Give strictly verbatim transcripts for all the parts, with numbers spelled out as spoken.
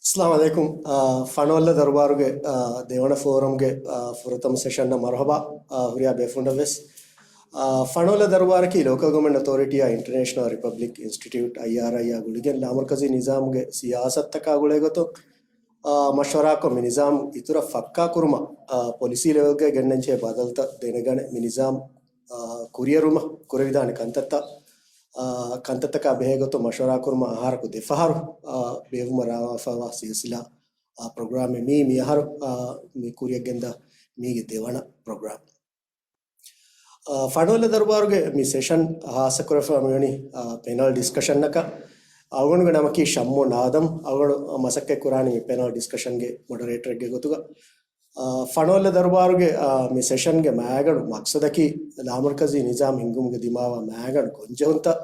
އައްސަލާމު ޢަލައިކުމް. އާ، ފަނަވައްލަ ދަރުބާރުގެ، އާ، ދެވަނަ ފޯރަމްގެ، އާ، ފުރަތަމަ ސެޝަންއަށް މަރުޙަބާ، އާ، ހުރިހާ ބޭފުޅުންނަށް ވެސް. އާ، ފަނަވައްލަ ދަރުބާރަކީ ލޯކަލް ގަވަރމެންޓް އޮތޯރިޓީއާ އިންޓަރނޭޝަނަލް ރިޕަބްލިކް އިންސްޓިޓިއުޓް، އައިއާރްއައި، އާ ގުޅިގެން ލާމަރުކަޒީ ނިޒާމުގެ ސިޔާސަތުތަކާ ގުޅޭގޮތުން، އާ، މަޝްވަރާކޮށް މި ނިޒާމް އިތުރަށް ފައްކާ ކުރުމަށް، އާ، ޕޮލިސީ ލެވެލްގައި ގެންނަންޖެހޭ ބަދަލުތައް ދެނެގަނެ މި ނިޒާމް، އާ، ކުރިއެރުމަށް ކުރެވިދާނެ ކަންތައްތައް، އާ، ކަންތައްތަކާ ބެހޭގޮތުން މަޝްވަރާކުރުމަށް އަހަރަކު ދެފަހަރު، އާ، ބޭއްވުމަށް ރާވާފައިވާ ސިލްސިލާ، އާ، ޕްރޮގްރާމެއް މީ މިއަހަރު، އާ، މި ކުރިއަށް ގެންދާ މީގެ ދެވަނަ ޕްރޮގްރާމް. އާ، ފަނަވައްލަ ދަރުބާރުގެ މި ސެޝަން ހާއްސަކުރެވިފަ މިވަނީ، އާ، ޕެނަލް ޑިސްކަޝަންއަކަށް. އަޅުގަނޑުގެ ނަމަކީ ޝައްމޫ ނާދަމް. އަޅުގަނޑު މަސައްކަތް ކުރާނީ މި ޕެނަލް ޑިސްކަޝަންގެ މޮޑަރޭޓަރެއްގެ ގޮތުގަ. އާ، ފަނަވައްލަ ދަރުބާރުގެ، އާ، މި ސެޝަންގެ މައިގަނޑު މަޤްޞަދަކީ ލާމަރުކަޒީ ނިޒާމް ހިންގުމުގެ ދިމާވާ މައިގަނޑު ގޮންޖެހުންތައް،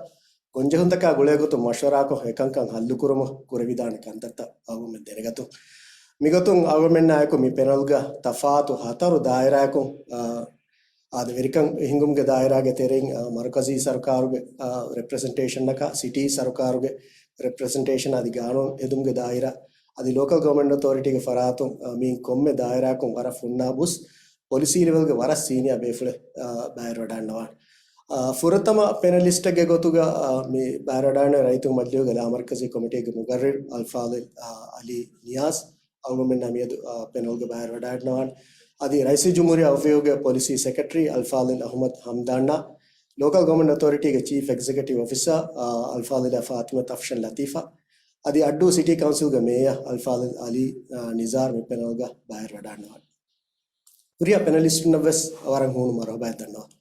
ގޮންޖެހުންތަކާ ގުޅޭގޮތުން މަޝްވަރާކޮށް އެކަންކަން ހައްލުކުރުމަށް ކުރެވިދާނެ ކަންތައްތައް އަޅުގަނޑުމެން ދެނެގަތުން. މިގޮތުން އަޅުގަނޑުމެންނާއެކު މި ޕެނަލްގަ ތަފާތު ހަތަރު ދާއިރާއަކުން، އާ، އާދެ، ވެރިކަން ހިންގުމުގެ ދާއިރާގެ ތެރެއިން، އާ، މަރުކަޒީ ސަރުކާރުގެ، އާ، ރެޕްރެޒެންޓޭޝަންއަކާ، ސިޓީ ސަރުކާރުގެ ރެޕްރެޒެންޓޭޝަން އަދި ގާނޫނު ހެދުމުގެ ދާއިރާ، އަދި ލޯކަލް ގަވަރމެންޓް އޮތޯރިޓީގެ ފަރާތުން، އާ، މިއިން ކޮންމެ ދާއިރާއަކުން ވަރަށް ފުންނާ ބުސް ޕޮލިސީ ލެވެލްގެ ވަރަށް ސީނިއާ ބޭފުޅެއް، އާ، ބައިވެރިވަޑައިގަންނަވާނެ. އާ، ފުރަތަމަ ޕެނަލިސްޓެއްގެ ގޮތުގަ، އާ، މި ބައިވެރިވަޑައިގަންނަވާ ރައްޔިތުންގެ މަޖިލީހުގެ ލާމަރުކަޒީ ކޮމިޓީގެ މުގައްރިރު އަލްފާޟިލް، އާ، އަލީ ނިޔާޒް އަޅުގަނޑުމެންނާ މިއަދު، އާ، ޕެނަލްގަ ބައިވެރިވަޑައިގަންނަވާނެ. އަދި ރައީސުލްޖުމްހޫރިއްޔާ އޮފީހުގެ ޕޮލިސީ ސެކްރެޓަރީ އަލްފާޟިލް އަޙްމަދު ހަމްދާންއާ، ލޯކަލް ގަވަރމެންޓް އޮތޯރިޓީގެ ޗީފް އެގްޒެކެޓިވް އޮފިސަރ، އާ، އަލްފާޟިލާ ފާތިމަތު އަފްޝަން ލަތީފާ، އަދި އައްޑޫ ސިޓީ ކައުންސިލްގެ މޭޔަރ އަލްފާޟިލް އަލީ، އާ، ނިޒާރު މި ޕެނަލްގަ ބައިވެރިވަޑައިގަންނަވާނެ. ހުރިހާ ޕެނަލިސްޓުންނަށް ވެސް ވަރަށް ހޫނު މަރުޙަބާއެއް ދަންނަވަން.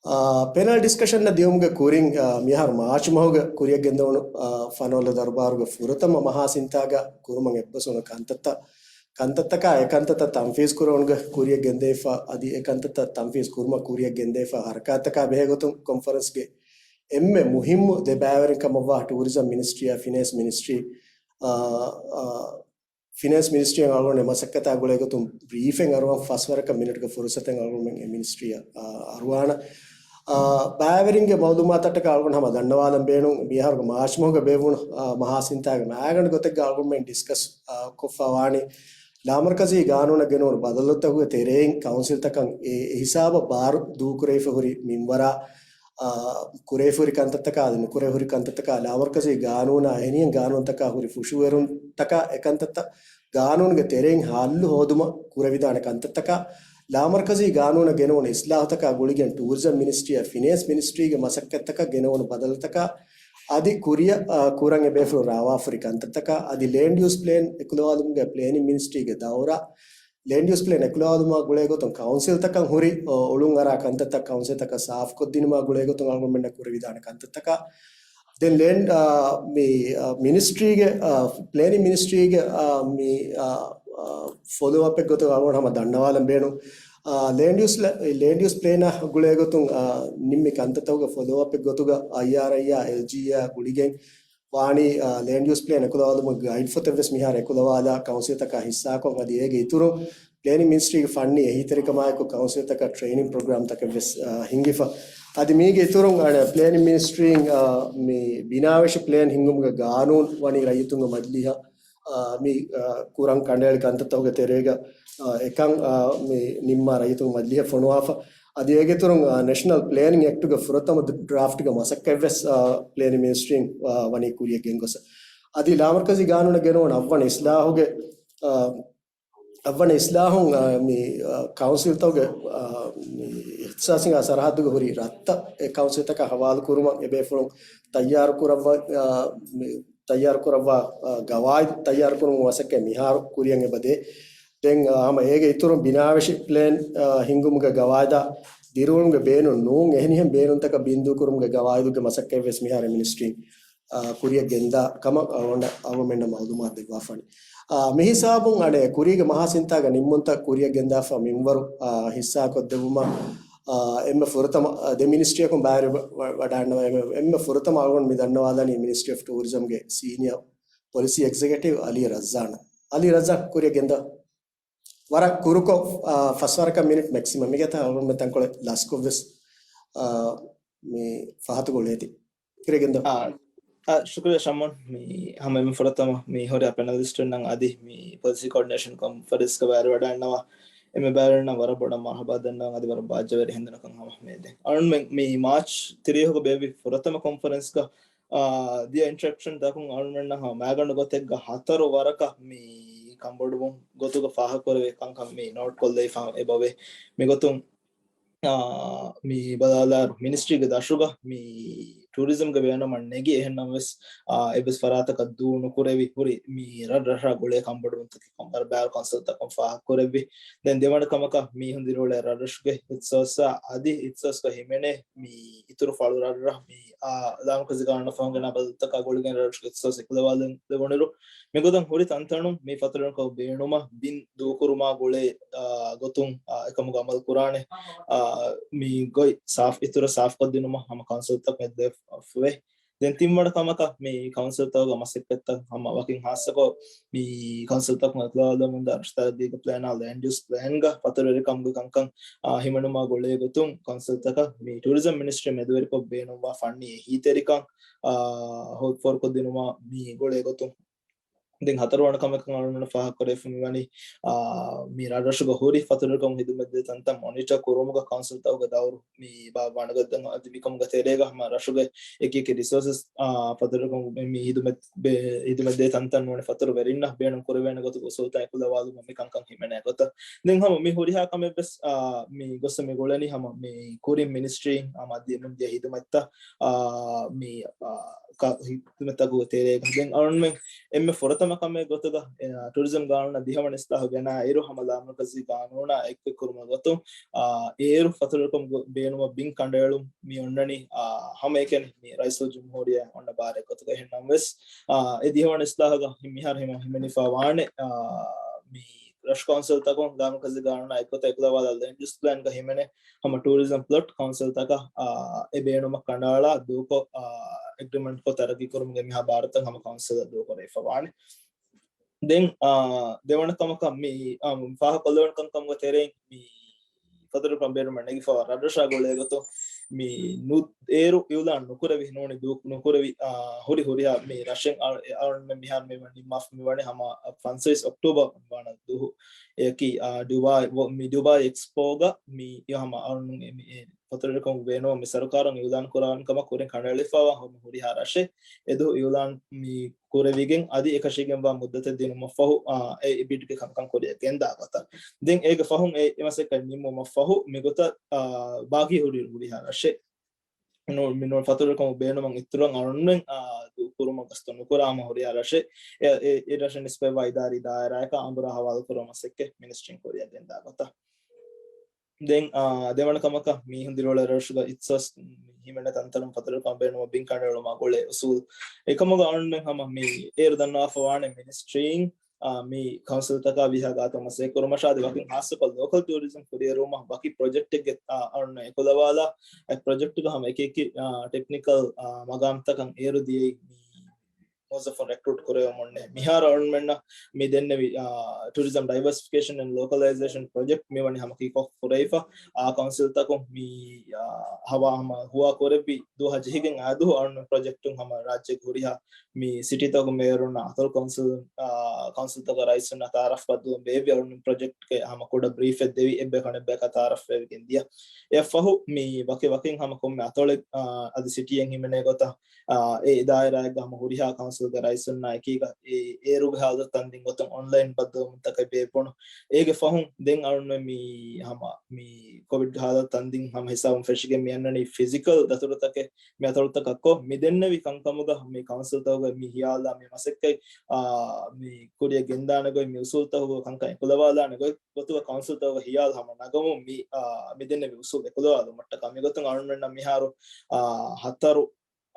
އާ، ޕެނަލް ޑިސްކަޝަންއަށް ދިއުމުގެ ކުރިން، އާ، މިއަހަރު މާޗް މަހުގެ ކުރިއަށް ގެންދަވަނު، އާ، ފަނަވައްލަ ދަރުބާރުގެ ފުރަތަމަ މަހާ ސިންތާގަ ކުރުމަށް އެއްބަސްވުނު ކަންތައްތައް، ކަންތައްތަކާ އެ ކަންތައްތައް ތަންފީޒް ކުރުމުގެ ކުރިއަށް ގެންދެވިފަ، އަދި އެ ކަންތައްތައް ތަންފީޒް ކުރުމަށް ކުރިއަށް ގެންދެވިފަ ހަރަކާތްތަކާ ބެހޭގޮތުން ކޮންފަރެންސްގެ އެންމެ މުހިއްމު ދެ ބައިވެރިން ކަމަށްވާ ޓޫރިޒަމް މިނިސްޓްރީއާ ފިނޭންސް މިނިސްޓްރީ، އާ، އާ، ފިނޭންސް މިނިސްޓްރީއަށް އަޅުގަނޑު މަސައްކަތާ ގުޅޭގޮތުން ބްރީފެއް އަރުވަން ފަސްވަރަކަށް މިނެޓުގެ ފުރުސަތެއް އަޅުގަނޑުމެން އެ މިނިސްޓްރީއަށް، އާ، އަރުވާނަ. އާ، ބައިވެރިންގެ މައުލޫމާތަށްޓަކާ އަޅުގަނޑު ހަމަ ދަންނަވާލަން ބޭނުން، މިއަހަރުގެ މާޗް މަހުގަ ބޭއްވުނު، އާ، މަހާ ސިންތާގެ މައިގަނޑު ގޮތެއްގަ އަޅުގަނޑުމެން ޑިސްކަސް، އާ، ކޮށްފަ ވާނީ ލާމަރުކަޒީ ގާނޫނަށް ގެނައުނު ބަދަލުތަކުގެ ތެރެއިން ކައުންސިލްތަކަށް އެ، އެ ހިސާބަށް ބާރު ދޫކުރެވިފަ ހުރި މިންވަރާ، އާ، ކުރެވިފަ ހުރި ކަންތައްތަކާ އަދި ނުކުރެވިފަ ހުރި ކަންތައްތަކާ، ލާމަރުކަޒީ ގާނޫނާ އެހެނިހެން ގާނޫނުތަކާ ހުރި ފުށުއެރުންތަކާ އެކަންތައްތައް ގާނޫނުގެ ތެރެއިން ހައްލު ހޯދުމަށް ކުރެވިދާނެ ކަންތައްތަކާ، ލާމަރުކަޒީ ގާނޫނަށް ގެނައުނު އިސްލާހުތަކާ ގުޅިގެން ޓޫރިޒަމް މިނިސްޓްރީއާ ފިނޭންސް މިނިސްޓްރީގެ މަސައްކަތްތަކަށް ގެނައުނު ބަދަލުތަކާ، އަދި ކުރިއަށް، އާ، ކުރަން އެބޭފުޅުން ރާވާފަ ހުރި ކަންތައްތަކާ، އަދި ލޭންޑް ޔޫސް ޕްލޭން އެކުލަވާލުމުގެ ޕްލޭނިން މިނިސްޓްރީގެ ދައުރާ، ލޭންޑް ޔޫސް ޕްލޭން އެކުލަވާލުމާ ގުޅޭގޮތުން ކައުންސިލްތަކަށް ހުރި، އޮ، އޮޅުން އަރާ ކަންތައްތައް ކައުންސިލްތަކަށް ސާފުކޮށްދިނުމާ ގުޅޭގޮތުން އަޅުގަނޑުމެންނަށް ކުރެވިދާނެ ކަންތައްތަކާ. ދެން ލޭންޑް، އާ، މި، އާ، މިނިސްޓްރީގެ، އާ، ޕްލޭނިން މިނިސްޓްރީގެ، އާ، މި، އާ، އާ، ފޮލޯއަޕެއް ގޮތުގަ އަޅުގަނޑު ހަމަ ދަންނަވާލަން ބޭނުން. އާ، ލޭންޑް ޔޫސް ލެ-، ލޭންޑް ޔޫސް ޕްލޭނާ ގުޅޭގޮތުން، އާ، ނިންމި ކަންތައްތަކުގެ ފޮލޯއަޕެއް ގޮތުގަ އައިއާރްއައިއާ އެލްޖީއާ ގުޅިގެން ވާނީ، އާ، ލޭންޑް ޔޫސް ޕްލޭން އެކުލަވާލުމުގެ ގައިޑް ފޮތެއް ވެސް މިހާރު އެކުލަވާލާ ކައުންސިލްތަކާ ހިއްސާކޮށް، އަދި އޭގެ އިތުރުން ޕްލޭނިން މިނިސްޓްރީގެ ފަންނީ އެހީތެރިކަމާއެކު ކައުންސިލްތަކަށް ޓްރެއިނިން ޕްރޮގްރާމްތަކެއް ވެސް، އާ، ހިންގިފަ. އަދި މީގެ އިތުރުން އަނެއް ޕްލޭނިން މިނިސްޓްރީން، އާ، މި ބިނާވެށި ޕްލޭން ހިންގުމުގެ ގާނޫނު ވަނީ ރައްޔިތުންގެ މަޖިލީހަށް، އާ، މި، އާ، ކުރަން ކަނޑައެޅި ކަންތައްތަކުގެ ތެރޭގަ، އާ، އެކަން، އާ، މި ނިންމާ ރައްޔިތުންގެ މަޖިލީހަށް ފޮނުވާފަ. އަދި އޭގެ އިތުރުން، އާ، ނެޝަނަލް ޕްލޭނިން އެކްޓުގެ ފުރަތަމަ ޑްރާފްޓްގެ މަސައްކަތް ވެސް، އާ، ޕްލޭނިން މިނިސްޓްރީން، އާ، ވަނީ ކުރިއަށް ގެންގޮސް. އަދި ލާމަރުކަޒީ ގާނޫނަށް ގެނައުނު އަށްވަނަ އިސްލާހުގެ، އާ، އަށްވަނަ އިސްލާހުން، އާ، މި، އާ، ކައުންސިލްތަކުގެ، އާ، މި އިޚްތިސާސީ ސަރަހައްދުގެ ހުރި ރަށްތައް އެ ކައުންސިލްތަކަށް ހަވާލުކުރުމަށް އެބޭފުޅުން ތައްޔާރު ކުރައްވާ، އާ، މި ތައްޔާރު ކުރައްވާ، އާ، ގަވާއިދު ތައްޔާރު ކުރުމުގެ މަސައްކަތް މިހާރު ކުރިއަށް އެބަދޭ. ދެން، އާ، ހަމަ އޭގެ އިތުރުން ބިނާވެށި ޕްލޭން، އާ، ހިންގުމުގެ ގަވާއިދާ ދިރިއުޅުމުގެ ބޭނުން ނޫން އެހެނިހެން ބޭނުންތަކަށް ބިންދޫކުރުމުގެ ގަވާއިދުގެ މަސައްކަތް ވެސް މިހާރު މިނިސްޓްރީން، އާ، ކުރިއަށް ގެންދާ ކަމަށް އަޅުގަނޑަށް އަޅުގަނޑުމެންނަށް މައުލޫމާތު ދެއްވާފަނި. އާ، މިހިސާބުން އަނެއް ކުރީގެ މަހާ ސިންތާގެ ނިންމުންތައް ކުރިއަށް ގެންދާފަ މިންވަރު، އާ، ހިއްސާކޮށްދެއްވުމަށް، އާ، އެންމެ ފުރަތަމަ، އާ، ދެ މިނިސްޓްރީއަކުން ބައިވެރި ވަ-، ވަ-، ވަޑާންނަވާ އެންމެ، އެންމެ ފުރަތަމަ އަޅުގަނޑު މި ދަންނަވާލަނީ މިނިސްޓްރީ އޮފް ޓޫރިޒަމްގެ ސީނިއާ ޕޮލިސީ އެގްޒެކެޓިވް އަލީ ރައްޒާން. އަލީ ރައްޒާން ކުރިއަށް ގެންދާ. ވަރަށް ކުރުކޮށް، އާ، ފަސް ވަރަކަށް މިނިޓް މެކްސިމަމް. މިގޭތަ އަޅުގަނޑު ތަންކޮޅެއް ލަސްކޮށް ވެސް، އާ، މި ފަހަތު ގޮޅޭތި. ކުރިއަށް ގެންދާ. އާ، ޝުކުރިއްޔާ ޝަމްއުން. މި ހަމަ އެންމެ ފުރަތަމަ މި ހުރިހާ ޕެނަލިސްޓުންނަށް އަދި މި ޕޮލިސީ ކޯޑިނޭޝަން ކޮންފަރެންސްގަ ބައިވެރިވަޑައިންނަވާ އެންމެ ބައިވެރިންނަށް ވަރަށް ބޮޑަށް މަރުޙަބާ ދަންނަވަން. އަދި ވަރަށް ބާއްޖަވެރި ހިނދުނަކަށް ހަމަ ހިމެނޭ. އަޅުންމެން މި މާޗް ތިރީހުގަ ބޭއްވި ފުރަތަމަ ކޮންފަރެންސްގަ، އާ، ދިޔަ އިންޓަރެކްޝަންތަކުން އަޅުންމެންނަށް ހަމަ މައިގަނޑު ގޮތެއްގަ ހަތަރު ވަރަކަށް މި ކަންބޮޑުވުން ގޮތުގަ ފާހަގަކުރެވޭ ކަންކަން މި ނޯޓް ކޮށްލައިފަ އެބަވޭ. މިގޮތުން އާ، މި ބަލާލާއިރު މިނިސްޓްރީގެ ދަށުގަ މި ޓޫރިޒަމްގެ ބޭނުމަށް ނެގި، އެހެންނަމަވެސް، އާ، އެއްވެސް ފަރާތަކަށް ދޫ ނުކުރެވި ހުރި މި ރަށްރަށާ ގުޅޭ ކަންބޮޑުވުންތަކެއް ކަމަށް ވަރަށް ބައިވަރު ކައުންސިލްތަކުން ފާހަގަކުރެއްވި. ދެން ދެވަނަ ކަމަކަށް މީހުން ދިރިއުޅޭ ރަށްރަށުގެ އިޚްތިޞާޞާ އަދި އިޚްތިޞާޞްގަ ހިމެނޭ މި އިތުރު ފަޅު ރަށްރަށް މި، އާ، ލާމަރުކަޒީ ގާނޫނަށް ފަހުން ގެނާ ބަދަލުތަކާ ގުޅިގެން ރަށްރަށުގެ އިޚްތިޞާޞް އެކުލަވާލަން ދެވުނުއިރު، މިގޮތަށް ހުރި ތަންތަނުން މި ފަތުރުވެރިކަމުގެ ބޭނުމަށް ބިން ދޫކުރުމާ ގުޅޭ، އާ، ގޮތުން، އާ، އެކަމުގަ އަމަލު ކުރާނެ، އާ، މި ގޮތް ސާފް، އިތުރަށް ސާފްކޮށްދިނުމަށް ހަމަ ކައުންސިލްތަކުން އެއްލެވިފައިވޭ. ދެން ތިންވަނަ ކަމަކަށް މި ކައުންސިލްތަކުގެ މަސައްކަތްތައް ހަމަ ވަކިން ހާއްސަކޮށް މި ކައުންސިލްތަކުން އެކުލަވާލަމުންދާ ރަށު ތަރައްގީގެ ޕްލޭނާ ލޭންޑް ޔޫސް ޕްލޭންގަ ފަތުރުވެރިކަމުގެ ކަންކަން، އާ، ހިމެނުމާ ގުޅޭ ގޮތުން ކައުންސިލްތަކަށް މި ޓޫރިޒަމް މިނިސްޓްރީ މެދުވެރިކޮށް ބޭނުންވާ ފަންނީ އެހީތެރިކަން، އާ، ހޯ-، ފޯރުކޮށްދިނުމާ މި ގުޅޭ ގޮތުން. ދެން ހަތަރުވަނަ ކަމަކަށް އަޅުގަނޑު ފާހަގަކުރެވިފައި މިވަނީ، އާ، މި ރަށްރަށުގަ ހުރި ފަތުރުވެރިކަމުން ހިދުމަތްދޭ ތަންތަން މޮނިޓަރ ކުރުމުގަ ކައުންސިލްތަކުގެ ދައުރު މި ބާއްވާނެ ގޮތް. ދެން އަދި މިކަމުގެ ތެރޭގަ ހަމަ ރަށުގެ އެކި އެކި ރިސޯސަސް، އާ، ފަތުރުވެރިކަމުގެ މި ހިދުމަތް ބޭ-، ހިދުމަތްދޭ ތަންތަން ނޫނީ ފަތުރުވެރިންނަށް ބޭނުން ކުރެވޭނެ ގޮތުގެ އުސޫލުތައް އެކުލަވާލުމަށް މި ކަންކަން ހިމެނޭ ގޮތަށް. ދެން ހަމަ މި ހުރިހާ ކަމެއްވެސް، އާ، މި ގޮއްސަ މި ގުޅެނީ ހަމަ މި ކުރިން މިނިސްޓްރީން ހަމަ ދިޔަމުން ދިޔަ ހިދުމަތްތައް، އާ، މި، އާ، ކަ-، ހިދުމަތްތަކުގެ ތެރޭގަ. ދެން އަޅުންމެން އެންމެ ފުރަތަމަ ކަމެއް ގޮތުގަ، އެ، ޓޫރިޒަމް ގާނޫނަށް ދިހަވަނަ އިސްލާހު ގެނާ އިރު ހަމަ ލާމަރުކަޒީ ގާނޫނާ އެއްކޮށް ކުރުމުގެ ގޮތުން، އާ، އޭރު ފަތުރުވެރިކަމުގެ ބޭނުމަށް ބިން ކަނޑައެޅުން މި އޮންނަނީ، އާ، ހަމައެކަނި މި ރައީސުލްޖުމްހޫރިއްޔާ އޮންނަ ބާރެއް ގޮތުގަ. އެހެންނަމަވެސް، އާ، އެ ދިހަވަނަ އިސްލާހުގަ މިހާރު ހިމަ-، ހިމެނިފަ ވާނެ، އާ، މި ރަށު ކައުންސިލްތަކުން ލާމަރުކަޒީ ގާނޫނާ އެއްގޮތަށް އެކުލަވާލާ ލޭންޑް ޔޫސް ޕްލޭންގަ ހިމެނޭ ހަމަ ޓޫރިޒަމް ޕްލޮޓް ކައުންސިލްތަކަށް، އާ، އެ ބޭނުމަށް ކަނޑައަޅާ ދޫކޮށް، އާ، އެގްރިމެންޓްކޮށް ތަރައްގީ ކުރުމުގެ މިހާ ބާރުތައް ހަމަ ކައުންސިލަށް ދޫކުރެވިފަ ވާނެ. ދެން، އާ، ދެވަނަ ކަމަކަށް މި، އާ، ފާހަގަކޮށްލެވުނު ކަންކަމުގެ ތެރެއިން މި ފަތުރުވެރިކަމުގެ ބޭނުމަށް ނެގިފައިވާ ރަށްރަށާ ގުޅޭ ގޮތުން މި ނު-، އޭރު އިއުލާން ނުކުރެވި، ނޫނީ ދޫ ނުކުރެވި، އާ، ހުރި ހުރިހާ މި ރަށެއް އަޅު-، އަޅުންމެން މިހާރު މި ނިންމާފަ މިވަނީ ހަމަ ފަންސަވީސް އޮކްޓޫބަރ ވަނަ ދުވަހު އެކި، އާ، ޑުބާއި، ވޮ-، މި ޑުބާއި އެކްސްޕޯގަ މި ހަމަ އަޅުން މި، މި ފަތުރުވެރިކަމުގެ ބޭނުމަށް މި ސަރުކާރުން އިއުލާން ކުރާން ކަމަށް ކުރިން ކަނޑައެޅިފައިވާ ހަމަ ހުރިހާ ރަށެއް އެދުވަހު އިއުލާން މި ކުރެވިގެން އަދި އެކަށީގެންވާ މުއްދަތެއް ދިނުމަށްފަހު، އާ، އެ ބިޑްގެ ކަންކަން ކުރިއަށް ގެންދާ ގޮތަށް. ދެން އޭގެ ފަހުން އެ، އެ މަސައްކަތް ނިންމުމަށްފަހު މިގޮތަށް، އާ، ބާކީ ހުރި ހުރިހާ ރަށެއް ނޫ-، މި ނޫން ފަތުރުވެރިކަމުގެ ބޭނުމަށް އިތުރަށް އަޅުންމެން، އާ، ދޫކުރުމަށް ގަސްތު ނުކުރާ ހަމަ ހުރިހާ ރަށެއް އެ، އެ، އެ ރަށަށް ނިސްބަތްވާ އިދާރީ ދާއިރާއަކަށް އަނބުރާ ހަވާލުކުރުމަށް މަސައްކަތް މިނިސްޓްރީން ކުރިއަށް ގެންދާ ގޮތަށް. ދެން، އާ، ދެވަނަ ކަމަކަށް މީހުން ދިރިއުޅޭ ރަށުގަ އިޚްތިޞާޞް ހިމެނޭ ތަންތަނުން ފަތުރުވެރިކަމުގެ ބޭނުމަށް ބިން ކަނޑައެޅުމާ ގުޅޭ އުސޫލު. އެކަމުގަ އަޅުންމެން ހަމަ މި އޭރު ދަންނަވާފަ ވާނެ މިނިސްޓްރީން، އާ، މި ކައުންސިލްތަކާ ވީހާ ގާތަށް މަސައްކަތް ކުރުމަށާ އަދި ވަކިން ހާއްސަކޮށް ލޯކަލް ޓޫރިޒަމް ކުރިއެރުވުމަށް ވަކި ޕްރޮޖެކްޓެއްގެ، އާ، އަޅުން އެކުލަވާލާ، އެ ޕްރޮޖެކްޓުގަ ހަމަ އެކި އެކި، އާ، ޓެކްނިކަލް، އާ، މަގާމްތަކަށް އޭރު ދިޔައީ މި މުވައްޒަފުން ރެކްރޫޓް ކުރެވެމުންނޭ. މިހާރު އަޅުންމެންނަށް މި ދެންނެވި، އާ، ޓޫރިޒަމް ޑައިވަރސިފިކޭޝަން އެންޑް ލޯކަލައިޒޭޝަން ޕްރޮޖެކްޓް މިވަނީ ހަމަ ކިކް އޮފް ކުރެވިފަ. އާ، ކައުންސިލްތަކުން މި، އާ، ހަވާ ހަމަ ހުވާ ކުރެއްވި ދުވަހަށް ޖެހިގެން އާދު އަޅުން ޕްރޮޖެކްޓުން ހަމަ ރާއްޖޭގެ ހުރިހާ މި ސިޓީތަކުގެ މޭޔަރުންނާ އަތޮޅު ކައުންސިލް، އާ، ކައުންސިލްތަކުގެ ރައީސުންނާ ތައާރަފް ބައްދަލުވުން ބޭއްވި އަޅުން ޕްރޮޖެކްޓްގެ ހަމަ ކުޑަ ބްރީފެއް ދެވި އެއްބަޔަކަށް އަނެއްބަޔަކަށް ތައާރަފް ވެވިގެން ދިޔަ. އެއަށްފަހު މި ވަކި ވަކިން ހަމަ ކޮންމެ އަތޮޅެއް، އާ، އަދި ސިޓީއެއް ހިމެނޭ ގޮތަށް އާ، އެ ދާއިރާއެއްގަ ހަމަ ހުރިހާ ކައުންސިލްގެ ރައީސުންނާ އެކީގަ އޭ، އޭރުގެ ހާލަތު ތަންދިން ގޮތުން އޮންލައިން ބައްދަލުވުންތަކެއް ބޭއްވުނު. އޭގެ ފަހުން ދެން އަޅުން މި ހަމަ މި ކޮވިޑް ހާލަތު ތަންދިން ހަމަ ހިސާބުން ފެށިގެން މި އަންނަނީ ފިޒިކަލް ދަތުރުތަކެއް މި އަތޮޅުތަކަށް ކޮށް، މި ދެންނެވި ކަންކަމުގަ މި ކައުންސިލްތަކުގަ މި ހިޔާލާ މި މަސައްކަތް، އާ، މި ކުރިއަށް ގެންދާނެ ގޮތް މި އުސޫލްތަކުގަ ކަންކަން އެކުލަވާލާނެ ގޮތް ގޮތުގަ ކައުންސިލްތަކުގަ ހިޔާލު ހަމަ ނަގަމުން މި، އާ، މި ދެންނެވި އުސޫލް އެކުލަވާލުމަށްޓަކާ މިގޮތުން އަޅުންމެންނަށް މިހާރު، އާ، ހަތަރު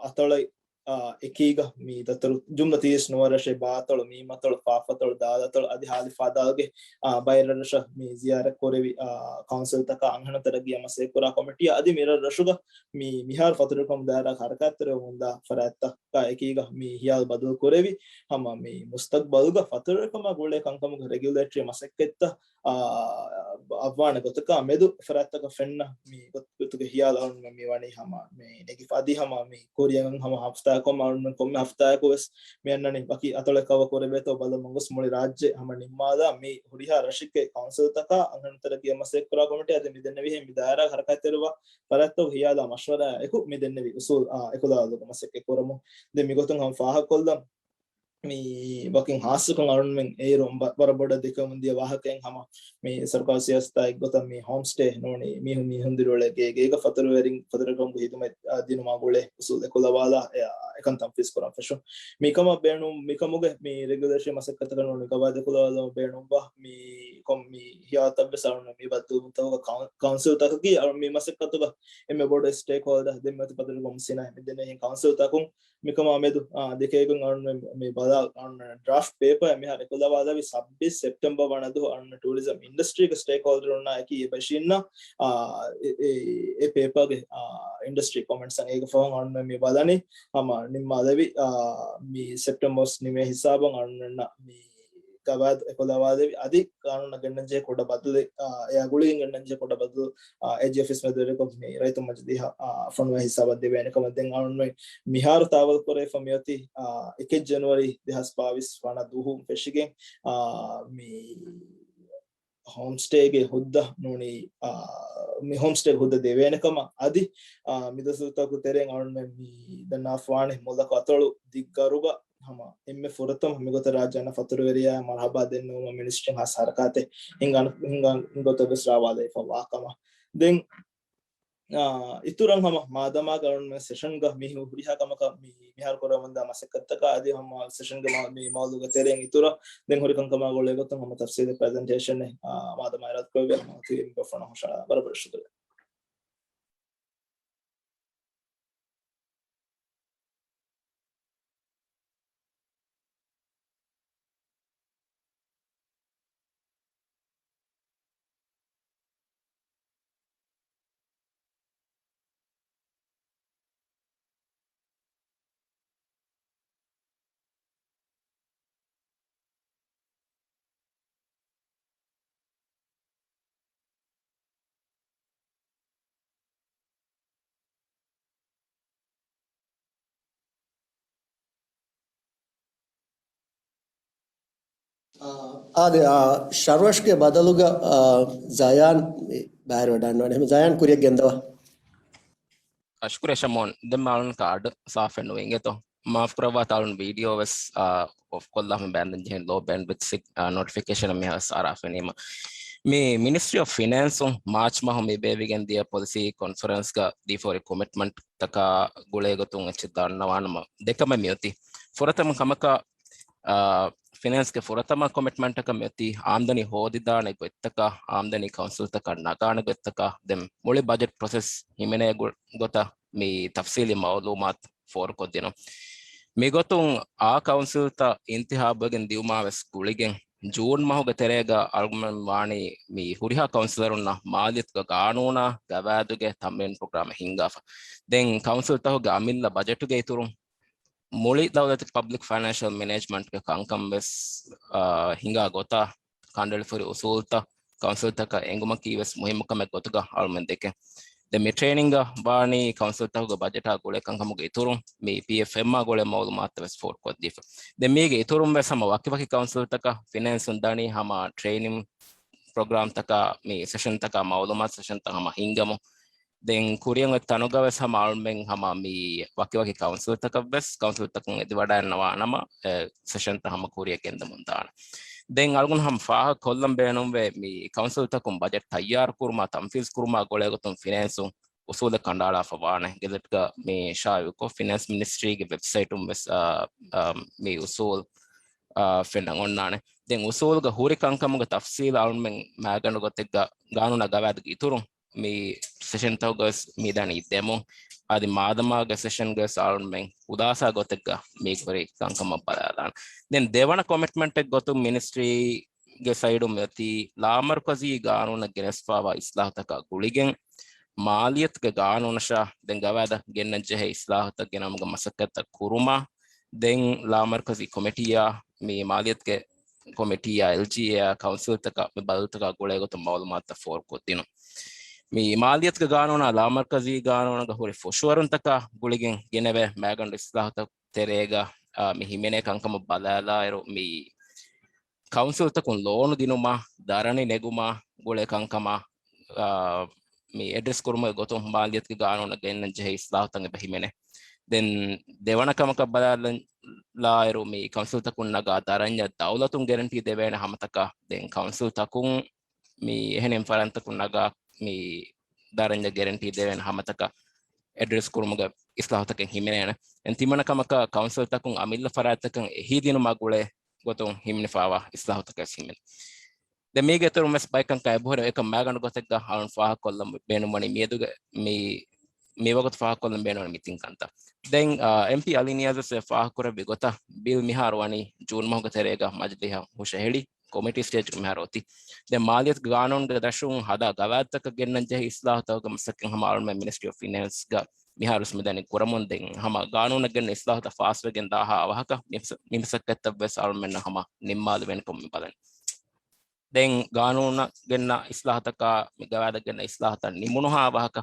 އަތޮޅެއް، އާ، އެކީގަ މި ދަތުރު ޖުމްލަ ތިރީސް ނުވަރަށޭ ބާއަތޮޅު، މީމަތޮޅު، ފާފަތޮޅު، ދާލަތޮޅު އަދި ހާލިފާދާގެ، އާ، ބައެއް ރަށްރަށަށް މި ޒިޔާރަތް ކުރެވި، އާ، ކައުންސިލްތަކާ އަންހެނުން ތަރައްގީއަށް މަސައްކަތް ކުރާ ކޮމިޓީ އަދި މި ރަށްރަށުގަ މި މިހާރު ފަތުރުވެރިކަމުގެ ދާއިރާ ހަރަކާތްތެރިވަމުންދާ ފަރާތްތަކާ އެކީގަ މި ހިޔާލު ބަދަލު ކުރެވި ހަމަ މި މުސްތަގްބަލުގަ ފަތުރުވެރިކަމާ ގުޅޭ ކަންކަމުގެ ރެގިއުލޭޓަރީ މަސައްކަތްތައް އާ، އައްވާނެ ގޮތަކާ މެދު ފަރާތްތަކަށް ފެންނަ މި ގޮތުގެ ހިޔާލު އަޅުންމެން މި ވަނީ ހަމަ މި ނެގިފަ އަދި ހަމަ މި ކުރިއަށް ހަމަ ހަފްތާއަކު އަޅުންމެން ކޮންމެ ހަފްތާއަކު ވެސް މި އަންނަނީ ވަކި އަތޮޅެއް ކަވަރ ކުރެވޭތޯ ބަލަމުން ގޮސް މުޅި ރާއްޖެ ހަމަ ނިންމާލާ މި ހުރިހާ ރަށެއްގެ ކައުންސިލްތަކާ އަންހެނުން ތެރެއަށް މަސައްކަތް ކުރާ ކޮމިޓީ އަދި މި ދެންނެވިހެން މި ދާއިރާގެ ހަރަކާތްތެރިވާ ފަރާތްތަކުގެ ހިޔާލާ މަޝްވަރާ އެކު މި ދެންނެވި އުސޫލް އާ، އެކުލަވާލުމަށް މަސައްކަތް ކުރަމުން. ދެން މިގޮތުން ހަމަ ފާހަގަކޮށްލަން މި ވަކިން ހާއްސަކޮށް އަޅުންމެން އޭރު ވަ-، ވަރަށް ބޮޑަށް ދެކެމުން ދިޔަ ވާހަކައިން ހަމަ މި ސަރުކާރު ސިޔާސަތާ އެއްގޮތަށް މި ހޯމް ސްޓޭ ނޫނީ މީހުން މީހުން ދިރިއުޅޭ ގޭ ގޭގަ ފަތުރުވެރިން ފަތުރުވެރިކަމުގެ ހިދުމަތް ދިނުމާ ގުޅޭ އުސޫލް އެކުލަވާލާ އެކަން ތަންފީޒް ކުރަން ފެށުން. މިކަމަށް ބޭނުން މިކަމުގެ މި ރެގިއުލޭޝަން މަސައްކަތަކަށް ނޫނީ ގަވާއިދު އެކުލަވާލުމަށް ބޭނުންވާ މި ކޮން މި ހިޔާލުތައް ވެސް އަޅުން މި ބައްދަލުވުންތަކުގަ ކައު-، ކައުންސިލްތަކަކީ އަޅުން މި މަސައްކަތުގަ އެންމެ ބޮޑު ސްޓޭކް ހޯލްޑަރ ދެންމެ އޮތީ ފަތުރުވެރިކަމުގެ ކޮމިޝަނާ މި ދެންނެވިހެން ކައުންސިލްތަކުން މިކަމާ މެދު، އާ، ދެކޭގޮތް އަޅުން މި، މި ބަލާ، އަޅުން ޑްރާފްޓް ޕޭޕަރ މިހާރު އެކުލަވާލެވި ސައްބީސް ސެޕްޓެމްބަރ ވަނަ ދުވަހު އަޅުން ޓޫރިޒަމް އިންޑަސްޓްރީގެ ސްޓޭކް ހޯލްޑަރުންނާ އެކީ އެބަ އިށީންނަ، އާ، އެ، އެ، އެ ޕޭޕަރގެ، އާ، އިންޑަސްޓްރީ ކޮމެންޓްސް އަށް އޭގެ ފަހުން އަޅުން މި ބަލަނީ ހަމަ ނިންމާލެވި، އާ، މި ސެޕްޓެމްބަރ ނިމޭ ހިސާބަށް އަޅުންނަށް މި ގަވާއިދު އެކުލަވާލެވި އަދި ގާނޫނަށް ގެންނަންޖެހޭ ކުޑަ ބަދަލެއް، އާ، އެއާ ގުޅިގެން ގެންނަންޖެހޭ ކުޑަ ބަދަލު، އާ، އޭޖީ އޮފީސް މެދުވެރިކޮށް މި ރައްޔިތުން މަޖިލީހަށް، އާ، ފޮނުވާ ހިސާބަށް ދެވޭނެ ކަމަށް ދެން އަޅުން މިހާރު ތާވަލް ކުރެވިފަ މިއޮތީ، އާ، އެކެއް ޖެނުއަރީ ދެހާސް ބާވީސް ވަނަ ދުވަހު ފެށިގެން، އާ، މި ހޯމް ސްޓޭގެ ހުއްދަ ނޫނީ، އާ، މި ހޯމް ސްޓޭގެ ހުއްދަ ދެވޭނެ ކަމަށް އަދި، އާ، މި ދުވަސްތަކު ތެރެއިން އަޅުން މި ދަންނާފާނެ މުލަކު އަތޮޅު ދިއްގަރުގަ ހަމަ އެންމެ ފުރަތަމަ މިގޮތަށް ރާއްޖެ އަންނަ ފަތުރުވެރިޔާ މަރުހަބާ ދެންނެވުމަށް މިނިސްޓްރީން ހާއްސަ ހަރަކާތެއް ހިނގާ، ހިނގާ ގޮތަށް ވެސް ރާވާލައިފަ ވާ ކަމަށް. ދެން، އާ، އިތުރަށް ހަމަ މާދަމާގެ އަޅުން ސެޝަންގަ މި ހުރިހާ ކަމަކަށް މި، މިހާރު ކުރަމުންދާ މަސައްކަތްތަކާ އަދި ހަމަ ސެޝަންގެ މަ-، މި މައުޟޫގެ ތެރެއިން އިތުރަށް ދެން ހުރި ކަންކަމާ ގުޅޭ ގޮތުން ހަމަ ތަފްސީލީ ޕްރެޒެންޓޭޝަނެއް، އާ، މާދަމާ އިރާދަކުރެއްވިޔާ ހަމަ ތިބި މި ބަފަނަ ހުށަހަޅާ ވަރަށް ބޮޑަށް ޝުކުރިއްޔާ. އާދެ، އާ، ޝަރްވަޝްގެ ބަދަލުގަ، އާ، ޒަޔާން ބައިވެރިވެ ދާންވާނެ. ޒަޔާން ކުރިއަށް ގެންދަވާ. ޝުކުރިއްޔާ ޝަމޯން، ދެން މާލުން ކާޑް ސާފެއް ނުވިނގެތޯ. މާފް ކުރައްވާ ތާޅުން ވީޑިއޯ ވެސް، އާ، އޮފް ކޮށްލާފަ ބޭންދެން ޖެހެން ލޯ ބޭންޑް ވިތްސް، އާ، ނޯޓިފިކޭޝަން މިހާ ސާރާ ފެނީމަ. މި މިނިސްޓްރީ އޮފް ފިނޭންސުން މާޗް މަހު މި ބޭއްވިގެން ދިޔަ ޕޮލިސީ ކޮންފަރެންސްގަ ދީފަ ހުރި ކޮމިޓްމަންޓް ތަކާ ގުޅޭ ގޮތުން އެއްޗެއް ދަންނަވާނަމަ ދެކަމެއް މިއޮތީ. ފުރަތަމަ ކަމަކަށް، އާ، ފިނޭންސްގެ ފުރަތަމަ ކޮމިޓްމަންޓަކަށް މިއޮތީ އާމްދަނީ ހޯދިދާނެ ގޮތްތަކާ، އާމްދަނީ ކައުންސިލްތަކަށް ނަގާނެ ގޮތްތަކާ، ދެން މުޅި ބަޖެޓް ޕްރޮސެސް ހިމެނޭ ގޮ-، ގޮތަށް މި ތަފްސީލީ މައުލޫމާތު ފޯރުކޮށްދިނުން. މިގޮތުން އާ ކައުންސިލްތައް އިންތިހާބުވެގެން ދިއުމާ ވެސް ގުޅިގެން، ޖޫން މަހުގެ ތެރޭގަ އަޅުގަނޑުމެން ވާނީ މި ހުރިހާ ކައުންސިލަރުންނަށް މާލިޔަތުގެ ގާނޫނާ ގަވާއިދުގެ ތަމްރީން ޕްރޮގްރާމެއް ހިންގާފަ. ދެން ކައުންސިލްތަކުގެ އަމިއްލަ ބަޖެޓުގެ އިތުރުން މުޅި ދައުލަތު ޕަބްލިކް ފައިނޭންޝަލް މެނޭޖްމަންޓްގެ ކަންކަން ވެސް، އާ، ހިނގާ ގޮތާ ކަނޑައެޅިފަ ހުރި އުސޫލްތައް ކައުންސިލްތަކަށް އެނގުމަކީ ވެސް މުހިއްމު ކަމެއް ގޮތުގަ އަޅުމެން ދެކެން. ދެން މި ޓްރެއިނިންގަށް ވާނީ ކައުންސިލްތަކުގެ ބަޖެޓާ ގުޅޭ ކަންކަމުގެ އިތުރުން މި ޕީއެފްއެމްއާ ގުޅޭ މައުލޫމާތު ވެސް ފޯރުކޮށްދީފަ. ދެން މީގެ އިތުރުން ވެސް ހަމަ ވަކިވަކި ކައުންސިލްތަކަށް ފިނޭންސުން ދަނީ ހަމަ ޓްރެއިނިން ޕްރޮގްރާމްތަކާ މި ސެޝަންތަކާ މައުލޫމާތު ސެޝަންތައް ހަމަ ހިންގަމު. ދެން ކުރިއަށް އޮތް ތަނުގަ ވެސް ހަމަ އަޅުމެން ހަމަ މި ވަކިވަކި ކައުންސިލްތަކަށް ވެސް ކައުންސިލްތަކުން އެދިވަޑައިންނަވާ ނަމަ، އެ، ސެޝަންތައް ހަމަ ކުރިއަށް ގެންދަމުން ދާނެ. ދެން އަޅުގަނޑު ހަމަ ފާހަގަ ކޮށްލަން ބޭނުންވޭ މި ކައުންސިލްތަކުން ބަޖެޓް ތައްޔާރު ކުރުމާ ތަންފީޒް ކުރުމާ ގުޅޭގޮތުން ފިނޭންސުން އުސޫލެއް ކަނޑައަޅާފަ ވާނެ. ގެޒެޓްގަ މި ޝާއިޢުކޮށް، ފިނޭންސް މިނިސްޓްރީގެ ވެބްސައިޓުން ވެސް، އާ، އާ، މި އުސޫލް، އާ، ފެންނަން އޮންނާނެ. ދެން އުސޫލްގަ ހުރި ކަންކަމުގެ ތަފްސީލް އަޅުމެން މައިގަނޑު ގޮތެއްގަ ގާނޫނާ ގަވާއިދުގެ އިތުރުން މި ސެޝަންތަކުގަވެސް މިދަނީ ދެމުން. އަދި މާދަމާގެ ސެޝަންގަވެސް އަޅުމެން ހުލާސާ ގޮތެއްގަ މީގެ ހުރި ކަންކަމަށް ބަލާލާނެ. ދެން ދެވަނަ ކޮމިޓްމަންޓެއް ގޮތުން މިނިސްޓްރީގެ ސައިޑުން މިއޮތީ ލާމަރުކަޒީ ގާނޫނަށް ގެނެސްފާވާ އިސްލާހުތަކާ ގުޅިގެން، މާލިޔަތުގެ ގާނޫނަށާ ދެން ގަވާއިދަށް ގެންނަންޖެހޭ އިސްލާހުތައް ގެނައުމުގެ މަސައްކަތްތައް ކުރުމާ، ދެން ލާމަރުކަޒީ ކޮމިޓީއާ މި މާލިޔަތުގެ ކޮމިޓީއާ އެލްޖީއޭއާ ކައުންސިލްތަކަށް މި ބަދަލުތަކާ ގުޅޭ ގޮތުން މައުލޫމާތުތައް ފޯރުކޮށްދިނުން. މި މާލިޔަތުގެ ގާނޫނާ ލާމަރުކަޒީ ގާނޫނުގަ ހުރި ފުށުއަރުންތަކާ ގުޅިގެން ގެނެވޭ މައިގަނޑު އިސްލާހުތައް ތެރޭގަ، އާ، މި ހިމެނޭ ކަންކަމަށް ބަލާލާއިރު، މި ކައުންސިލްތަކުން ލޯނު ދިނުމާ، ދަރަނި ނެގުމާ ގުޅޭ ކަންކަމާ، އާ، މި އެޑްރެސް ކުރުމުގެ ގޮތުން މާލިޔަތުގެ ގާނޫނަށް ގެންނަން ޖެހޭ އިސްލާހުތައް އެބަ ހިމެނޭ. ދެން ދެވަނަ ކަމަކަށް ބަލާލާއިރު، މި ކައުންސިލްތަކުން ނަގާ ދަރަންޏަށް ދައުލަތުން ގެރެންޓީ ދެވޭނެ ހަމަތަކާ، ދެން ކައުންސިލްތަކުން މި އެހެނިން ފަރާތްތަކުން ނަގާ މި ދަރަންޏަށް ގެރެންޓީ ދެވޭނެ ހަމަތަކަށް އެޑްރެސް ކުރުމުގެ އިސްލާހުތަކެއް ހިމެނޭނެ. ދެން ތިންވަނަ ކަމަކަށް ކައުންސިލްތަކުން އަމިއްލަ ފަރާތްތަކަށް އެހީ ދިނުމާ ގުޅޭ ގޮތުން ހިމެނިފައިވާ އިސްލާހުތަކެއް ހިމެނޭ. ދެން މީގެ އިތުރުން ވެސް ބައެއް ކަންކަން އެބަހުރި އެކަން މައިގަނޑު ގޮތެއްގަ އަޅުން ފާހަގަކޮށްލަން ބޭނުންވަނީ މިއަދުގެ މި، މިވަގުތު ފާހަގަކޮށްލަން ބޭނުންވަނީ މި ތިން ކަންތައް. ދެން، އާ، އެމްޕީ އަލީ ނިޔާޒް ވެސް ފާހަގަކުރެއްވި ގޮތަށް ބިލް މިހާރު ވަނީ ޖޫން މަހުގެ ތެރޭގަ މަޖިލީހަށް ހުށަހެޅި ކޮމިޓީ ސްޓޭޖްގަ މިހާރު އޮތީ. ދެން މާލިޔަތުގެ ގާނޫނުގެ ދަށުން ހަދާ ގަވާއިދުތަކަށް ގެންނަން ޖެހޭ އިސްލާހުތަކުގެ މަސައްކަތް ހަމަ އަޅުމެން މިނިސްޓްރީ އޮފް ފިނޭންސްގަ މިހާރު ވެސް މިދަނީ ކުރަމުން. ދެން ހަމަ ގާނޫނަށް ގެންނަ އިސްލާހުތައް ފާސްވެގެން ދާހާ އަވަހަކަށް މި މަސައްކަތްތައް ވެސް އަޅުމެންނަށް ހަމަ ނިންމާލެވޭނެ ކަމަށް މި ބަލަނީ. ދެން ގާނޫނަށް ގެންނަ އިސްލާހުތަކާ، މި ގަވާއިދަށް ގެންނަ އިސްލާހުތައް ނިމުނުހާ ވާހަކަ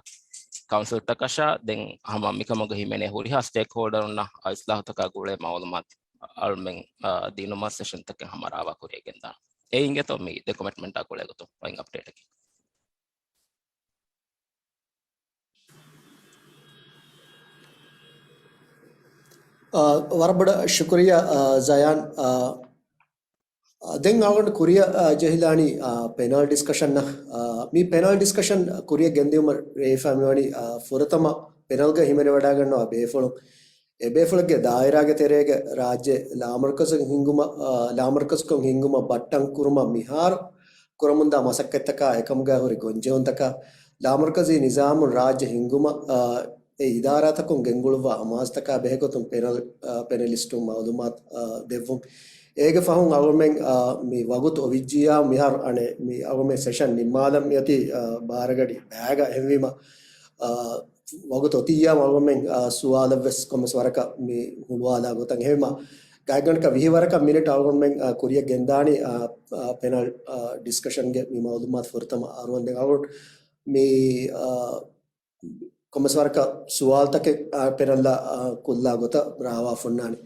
ކައުންސިލްތަކަށާ، ދެން ހަމަ މިކަމުގަ ހިމެނޭ ހުރިހާ ސްޓޭކްހޯލްޑަރުންނަށް އަ އިސްލާހުތަކާ ގުޅޭ މައުލޫމާތު އަޅުމެން، އާ، ދިނުމަށް ސެޝަންތަކެއް ހަމަ ރާވާ ކުރިއަށް ގެންދާނަން. އެ އިނގޭތޯ މި ދެ ކޮމިޓްމަންޓާ ގުޅޭ ގޮތުން ވައިން އަޕްޑޭޓަކީ. އާ، ވަރަށް ބޮޑަށް ޝުކުރިއްޔާ، އާ، ޒަޔާން. އާ، ދެން އަޅުގަނޑު ކުރިއަށް، އާ، ޖެހިލާނީ، އާ، ޕެނަލް ޑިސްކަޝަންއަށް. އާ، މި ޕެނަލް ޑިސްކަޝަން ކުރިއަށް ގެންދިއުމަށް ރޭ ފަހު މިވަނީ، އާ، ފުރަތަމަ ޕެނަލްގަ ހިމެނިވަޑައިގަންނަވާ ބޭފުޅުން، އެ ބޭފުޅެއްގެ ދާއިރާގެ ތެރޭގަ ރާއްޖެ ލާމަރުކަޒު ހިންގުމަށް، އާ، ލާމަރުކަޒުކޮށް ހިންގުމަށް ބައްޓަން ކުރުމަށް މިހާރު ކުރަމުންދާ މަސައްކަތްތަކާ އެކަމުގައި ހުރި ގޮންޖެހުންތަކާ، ލާމަރުކަޒީ ނިޒާމުން ރާއްޖެ ހިންގުމަށް، އާ، އެ އިދާރާތަކުން ގެންގުޅުއްވާ އަމާޒުތަކާ ބެހޭގޮތުން ޕެނަލް، އާ، ޕެނަލިސްޓުން މައުލޫމާތު، އާ، ދެއްވުން. އޭގެ ފަހުން އަޅުމެން، އާ، މި ވަގުތު އޮވިއްޖިއްޔާ މިހާރު އަނެއް މި އަޅުމެން ސެޝަން ނިންމާލަން މިއޮތީ، އާ، ބާރަގަޑި ބައިގަ. އެހެންވީމަ، އާ، ވަގުތު އޮތިއްޔާ އަޅުމެން، އާ، ސުވާލަށް ވެސް ކޮންމެސް ވަރަކަށް މި ހުޅުވާލާ ގޮތަށް. އެހެންވީމަ، ގާތްގަނޑަކަށް ވިހި ވަރަކަށް މިނެޓް އަޅުމެން، އާ، ކުރިއަށް ގެންދާނީ، އާ، އާ، ޕެނަލް، އާ، ޑިސްކަޝަންގެ މި މައުލޫމާތު ފުރަތަމަ އަރުވަންދެން އަޅުގަނޑު މި، އާ، ކޮންމެސް ވަރަކަށް ސުވާލުތަކެއް، އާ، ޕެނަލްއަށް، އާ، ކޮށްލާ ގޮތަށް ރާވާ ފޮންނާނެ.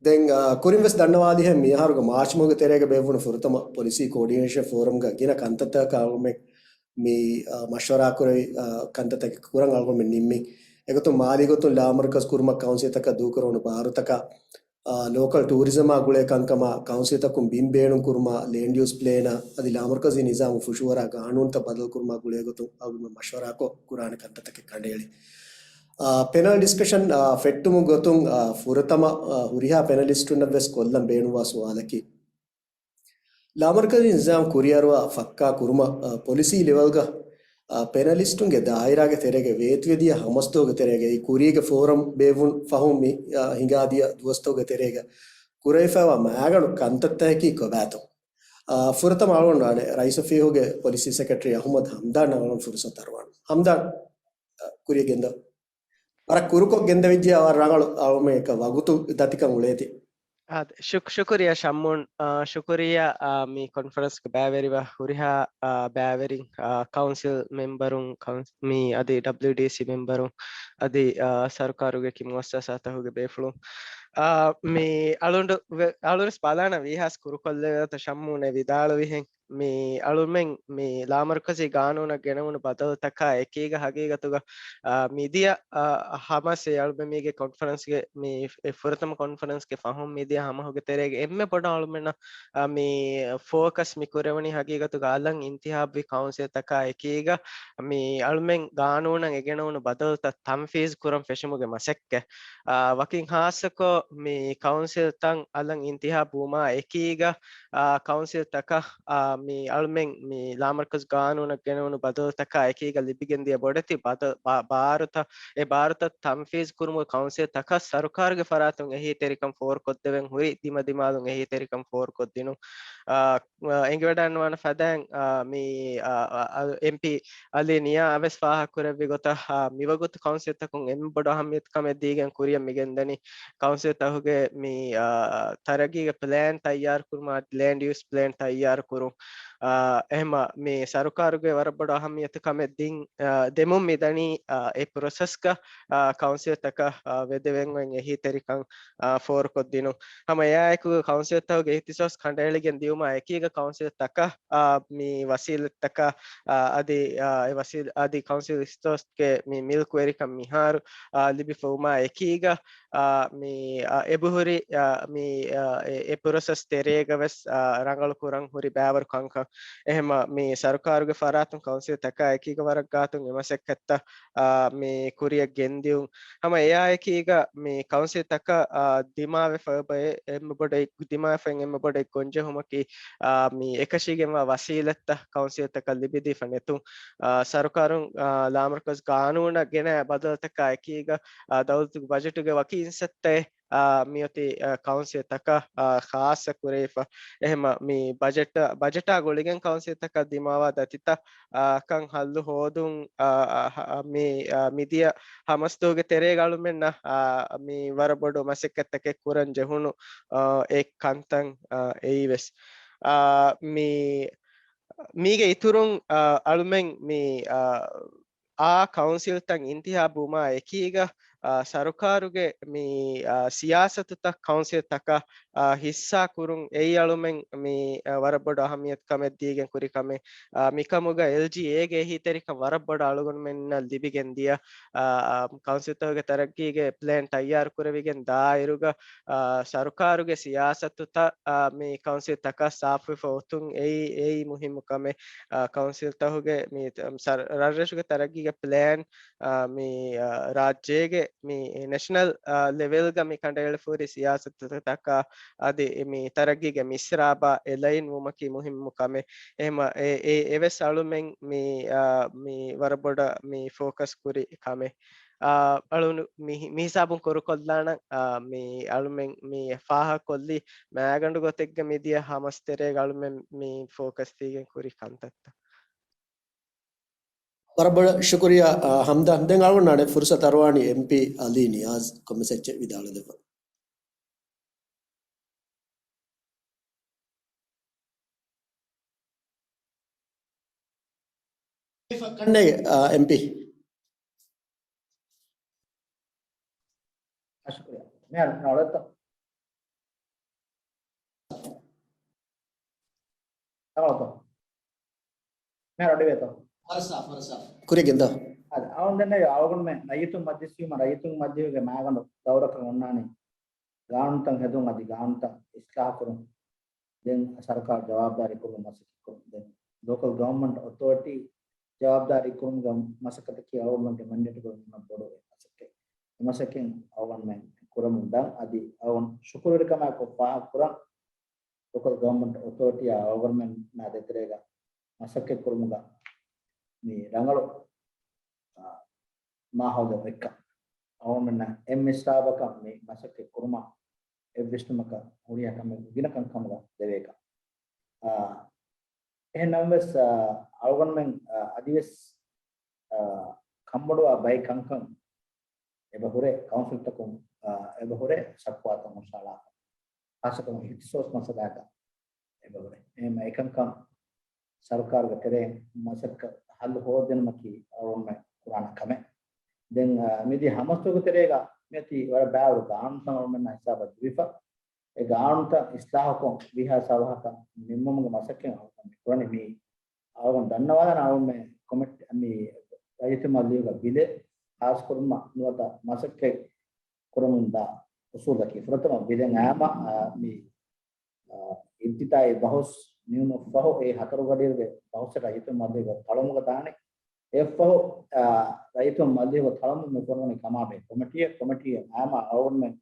ދެން، އާ، ކުރިން ވެސް ދަންނަވާލިހެން މިއަހަރުގެ މާޗް މަހުގެ ތެރޭގަ ބޭއްވުނު ފުރަތަމަ ޕޮލިސީ ކޯޑިނޭޝަން ފޯރަމްގަ ގިނަ ކަންތައްތަކަށް އަޅުމެން މި، އާ، މަޝްވަރާ ކުރެވި، އާ، ކަންތައްތަކެއް ކުރަން އަޅުގަނޑުމެން ނިންމި. އެގޮތުން މާލީ ގޮތުން ލާމަރުކަޒު ކުރުމަށް ކައުންސިލްތަކަށް ދޫކުރެވުނު ބާރުތަކާ، އާ، ލޯކަލް ޓޫރިޒަމާ ގުޅޭ ކަންކަމާ ކައުންސިލްތަކުން ބިން ބޭނުން ކުރުމާ، ލޭންޑް ޔޫސް ޕްލޭނާ އަދި ލާމަރުކަޒީ ނިޒާމު ފުށުއަރާ ގާނޫނުތައް ބަދަލު ކުރުމާ ގުޅޭ ގޮތުން އަޅުގަނޑުމެން މަޝްވަރާކޮށް ކުރާނެ ކަންތައްތަކެއް ކަނޑައެޅި. އާ، ޕެނަލް ޑިސްކަޝަން، އާ، ފެއްޓުމުގެ ގޮތުން، އާ، ފުރަތަމަ، އާ، ހުރިހާ ޕެނަލިސްޓުންނަށް ވެސް ކޮށްލަން ބޭނުންވާ ސުވާލަކީ، ލާމަރުކަޒީ ނިޒާމް ކުރިއަރުވާ ފައްކާ ކުރުމަށް، އާ، ޕޮލިސީ ލެވެލްގަ، އާ، ޕެނަލިސްޓުންގެ ދާއިރާގެ ތެރޭގަ ވޭތުވެދިޔަ ހަމަސްދުވަހުގެ ތެރޭގައި ކުރީގެ ފޯރަމް ބޭއްވުން ފަހުން މި، އާ، ހިނގާދިޔަ ދުވަސްތަކުގެ ތެރޭގަ ކުރެވިފައިވާ މައިގަނޑު ކަންތައްތަކަކީ ކޮބާތޯ؟ އާ، ފުރަތަމަ އަޅުގަނޑު ރައީސް އޮފީހުގެ ޕޮލިސީ ސެކްރެޓަރީ އަޙްމަދު ހަމްދާން އަޅުގަނޑު ފުރުސަތު އަރުވާނަން. ހަމްދާން، އާ، ކުރިއަށް ގެންދަ. ވަރަށް ކުރުކޮށް ގެންދެވިއްޖެ، ވަރަށް ރަނގަޅު އަޅުމެން އެކަ ވަގުތު ދަތިކަން އުޅޭތީ. އާދެ، ޝުކް-، ޝުކުރިއްޔާ ޝައްމޫން، އާ، ޝުކުރިއްޔާ، އާ، މި ކޮންފަރެންސްގެ ބައިވެރިވާ ހުރިހާ، އާ، ބައިވެރިން، އާ، ކައުންސިލް މެމްބަރުން، ކައުން-، މި އަދި ޑަބްލިއުޑީސީ މެމްބަރުން، އަދި، އާ، ސަރުކާރުގެ ކި މުއައްސަސާތަކުގެ ބޭފުޅުން. އާ، މި އަޅުނޑު ވެ-، އަޅުންވެސް ބަލާނަ ވީހާސް ކުރުކޮށްލެވޭތަ ޝައްމޫން އެ ވިދާޅުވިހެން. މި އަޅުމެން މި ލާމަރުކަޒީ ގާނޫނަށް ގެނެވުނު ބަދަލުތަކާ އެކީގަ ހަގީގަތުގަ، އާ، މިދިޔަ، އާ، ހަމަސް އެ އަޅުމެން މީގެ ކޮންފަރެންސްގެ މި އެ ފުރަތަމަ ކޮންފަރެންސްގެ ފަހުން މިދިޔަ ހަމަހުގެ ތެރޭގަ އެންމެ ބޮޑަށް އަޅުމެންނަށް، އާ، މި ފޯކަސް މި ކުރެވުނީ ހަގީގަތުގަ އަލަށް އިންތިހާބުވި ކައުންސިލްތަކާ އެކީގަ މި އަޅުމެން ގާނޫނަށް އެ ގެނެވުނު ބަދަލުތައް ތަންފީޒް ކުރަން ފެށުމުގެ މަސައްކަތް. އާ، ވަކިން ހާއްސަކޮށް މި ކައުންސިލްތައް އަލަށް އިންތިހާބު ވުމާ އެކީގަ، އާ، ކައުންސިލްތަކަށް، އާ، މި އަޅުމެން މި ލާމަރުކަޒު ގާނޫނަށް ގެނެވުނު ބަދަލުތަކާ އެކީގަ ލިބިގެންދިޔަ ބޮޑެތި ބަދަ-، ބާ-، ބާރުތައް، އެ ބާރުތައް ތަންފީޒު ކުރުމުގެ ކައުންސިލްތަކަށް ސަރުކާރުގެ ފަރާތުން އެހީތެރިކަން ފޯރުކޮށްދެވެން ހުރި ދިމަދިމާލުން އެހީތެރިކަން ފޯރުކޮށްދިނުން. އާ، އެނގިވަޑައިންނަވާނެ ފަދައިން، އާ، މި، އާ، އާ، އެމްޕީ އަލީ ނިޔާ އަވެސް ފާހަގަ ކުރެއްވި ގޮތަށް، އާ، މިވަގުތު ކައުންސިލްތަކުން އެންމެ ބޮޑު އަހައްމިޔަތު ކަމެއް ދީގެން ކުރިއަށް މިގެންދަނީ ކައުންސިލްތަކުގެ މި، އާ، ތަރައްގީގެ ޕްލޭން ތައްޔާރު ކުރުމާ، ލޭންޑް ޔޫސް ޕްލޭން ތައްޔާރު ކުރުން. އާ، އެހެމަ މި ސަރުކާރުގެ ވަރަށް ބޮޑު އަހައްމިޔަތު ކަމެއް ދިން، އާ، ދެމުން މިދަނީ، އާ، އެ ޕްރޮސެސްގަ، އާ، ކައުންސިލްތަކަށް، އާ، ވެދެވެން އޮތް އެހީތެރިކަން، އާ، ފޯރުކޮށްދިނުން. ހަމަ އެއާއެކު ކައުންސިލްތަކުގެ އިހްތިސޯސް ކަނޑައެޅިގެން ދިއުމާ އެކީގަ ކައުންސިލްތަކަށް، އާ، މި ވަސީލަތްތަކަށް، އާ، އަދި، އާ، އެ ވަސީލް-، އަދި ކައުންސިލް އިހްތިސޯސްގެ މި މިލްކުވެރިކަން މިހާރު، އާ، ލިބިފައުމާ އެކީގަ، އާ، މި، އާ، އެބަހުރި، އާ، މި، އާ، އެ، އެ ޕްރޮސެސް ތެރޭގަ ވެސް، އާ، ރަނގަޅު ކުރަން ހުރި ބައިވަރު ކަންކަން. އެހެމަ މި ސަރުކާރުގެ ފަރާތުން ކައުންސިލްތަކާ އެކީގަ ވަރަށް ގާތުން އެ މަސައްކަތްތައް، އާ، މި ކުރިއަށް ގެންދިއުން. ހަމަ އެއާއެކީގަ މި ކައުންސިލްތަކަށް، އާ، ދިމާވެފަ އެބަ އެ-، އެންމެ ބޮޑަށް، ދިމާވެފައި އެންމެ ބޮޑަށް ގޮންޖެހުމަކީ، އާ، މި އެކަށީގެންވާ ވަސީލަތްތައް ކައުންސިލްތަކަށް ލިބިދީފަ ނެތުން. އާ، ސަރުކާރުން، އާ، ލާމަރުކަޒު ގާނޫނަށް ގެނައި ބަދަލުތަކާ އެކީގަ، އާ، ދައުލަތުގެ ބަޖެޓުގެ ވަކި އިންސައްތައެއް، އާ، މިއޮތީ، އާ، ކައުންސިލްތަކަށް، އާ، ޚާއްޞަ ކުރެވިފަ. އެހެމަ މި ބަޖެޓަށް، ބަޖެޓާ ގުޅިގެން ކައުންސިލްތަކަށް ދިމާވާ ދަތިތައް، އާ، ކަން ހައްލު ހޯދުން، އާ، އާ، ހަ-، މި، އާ، މިދިޔަ ހަމަސްދުވަހުގެ ތެރޭގަ އަޅުމެންނަށް، އާ، މި ވަރަށް ބޮޑު މަސައްކަތްތަކެއް ކުރަން ޖެހުނު، އާ، އެ ކަންތައް، އާ، އެއީވެސް. އާ، މި، މީގެ އިތުރުން، އާ، އަޅުމެން މި، އާ، އާ ކައުންސިލްތައް އިންތިހާބުވުމާ އެކީގަ، އާ، ސަރުކާރުގެ މި، އާ، ސިޔާސަތުތައް ކައުންސިލްތަކަށް، އާ، ހިއްސާ ކުރުން އެއީ އަޅުމެން މި، އާ، ވަރަށް ބޮޑު އަހައްމިޔަތު ކަމެއް ދީގެން ކުރި ކަމެއް. އާ، މިކަމުގަ އެލްޖީއޭގެ އެހީތެރިކަން ވަރަށް ބޮޑަށް އަޅުގަނޑުމެންނަށް ލިބިގެން ދިޔަ، އާ، އާ، ކައުންސިލްތަކުގެ ތަރައްގީގެ ޕްލޭން ތައްޔާރު ކުރެވިގެން ދާއިރުގަ، އާ، ސަރުކާރުގެ ސިޔާސަތުތައް، އާ، މި ކައުންސިލްތަކަށް ސާފުވެފަ އޮތުން އެއީ، އެއީ މުހިއްމު ކަމެއް. އާ، ކައުންސިލްތަކުގެ މި، އަ، ސަރ-، ރަށްރަށުގެ ތަރައްގީގެ ޕްލޭން، އާ، މި، އާ، ރާއްޖޭގެ މި ނެޝަނަލް، އާ، ލެވެލްގަ މި ކަނޑައެޅިފަހުރި ސިޔާސަތުތަކާ އަދި މި ތަރައްގީގެ މިސްރާބާ އެލައިން ވުމަކީ މުހިއްމު ކަމެއް. އެހެމަ އެ، އެ، އެވެސް އަޅުމެން މި، އާ، މި ވަރަށް ބޮޑަށް މި ފޯކަސް ކުރި ކަމެއް. އާ، އަޅުނު މި، މި ހިސާބުން ކުރުކޮށްލާނަން، އާ، މި އަޅުމެން މި ފާހަގަކޮށްލީ މައިގަނޑު ގޮތެއްގަ މިދިޔަ ހަމަސް ތެރޭގަ އަޅުމެން މި ފޯކަސް ދީގެން ކުރި ކަންތައްތައް. ވަރަށް ބޮޑަށް ޝުކުރިއްޔާ، އާ، ހަމްދާން. ދެން އަޅުގަނޑު އަނެއް ފުރުސަތު އަރުވާނީ އެމްޕީ އަލީ ނިޔާޒް ކޮންމެސް އެއްޗެއް ވިދާޅުވެދެއްވަން. ކަންނޭ، އާ، އެމްޕީ. ޝުކުރިއްޔާ. މިހާރު ނަވަޅައްތަ؟ ނަވަޅައްތަ؟ މިހާރު އަޑިވޭތޯ؟ ކުރިގެން ދޯ. އަދި އަވަން ދެންނެވި އަޅުގަނޑުމެން ރައްޔިތުން މަޖިލިސް ވީމަ، ރައްޔިތުން މަޖިލިސްގެ މައިގަނޑު ދައުރަކަށް އޮންނާނީ ގާނޫނުތައް ހެދުން އަދި ގާނޫނުތައް އިސްލާހު ކުރުން. ދެން ސަރުކާރު ޖަވާބުދާރީ ކުރުމަށް މަސައްކަތް ކުރުން. ދެން ލޯކަލް ގަވަރންމަންޓް އޮތޯރިޓީ ޖަވާބުދާރީ ކުރުމުގެ މަސައްކަތަކީ އަޅުގަނޑުގެ މެންޑޭޓުގަ އޮންނަ ބޮޑު މަސައްކަތް. އެ މަސައްކަތް އަޅުގަނޑުމެން ކުރަމުން ދާން. އަދި އަޅުގަނޑު ޝުކުރުވެރިކަމާއެކު ފާހަގަ ކުރަން، ލޯކަލް ގަވަރންމަންޓް އޮތޯރިޓީއާ އަޅުގަނޑުމެންނާ ދޭތެރޭގަ މަސައްކަތް ކުރުމުގަ މި ރަނގަޅު، އާ، މާހައުލެއް ވެއްކަން. އަޅުގަނޑުމެންނަށް އެއް މިސްރާބަކަށް މި މަސައްކަތް ކުރުމަށް އެއްވިސްނުމަކަށް ހުރިހާ ކަމެއް ގިނަ ކަންކަމުގަ ދެވޭކަން. އާ، އެހެން ނަމަވެސް، އާ، އަޅުގަނޑުމެން، އާ، އަދިވެސް، އާ، ކަންބޮޑުވާ ބައެއް ކަންކަން އެބަ ހުރޭ، ކައުންސިލްތަކުން، އާ، އެބަ ހުރޭ ޝަކުވާތައް ހުށަހަޅާފަ. ޚާއްޞަކޮށް އިހްތިސޯސް މައްސަލައަކަށް އެބަ ހުރޭ. އެހެން އެކަންކަން ސަރުކާރުގެ ތެރެއިން މަސައްކަތް ހައްލު ހޯދިދިނުމަކީ އަޅުގަނޑުމެން ކުރާނެ ކަމެއް. ދެން، އާ، މިދިޔަ ހަމަސްދުވަހުގެ ތެރޭގަ މިއޮތީ ވަރަށް ބައިވަރު ގާނޫނުތައް އަޅުގަނޑުމެންނާ ހިސާބަށް ލިބިފަ. އެ ގާނޫނުތައް އިސްލާހުކޮށް ވީހާވެސް އަވަހަކަށް ނިންމުމުގެ މަސައްކަތް އަޅުގަނޑު މި ކުރަނީ. މި އަޅުގަނޑު ދަންނަވާލާނެ އަޅުގަނޑުމެން ކޮމިޓީ، މި ރައްޔިތު މަޖިލީހުގަ ބިލެއް ފާސްކުރުމަށް ނުވަތަ މަސައްކަތް ކުރަމުންދާ އުސޫލަކީ ފުރަތަމަ ބިލެއް އައީމަ، އާ، މި، އާ، އިބްތިދާއީ ބަހުސް ނިމުމަށްފަހު އެ ހަތަރު ގަޑިއިރުގެ ބަހުސް ރައްޔިތު މަޖިލީހުގެ ތަޅުމުގަ ދާނެ. އެއަށްފަހު، އާ، ރައްޔިތު މަޖިލީހުގެ ތަޅުމު މި ފޮނުވަނީ ކަމާބެހޭ ކޮމިޓީއެއް، ކޮމިޓީއެއް އައީމަ އަޅުގަނޑުމެން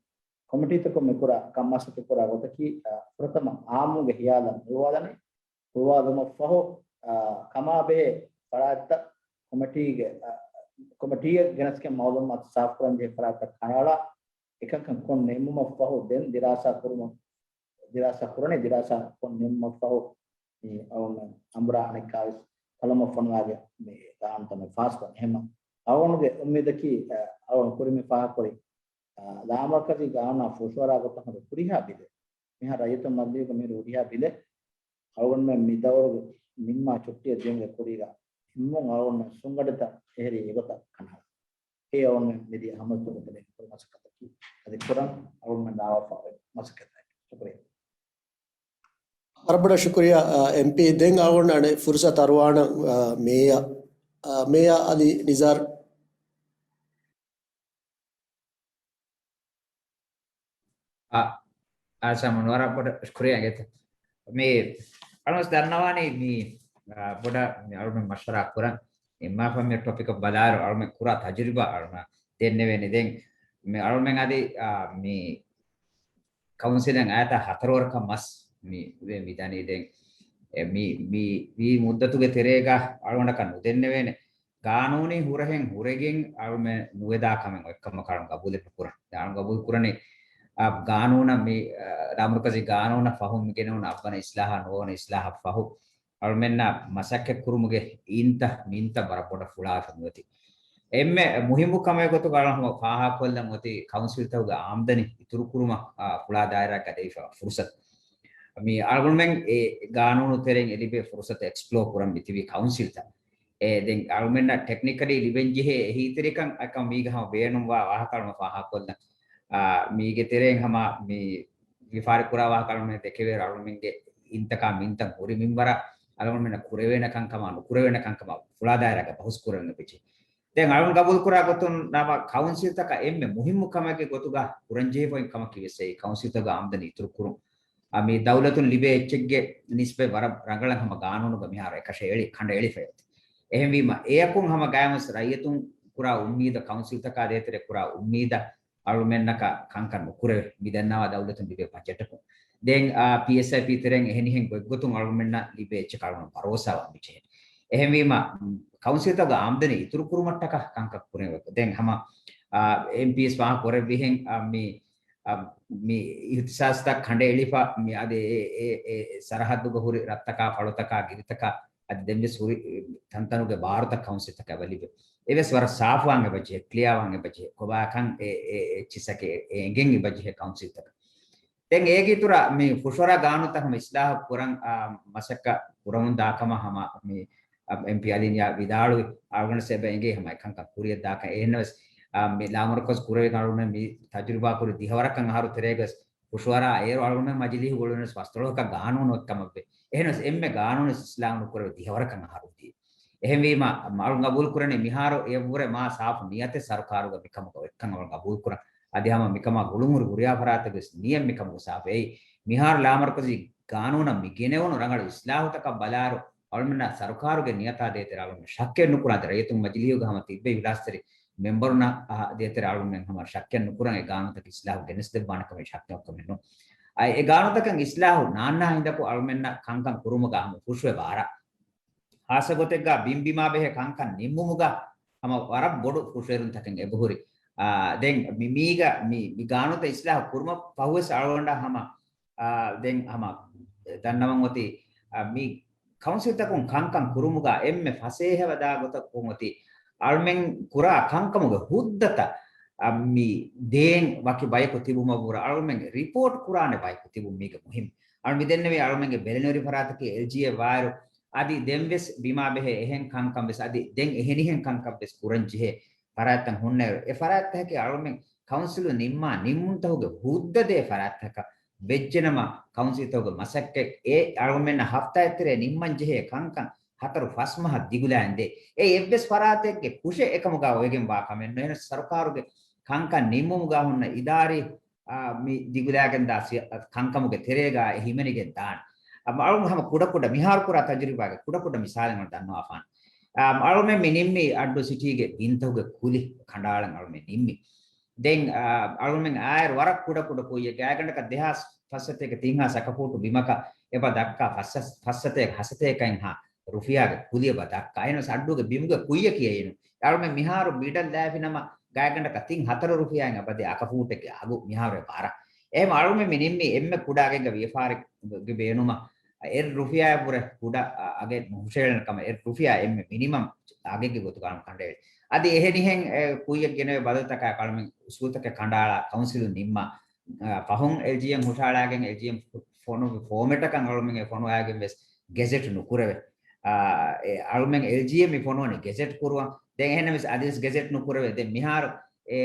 ކޮމިޓީތަކުން މިކުރާ ކަން މަސައްކަތް ކުރާ ގޮތަކީ، އާ، ފުރަތަމަ އާއްމުގެ ހިޔާލަށް މި އުވާލަނީ. ހުޅުވާލުމަށްފަހު، އާ، ކަމާބެހޭ ފަރާތްތައް ކޮމިޓީގެ، އާ، ކޮމިޓީއަށް ގެނެސްގެން މައުލޫމާތު ސާފުކުރަންޖެހޭ ފަރާތްތައް ކަނޑައަޅާ، އެކަންކަން ކޮށް ނިންމުމަށްފަހު ދެން ދިރާސާ ކުރުމަށް، ދިރާސާ ކުރަނީ. ދިރާސާ ކޮށް ނިންމުމަށްފަހު މި އަޅުގަނޑު އަނބުރާ އަނެއްކާވެސް ކަލަމަށް ފޮނުވާގެ މި ގާނޫނުތައް މި ފާސްކޮށް. އެހެންމަ އަޅުގަނޑުގެ އުއްމީދަކީ، އަ، އަޅުގަނޑު ކުރިން މި ފާހަގަކުރި، އަ، ލާމަރުކަޒީ ގާނޫނާ ފުށުއަރާ ގޮތަށް ހުރި ހުރިހާ ބިލެއް، މިހާރު ރައްޔިތުން މަޖިލީހުގަ މި ހުރިހާ ބިލެއް އަޅުގަނޑުމެން މި ދައުރުގެ ނިންމާ ޗުއްޓިއަށް ދިޔުމުގެ ކުރީގަ ހިންމުން އަޅުގަނޑުމެން ސުންގަނޑުތައް އެހެރީ އެގޮތަށް ކަނޑައަޅާ. އެ އަޅުގަނޑުމެން މިދިޔަ ހަމަލުތަކުގެ ތެރޭގަ ކުރި މަސައްކަތަކީ އަދި ކުރަން އަޅުގަނޑުމެން ރާވާފަ އޮތް މަސައްކަތެއް. ޝުކުރިއްޔާ. ވަރަށް ބޮޑަށް ޝުކުރިއްޔާ، އާ، އެމްޕީ. ދެން އަޅުގަނޑު އަނެއް ފުރުސަތު އަރުވާނަން، އާ، މޭޔާ، އާ، މޭޔާ އަލީ ނިޒާރު. އާ، އާ، ސަމުން ވަރަށް ބޮޑަށް ޝުކުރިއްޔާ އިނގޭތަ. މި އަޅުގަނޑު ދަންނަވާނީ މި، އާ، ބޮޑަށް މި އަޅުގަނޑު މަޝްވަރާ ކުރަން އިމާ ފަންމި ޓޮޕިކަށް ބަލާއިރު އަޅުގަނޑު ކުރާ ތަޖުރިބާ އަޅުގަނޑަށް ދެންނެވޭނެ. ދެން މި އަޅުގަނޑު އަދި، އާ، މި ކައުންސިލެއް އައިތާ ހަތަރު ވަރަކަށް މަސް މި ވެ މިދަނީ. ދެން އެ މި، މި، މި މުއްދަތުގެ ތެރޭގަ އަޅުގަނޑަކަށް ނުދެންނެވޭނެ. ގާނޫނީ ހުރަހެއް ހުރެގެން އަޅުމެ ނުވެދާ ކަމެއް އޮތްކަމަކަށް ގަބޫލެއް ނުކުރަން. ދެން އަޅު ގަބޫލު ކުރަނީ، އާ، ގާނޫނަށް މި، އާ، ލާމަރުކަޒީ ގާނޫނަށް ފަހުން މި ގެނެވުނު އަށްވަނަ އިސްލާހާ ނުވަވަނަ އިސްލާހަށް ފަހު އަޅުމެންނަށް މަސައްކަތް ކުރުމުގެ އިންތަ މިންތަ ވަރަށް ބޮޑަށް ފުޅާފަ ނުވެތި. އެންމެ މުހިއްމު ކަމެއް ގޮތުގަ އަޅު ހަމަ ފާހަގަކޮށްލަން އޮތީ ކައުންސިލްތަކުގެ އާމްދަނީ އިތުރުކުރުމަށް، އާ، ފުޅާ ދާއިރާއަކަށް ދެވިފަ ފުރުސަތު. މި އަޅުގަނޑުމެން އެ ގާނޫނު ތެރެއިން އެ ލިބޭ ފުރުސަތު އެކްސްޕްލޯ ކުރަން މިތިބީ ކައުންސިލްތައް. އެ ދެން އަޅުމެންނަށް ޓެކްނިކަލީ ލިބެންޖެހޭ އެހީތެރިކަން އަކަ މީގަ ހަމަ ބޭނުންވާ ވާހަކަ އަޅުމެން ފާހަގަކޮށްލަން. އާ، މީގެ ތެރެއިން ހަމަ މި ވިފާރި ކުރާ ވާހަކަ އަޅުމެން ދެކެވޭ އަޅުމެންގެ އިންތަކާ މިންތައް ހުރި މިންވަރަށް އަޅުމެންނަށް ކުރެވޭނެ ކަންކަމާ ނުކުރެވޭނެ ކަންކަމާ ފުޅާ ދާއިރާގަ ބަހުސް ކުރަން އެބަޖެހޭ. ދެން އަޅުން ގަބޫލު ކުރާ ގޮތުން ނަމަ ކައުންސިލްތަކަށް އެންމެ މުހިއްމު ކަމެއްގެ ގޮތުގަ ކުރަންޖެހިފަ އޮތް ކަމަކީ ވެސް އެއީ ކައުންސިލްތަކުގެ އާމްދަނީ އިތުރު ކުރުން. އަ، މި ދައުލަތުން ލިބޭ އެއްޗެއްގެ ނިސްބަތް ވަރަށް ރަނގަޅަށް ހަމަ ގާނޫނުގަ މިހާރު އެކަށަ އެޅި، ކަނޑަ އެޅިފަ އޮތީ. އެހެންވީމަ، އެއަކުން ހަމަ ގައިމުވެސް ރައްޔިތުން ކުރާ އުއްމީދަށް، ކައުންސިލްތަކާ ދޭތެރޭ ކުރާ އުއްމީދަށް އަޅުމެންނަކަށް ކަންކަން ނުކުރެވޭ. މި ދަންނަވާ ދައުލަތުން ލިބޭ ބަޖެޓަކުން. ދެން، އާ، ޕީއެސްއައިޕީ ތެރެއިން އެހެނިހެން ގޮތްގޮތުން އަޅުމެންނަށް ލިބޭ އެއްޗަކަށް އަޅުމެން ބަރޯސާވާން މި ޖެހޭ. އެހެންވީމަ، ކައުންސިލްތަކުގެ އާމްދަނީ އިތުރު ކުރުމަށްޓަކާ ކަންކަން ކުރެވޭ. ދެން ހަމަ، އާ، އެމްޕީއެސް ފާހަގަ ކުރެއްވިހެން، އާ، މި، އާ، މި އިހްތިސާސްތައް ކަނޑައެޅިފަ، މި އަދި އެ، އެ، އެ، އެ ސަރަހައްދުގަ ހުރި ރަށްތަކާ، ފަޅުތަކާ، ގިރިތަކާ، އަދި ދެންވެސް ހުރި ތަންތަނުގެ ބާރުތައް ކައުންސިލްތަކަށް އެބަ ލިބޭ. އެވެސް ވަރަށް ސާފުވާން އެބަޖެހޭ، ކްލިއާވާން އެބަޖެހޭ، ކޮބާކަން އެ، އެ، އެއްޗިއްސަކެއް އެ އެނގެން އެބަޖެހޭ ކައުންސިލްތަކަށް. ދެން އޭގެ އިތުރަށް މި ފުށުއަރާ ގާނޫނުތައް ހަމަ އިސްލާހު ކުރަން، އާ، މަސައްކަތް ކުރަމުން ދާކަމަށް ހަމަ މި، އާ، އެމްޕީ އަލީ ނިޔާ ވިދާޅުވި އަޅުގަނޑު ސެބަ އެނގޭ ހަމަ އެކަންކަން ކުރިއަށް ދާކަން. އެހެންނަމަވެސް، އާ، މި ލާމަރުކަޒު ކުރެވި އަޅުގަނޑު މި ތަޖުރިބާ ކުރި ދިހަ ވަރަކަށް އަހަރު ތެރޭގަސް ފުށުއަރާ އޭރު އަޅުގަނޑުމެން މަޖިލީހު ގުޅުނަސް ފަސްދޮޅަހަކަށް ގާނޫނު އޮތްކަމަށްވެ. އެހެނަސް އެންމެ ގާނޫނު އިސްލާހު ނުކުރެވި ދިހަވަރަކަށް އަހަރު ދީ. އެހެންވީމަ، އަޅު ގަބޫލު ކުރަނީ މިހާރު އެއަށްވުރެ މާ ސާފު ނިޔަތެއް ސަރުކާރުގަ މިކަމުގަ އޮތްކަން އަޅު ގަބޫލު ކުރަން. އަދި ހަމަ މިކަމާ ގުޅުންހުރި ހުރިހާ ފަރާތެއްވެސް ނިޔަތް މިކަމުގަ ސާފު. އެއީ، މިހާރު ލާމަރުކަޒީ ގާނޫނަށް މި ގެނެވުނު ރަނގަޅު އިސްލާހުތަކަށް ބަލާއިރު، އަޅުމެންނަށް ސަރުކާރުގެ ނިޔަތާ ދޭތެރޭ އަޅުމެން ޝައްކެއް ނުކުރާ. އަދި ރައްޔިތުން މަޖިލީހުގަ ހަމަ ތިއްބެވި ވިލާސްތެރި މެމްބަރުންނަށް ދޭތެރޭ އަޅުމެން ހަމަ ޝައްކެއް ނުކުރަން އެ ގާނޫނުތަކަށް އިސްލާހު ގެނެސްދެއްވާނެ ކަމެއް ޝައްކެއް ކަމެއް ނޫން. އައި، އެ ގާނޫނުތަކަށް އިސްލާހު ނާންނާ ހިނދަކު އަޅުމެންނަށް ކަންކަން ކުރުމުގަ ހަމަ ފުށުއެބަ އަރާ. ހާއްސަ ގޮތެއްގަ ބިން ބިމާ ބެހޭ ކަންކަން ނިންމުމުގަ ހަމަ ވަރަށް ބޮޑު ފުށުއެރުންތަކެއް އެބަހުރި. އާ، ދެން މި-، މީގަ މި-، މި ގާނޫނުތައް އިސްލާހު ކުރުމަށް ފަހުވެސް އަޅުގަނޑަށް ހަމަ، އާ، ދެން ހަމަ ދަންނަވަން އޮތީ، އާ، މި ކައުންސިލްތަކުން ކަންކަން ކުރުމުގަ އެންމެ ފަސޭހަވެދާ ގޮތަކުން އޮތީ، އަޅުމެން ކުރާ ކަންކަމުގެ ހުއްދަތައް، އަ، މި ދޭން ވަކި ބަޔަކު ތިބުމަށްވުރެ އަޅުމެން ރިޕޯޓް ކުރާނެ ބަޔަކު ތިބުން މީގެ މުހިންމު. އަޅު މި ދެންނެވި އަޅުމެންގެ ބެލެނިވެރި ފަރާތަކީ އެލްޖީއޭ ވާއިރު، އަދި ދެން ވެސް ބިމާ ބެހޭ އެހެން ކަންކަން ވެސް، އަދި ދެން އެހެނިހެން ކަންކަން ވެސް ކުރަން ޖެހޭ ފަރާތްތައް ހުންނައިރު، އެ ފަރާތްތަކަކީ އަޅުމެން ކައުންސިލު ނިންމާ ނިންމުންތަކުގެ ހުއްދަ ދޭ ފަރާތްތަކަށް ވެއްޖެނަމަ، ކައުންސިލްތަކުގެ މަސައްކަތް އެ އަޅުގަނޑުމެންނަށް ހަފްތާއެއްތެރޭ ނިންމަން ޖެހޭ ކަންކަން ހަތަރު ފަސް މަހަށް ދިގުލާން ދޭ. އެ އެއްވެސް ފަރާތެއްގެ ކުށެއް އެކަމުގަ އޮވެގެން ވާ ކަމެއް ނޫން. އެހެނަސް ސަރުކާރުގެ ކަންކަން ނިންމުމުގަ ހުންނަ އިދާރީ، އާ، މި ދިގުލާގެން ދާ ސި-، ކަންކަމުގެ ތެރޭގަ އެ ހިމެނިގެން ދާނެ. އާ، އަޅުގަނޑު ހަމަ ކުޑަކުޑަ މިހާރު ކުރާ ތަޖުރިބާގެ ކުޑަކުޑަ މިސާލެއް އަޅުގަނޑު ދަންނަވާފާނެ. އާ، އަޅުމެން މި ނިންމީ އައްޑޫ ސިޓީގެ ބިންތަކުގެ ކުލި ކަނޑައަޅަން އަޅުމެން ނިންމީ. ދެން އަޅުމެން އާއިރު ވަރަށް ކުޑަ ކުޑަ ކުއްޔެއް ގާތްގަނޑަކަށް ދެހާސް ފަސްސަތޭކަ ތިން ހާސް އަކަފޫޓު ބިމަކަށް އެބަ ދައްކާ ފަސް ފަސްސަތޭކަ ހަސަތޭކައިން ހާ ރުފިޔާގެ ކުލި އެބަ ދައްކާ. އެހެނަސް އައްޑޫގެ ބިމުގެ ކުއްޔަކީ އެއިނު. އަޅުމެން މިހާރު ބިޑަށް ލާފިނަމަ ގާތްގަނޑަކަށް ތިން ހަތަރު ރުފިޔާއިން އެބަދޭ އަކަފޫޓެއްގެ އަގު މިހާރު އެބަ އަރާ. އެހެން އަޅުމެން މި ނިންމީ އެންމެ ކުޑަ އަގެއްގަ ވިޔަފާރި ގެ ބޭނުމަށް އެއް ރުފިޔާއަށްވުރެ ކުޑަ އަގެއް ނުހުށައެޅެން ކަމަށް އެއް ރުފިޔާ އެންމެ މިނިމަމް އަގެއްގެ ގޮތުގަ ކަނޑައެޅި. އަދި އެހެނިހެން ކުއްޔަށް ގެނެވޭ ބަދަލުތަކާ އަޅުމެން އުސޫލުތަކެއް ކަނޑައަޅާ ކައުންސިލުން ނިންމާ، ފަހުން އެލްޖީއެމް ހުށައަޅާގެން އެލްޖީއެމް ފޮނު ފޯމެޓަކަށް އަޅުމެން އެ ފޮނުވާގެން ވެސް ގެޒެޓް ނުކުރެވޭ. އަޅުމެން އެލްޖީއެމް މި ފޮނުވަނީ ގެޒެޓް ކުރުވަން. ދެން އެހެންނަމަވެސް އަދިވެސް ގެޒެޓް ނުކުރެވޭ. ދެން މިހާރު އޭ،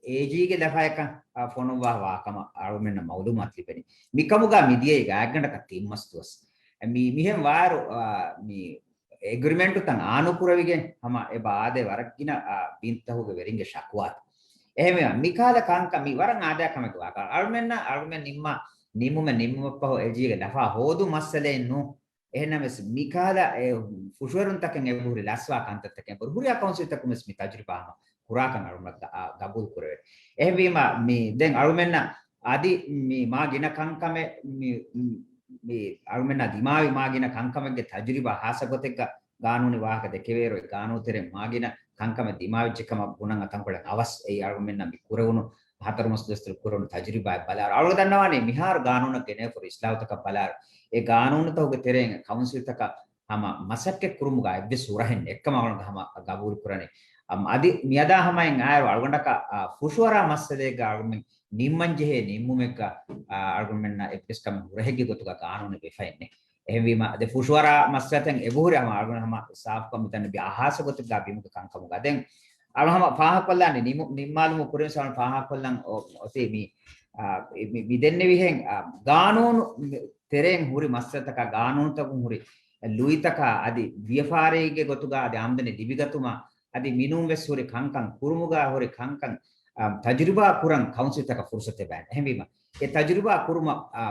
އޭޖީގެ ލަފާޔަކަށް ފޮނުއްވާ ވާ ކަމަށް އަޅުމެންނަށް މައުލޫމާތު ލިބެނީ. މިކަމުގަ މިދިޔައީ ގާތްގަނޑަކަށް ތިން މަސް ދުވަސް. މި، މިހެން ވާއިރު، މި އެގްރިމެންޓުތައް އާނުކުރެވިގެން ހަމަ އެބަ އާދޭ ވަރަށް ގިނަ، ބިންތަހުގެ ވެރިންގެ ޝަކުވާތައް. އެހެންވެ، މިކަހަލަ ކަންކަން މި ވަރަށް އާދަޔާ ކަމެއްގެ ވާހަކަ. އަޅުމެންނަށް، އަޅުމެން ނިންމާ ނިންމުމެއް ނިންމުމަށްފަހު އެލްޖީގެ ލަފާ ހޯދުން މައްސަލައެއް ނޫން. އެހެންނަމަވެސް، މިކަހަލަ އެ ފުށުއެރުންތަކެއް އެބަހުރި ލަސްވާ ކަންތައްތަކެއް އެބަހުރި ހުރިހާ ކައުންސިލްތަކުން ވެސް މި ތަޖުރިބާ ހަމަ ކުރާކަން އަޅުމެން ގަ-، އާ، ގަބޫލު ކުރެވޭ. އެހެންވީމަ، މި ދެން އަޅުމެންނަށް އަދި މި މާ ގިނަ ކަންކަމެއް މި، މި އަޅުމެންނާ ދިމާވި މާ ގިނަ ކަންކަމެއްގެ ތަޖުރިބާ ހާއްސަ ގޮތެއްގަ ގާނޫނީ ވާހަކަ ދެކެވޭއިރު، އެ ގާނޫނު ތެރެއިން މާ ގިނަ ކަންކަމެއް ދިމާވެއްޖެ ކަމަށް ބުނަން އަތަންކޮޅެއް އަވަސް. އެއީ އަޅުމެންނަށް މި ކުރެވުނު ހަތަރު މަސް ދުވަސްތުރު ކުރެވުނު ތަޖުރިބާއެއް ބަލާއިރު، އަޅުގަ ދަންނަވާނީ މިހާރު ގާނޫނަށް ގެނެވިފައި އިސްލާހުތަކަށް ބަލާއިރު، އެ ގާނޫނުތަކުގެ ތެރެއިން ކައުންސިލްތަކަށް ހަމަ މަސައްކަތް ކުރުމުގަ އެއްވެސް ހުރަހެއް ނެއްކަމަށް އަޅުގަ ހަމަ ގަބޫލު ކުރަނީ. އަމް، އަދި މިއަދާ ހަމައިން އާއިރު އަޅުގަނޑަކަށް، އާ، ފުށުއަރާ މައްސަލައެއްގަ އަޅުމެން ނިންމަންޖެހޭ ނިންމުމެއްގަ، އާ، އަޅުގަނޑުމެންނަށް އެއްވެސް ކަމެއް ހުރަހެއްގެ ގޮތުގަ ގާނޫނެއް ވެފައެއްނެއް. އެހެންވީމަ، އަދި ފުށުއަރާ މައްސަލަތައް އެބަހުރި ހަމަ އަޅުގަނޑު ހަމަ ސާފުކޮށް މިތަން ބި އަހާސަ ގޮތެއްގަ ބިމުގެ ކަންކަމުގަ. ދެން އަޅު ހަމަ ފާހަގަކޮށްލާނެ ނިމު-، ނިންމާލުމު ކުރިން ސަވަން ފާހަގަކޮށްލަން އޮ-، އޮތީ މި، އާ، މި، މި ދެންނެވިހެން، އާ، ގާނޫނު ތެރެއިން ހުރި މައްސަލަތަކާ، ގާނޫނުތަކުން ހުރި ލުއިތަކާ، އަދި ވިޔަފާރީގެ ގޮތުގަ އަދި އާމްދަނީ ލިބިގަތުމަށް އަދި މިނޫން ވެސް ހުރި ކަންކަން ކުރުމުގަ ހުރި ކަންކަން، އާ، ތަޖުރިބާ ކުރަން ކައުންސިލްތަކަށް ފުރުސަތެއް ބާއެއް. އެހެންވީމަ، އެ ތަޖުރިބާ ކުރުމަށް، އާ،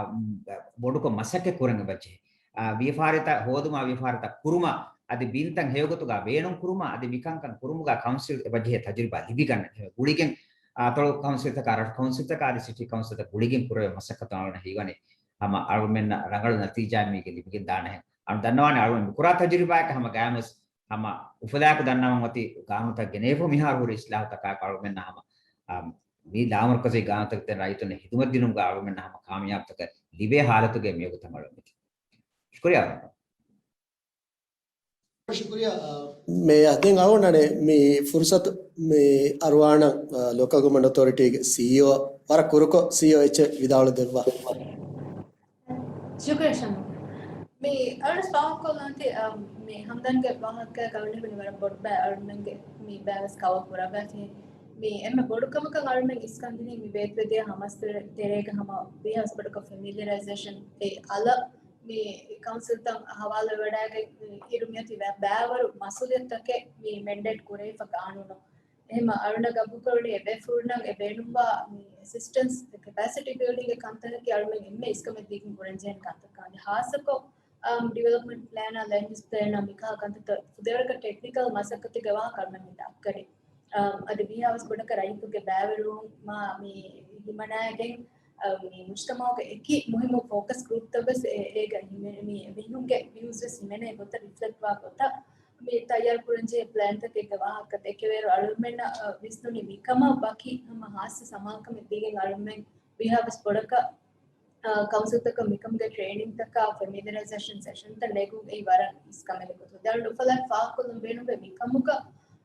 ބޮޑުކޮށް މަސައްކަތް ކުރަން އެބަޖެހޭ. އާ، ވިޔަފާރިތައް ހޯދުމާ، ވިޔަފާރިތައް ކުރުމަށް އަދި ބިންތައް ހެޔޮގޮތުގަ ބޭނުން ކުރުމަށް އަދި މިކަންކަން ކުރުމުގަ ކައުންސިލް އެބަޖެހޭ ތަޖުރިބާ ލިބިގަންނަ ގުޅިގެން، އާ، ތޮޅު ކައުންސިލްތަކާ، ރަށު ކައުންސިލްތަކާ އަދި ސިޓީ ކައުންސިލްތައް ގުޅިގެން ކުރެވޭ މަސައްކަތު އަޅުގަނޑަށް ހީވަނީ ހަމަ އަޅުމެންނަށް ރަނގަޅު ނަތީޖާއެއް މީގެ ލިބިގެން ދާނެހެން. އަޅު ދަންނަވާނެ އަޅުމެން މި ކުރާ ތަޖުރިބާއަކަށް ހަމަ ގާމުސް ހަމަ އުފަލާއެކު ދަންނަވަން އޮތީ ގާނޫނުތައް ގެނެވިފަ މިހާރު ހުރި އިސްލާހުތަކާއެކު އަޅުމެންނަށް ހަމަ، އަ، މި ލާމަރުކަޒީ ގާނޫނުތަކުގެ ތެރެއިން ރައްޔިތުންނަށް ހިދުމަތް ދިނުމުގަ އަޅުމެންނަށް ހަމަ ކާމިޔާބުތަކެއް ލިބޭ ހާލަތުގެ މިވަގުތަށް އަޅުގަނޑު އެބަ އެދި. ޝުކުރިޔާ. ޝުކުރިޔާ، އަ، މޭޔާ. ދެން އަޅުގަނޑަށް މި ފުރުސަތު މި އަރުވާނަން، އަ، ލޯކަލް ގޮވަރންމަންޓް އޮތޯރިޓީގެ ސީއީއޯ ވަރަށް ކުރުކޮށް ސީއީއޯ އެއްޗެއް ވިދާޅު ދެއްވާ. ޝުކުރިޔާ ޝަމީމް. މި އަޅުގަނޑު ފާހަގަކޮށްލަންތީ، އަ، މި ހަމްދާންގެ ވާހަކަ ގަވަނި ބުނި ވަރަށް ބޮޑު ބައެއް އަޅުމެންގެ މި ބައިވެސް ކަވަރ ކުރައްވާފި. މި އެންމެ ބޮޑު ކަމަކަށް އަޅުމެން އިސްކަންދިނީ މި ބޭތުވެދިޔަ ހަމަސްތެރޭގަ ހަމަ ވީހާވެސް ބޮޑަކަށް ފެމިލިއަރައިޒޭޝަން އެ އަލަށް މި ކައުންސިލްތައް ހަވާލުވެވަޑައިގެން އިރު މިއޮތީ ބައި-، ބައިވަރު މަސްއޫލިއްޔަތުތަކެއް މި މެންޑޭޓް ކުރެވިފަ ގާނޫނު. އެހެންމަ އަޅުނަށް ގަބޫލުކުރެވުނީ އެބޭފުޅުންނަށް އެ ބޭނުންވާ މި އެސިސްޓެންސް ކެޕޭސިޓީ ބިލްޑިންގ ކަންތަކަކީ އަޅުމެން އެންމެ އިސްކަމެއް ދީގެން ކުރަންޖެހޭނެ ކަންތައް ކަން. ހާއްސަކޮށް، އަމް، ޑިވެލޮޕްމަންޓް ޕްލޭނާ ލޭންޑް ޔޫސް ޕްލޭނާ މިކަހަލަ ކަންތައްތައް ފުދޭވަރަކަށް ޓެކްނިކަލް މަސައްކަތުގެ ވާހަކަ އަޅުމެން މި ދައްކަނީ. އަމް، އަދި ވީހާވެސް ބޮޑަކަށް ރައްޔިތުންގެ ބައިވެރިވުމާ މި ހިމަނައިގެން، އަ، މި މުޖްތަމަޢުގެ އެކި މުހިއްމު ފޯކަސް ގްރޫޕްތައް ވެސް އެ-، އޭގަ ހިމެނޭ، މި މީހުންގެ ވިއުސް ވެސް ހިމެނޭ ގޮތަށް ރިފްލެކްޓްވާ ގޮތަށް މި ތައްޔާރު ކުރަންޖެހޭ ޕްލޭންތަކެއްގެ ވާހަކަ ދެކެވޭއިރު އަޅުމެންނަށް، އަ، ވިސްނުނީ މިކަމަށް ވަކި ހަމަ ހާއްސަ ސަމާލުކަމެއް ދީގެން އަޅުމެން ވީހާވެސް ބޮޑަކަށް، އަ، ކައުންސިލްތަކަށް މިކަމުގެ ޓްރޭނިންތަކާ ފެމިލިއަރައިޒޭޝަން ސެޝަންތައް ނެގުން އެއީ ވަރަށް އިސްކަމެއް ގޮތުން. ދެ އަޅު އުފަލާއެކު ފާހަގަކޮށްލަން ބޭނުންވޭ މިކަމުގަ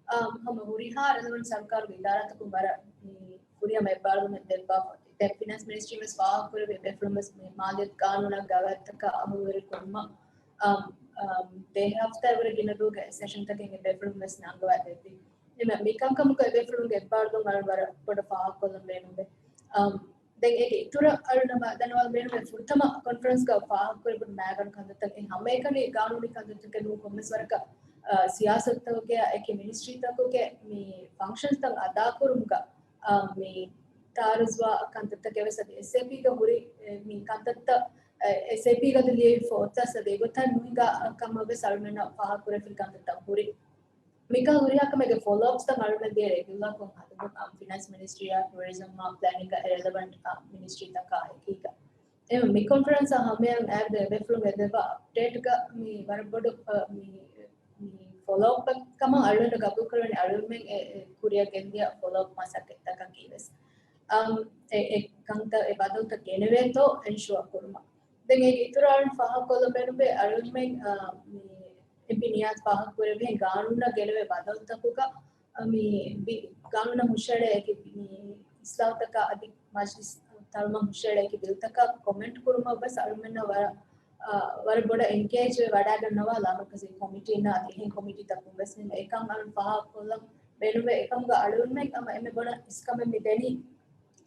އާ، ހަމަ ހުރިހާ ރެލެވަންޓް ސަރުކާރުގެ އިދާރާތަކުން ވަރަށް މި ފުރިހަމަ އެއްބާރުލުމެއް ދެއްވާފަ. ދެން ފިނޭންސް މިނިސްޓްރީން ވެސް ފާހަގަކުރެއްވި އެބޭފުޅުން ވެސް މި މާލިޔަތު ގާނޫނާ ގަވާއިދުތަކާ އަމުރުވެރިކުރުމަށް، އާ، އާ، ދެ ހަފްތާއެއް ވުރެ ގިނަ ދުވަހުގެ ސެޝަންތަކެއް އެބޭފުޅުން ވެސް ނަންގަވާ ދެއްވި. އެމެ-، މި ކަންކަމުގަ އެބޭފުޅުންގެ އެއްބާރުލުން އަޅު ވަރަށް ބޮޑަށް ފާހަގަކޮށްލަން ބޭނުންވޭ. އާ، ދެން އޭގެ އިތުރަށް އަޅު ނަމަ ދަންނަވާލަން ބޭނުންވޭ ފުރަތަމަ ކޮންފަރެންސްގަ ފާހަގަކުރެވުނު މައިގަނޑު ކަންތައްތައް އެ ހަމައެކަނި ގާނޫނީ ކަންތައްތަކެއް ނޫން ކޮންމެސް ވަރަކަށް، އާ، ސިޔާސަތުތަކުގެ އެކި މިނިސްޓްރީތަކުގެ މި ފަންކްޝަންސްތައް އަދާކުރުމުގަ، އާ، މި ތާރުޒުވާ ކަންތައްތަކެއް ވެސް އަދި އެސްއޭޕީގަ ހުރި، އެ، މި ކަންތައްތައް، އެ، އެސްއޭޕީގަ ލިޔެވި ފޯތަސް އަދި އެގޮތަށް ނުހިނގާ ކަމަށް ވެސް އަޅުމެންނަށް ފާހަގަކުރެވިފައި ކަންތައްތައް ހުރި. މިކަހަލަ ހުރިހާ ކަމެއްގެ ފޮލޯއަޕްސްތައް އަޅުގަނޑު ދިޔަ ރެގިއުލާކޮށް ހަދަމުން، އަމް، ފިނޭންސް މިނިސްޓްރީއާ، ޓޫރިޒަމްއާ، ޕްލޭނިންގ އެ ރެލެވަންޓް މިނިސްޓްރީތަކާ އެކީގަ. އެ މި ކޮންފަރެންސާ ހަމަޔަށް އައި ބޭފުޅުން އެދެއްވާ އަޕްޑޭޓްގަ މި ވަރަށް ބޮޑު، އަ، މި، މި ފޮލޯއަޕް ކަމަށް އަޅުގަނޑު ގަބޫލު ކުރަނީ އަޅުގަނޑުމެން އެ، އެ ކުރިއަށް ގެންދިޔަ ފޮލޯއަޕް މަސައްކަތްތަކަކީ ވެސް. އަމް، އެ، އެ ކަންތައް އެ ބަދަލުތައް ގެނެވޭތޯ އެންޝުއަ ކުރުމަށް. ދެން އޭގެ އިތުރަށް އަޅުން ފާހަގަކޮށްލަން ބޭނުންވޭ އަޅުގަނޑުމެން، އަ، މި އެމްޕީ ނިޔާޒް ފާހަގަކުރެއްވިހެން ގާނޫނަށް ގެނެވޭ ބަދަލުތަކުގަ، އަ، މި ބި-، ގާނޫނަށް ހުށައެޅޭ އެކި މި އިސްލާހުތަކާ އަދި މަޖްލިސް ތަޅުމަށް ހުށައެޅޭ އެކި ބިލްތަކަށް ކޮމެންޓް ކުރުމަށް ވެސް އަޅުމެންނަށް ވަރަށް، އަ، ވަރަށް ބޮޑަށް އެންގޭޖް ވެ ވަޑައިގަންނަވާ ލާމަރުކަޒީ ކޮމިޓީންނާ އަދި އެހެން ކޮމިޓީތަކުން ވެސް އެކަން އަޅުން ފާހަގަކޮށްލަން ބޭނުންވޭ. އެކަމުގަ އަޅުގަނޑުމެން އަމަ އެންމެ ބޮޑަށް އިސްކަމެއް މި ދެނީ،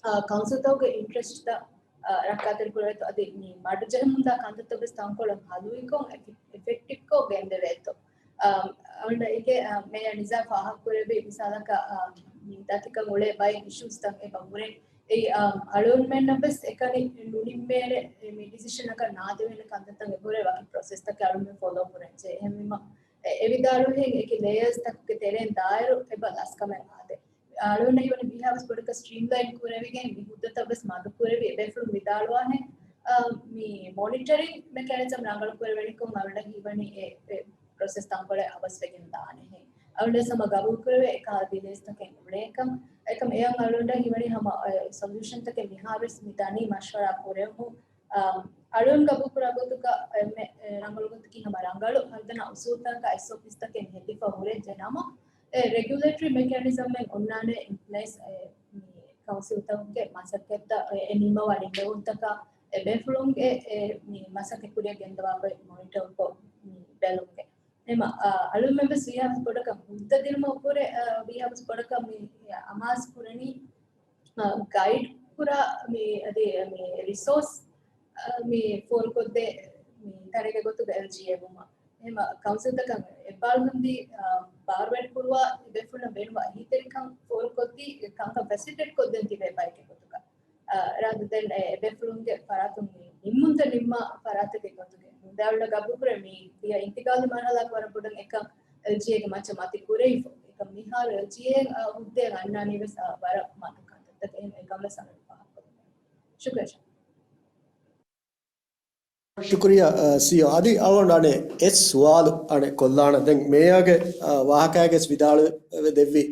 އާ، ކައުންސިލްތަކުގެ އިންޓްރެސްޓްތައް، އާ، ރައްކާތެރިކުރެވޭތޯ އަދި މި މަޑުޖެހެމުންދާ ކަންތައްތައް ވެސް ތަންކޮޅެއް ހަލުވިކޮށް އެފެ-، އެފެކްޓިވްކޮށް ގެންދެވޭތޯ. އާ، އަޅުގަނޑަށް އެނގޭ، އާ، މޭޔަރ ނިޒާ ފާހަގަކުރެއްވި މިސާލަކަށް، އާ، މި ދަތިކަން އުޅޭ ބައެއް އިޝޫސްތައް އެބަ ހުރޭ. އެއީ، އާ، އަޅުގަނޑުމެންނަށް ވެސް އެކަނި ނުނިންމޭނެ މި ޑިސިޝަނަކަށް ނާދެވޭނެ ކަންތައްތައް އެބަހުރޭ ވަކި ޕްރޮސެސްތަކެއް އަޅުގަނޑުމެން ފޮލޯ ކުރަންޖެހޭ. އެހެންވީމަ، އެ، އެ ވިދާޅުވިހެން އެކި ލޭޔަރސްތަކުގެ ތެރެއިން ދާއިރު އެބަ ލަސްކަމެއް އާދޭ. އަޅުގަނޑަށް ހީވަނީ މިހާވެސް ބޮޑަކަށް ސްޓްރީމްލައިން ކުރެވިގެން މި ހުއްދަތައް ވެސް މަދު ކުރެވި އެބޭފުޅުން ވިދާޅުވާހެން، އަ، މި މޮނިޓަރިން މެކޭނިޒަމް ރަނގަޅު ކުރެވެނިކޮށް އަޅުގަނޑަށް ހީވަނީ އެ، އެ ޕްރޮސެސް ތަންކޮޅެއް އަވަސްވެގެން ދާނެ. އަޅުގަނޑު ވެސް ހަމަ ގަބޫލު ކުރެވޭ އެކަހަލަ ޑިލޭސްތަކެއް އުޅޭކަން. އެކަމް އެއަށް އަޅުގަނޑަށް ހީވަނީ ހަމަ، އެ، ސޮލިއުޝަންތަކެއް މިހާރުވެސް މި ދަނީ މަޝްވަރާ ކުރެވުމުން. އަ، އަޅުން ގަބޫލު ކުރާ ގޮތުގަ އެންމެ، އެ، ރަނގަޅު ގޮތަކީ ހަމަ ރަނގަޅު ހަރުދަނާ އުސޫލުތަކާ އެސްއޯޕީސްތަކެއް ހެދިފަ ހުރެއްޖެ ނަމަ، އެ، ރެގިއުލޭޓަރީ މެކޭނިޒަމެއް އޮންނާނެ އިންޕްލޭސް، އެ، މި ކައުންސިލްތަކުގެ މަސައްކަތްތައް އެ، އެ ނިންމަވާ ނިންމެވުންތަކާ އެ ބޭފުޅުންގެ އެ، މި މަސައްކަތް ކުރިއަށް ގެންދަވާ ގޮތް މޮނިޓަރކޮށް، މި ބެލުމުގެ. އެމަ، އަ، އަޅުމެން ވެސް ވީހާވެސް ބޮޑަކަށް ހުއްދަ ދިނުމަށްވުރެ، އަ، ވީހާވެސް ބޮޑަކަށް މި އަމާޒު ކުރަނީ، އަ، ގައިޑް ކުރާ މި އަދި މި ރިސޯސް، އަ، މި ފޯރުކޮށްދޭ މި ތަނެއްގެ ގޮތުގަ އެލްޖީއޭ ވުމަށް. އެހެމަ ކައުންސިލްތަކަށް އެއްބާރުލުންދީ، އަ، ބާރުވެރި ކުރުވާ އެބޭފުޅުންނަށް ބޭނުންވާ އެހީތެރިކަން ފޯރުކޮށްދީ ކަންކަން ފެސިލިޓޭޓް ކޮށްދޭން ތިބޭ ބައެއްގެ ގޮތުގަ. އަ، ރާދަ ދެން އެ އެބޭފުޅުންގެ ފަރާތުން މި ނިންމުންތައް ނިންމާ ފަރާތެއްގެ ގޮތުގެ މުދާވަޅު ގަބޫލުކުރެ މި ދިޔަ އިންތިގާލު މަރުހަލާގެ ވަރަށް ބޮޑަށް އެކަން އެލްޖީއޭގެ މައްޗަށް މަތި ކުރެވިފަ. އެކަމް މިހާރު އެލްޖީއޭ، އަ، ހުއްދައެއް އަންނާނީ ވެސް، އަ، ވަރަށް މަދު ކަންތައްތަކެއް. އެކަން ވެސް އަޅުގަނޑު ފާހަގަކޮށްލަން. ޝުކުރިއްޔާ. ޝުކުރިއްޔާ، އަ، ސީއޯ. އަދި އަޅުގަނޑު އަނެއް އެއް ސުވާލު އަނެއް ކޮށްލާނަން. ދެން މޭޔަރގެ، އަ، ވާހަކައިގެސް ވިދާޅުވެ ދެއްވި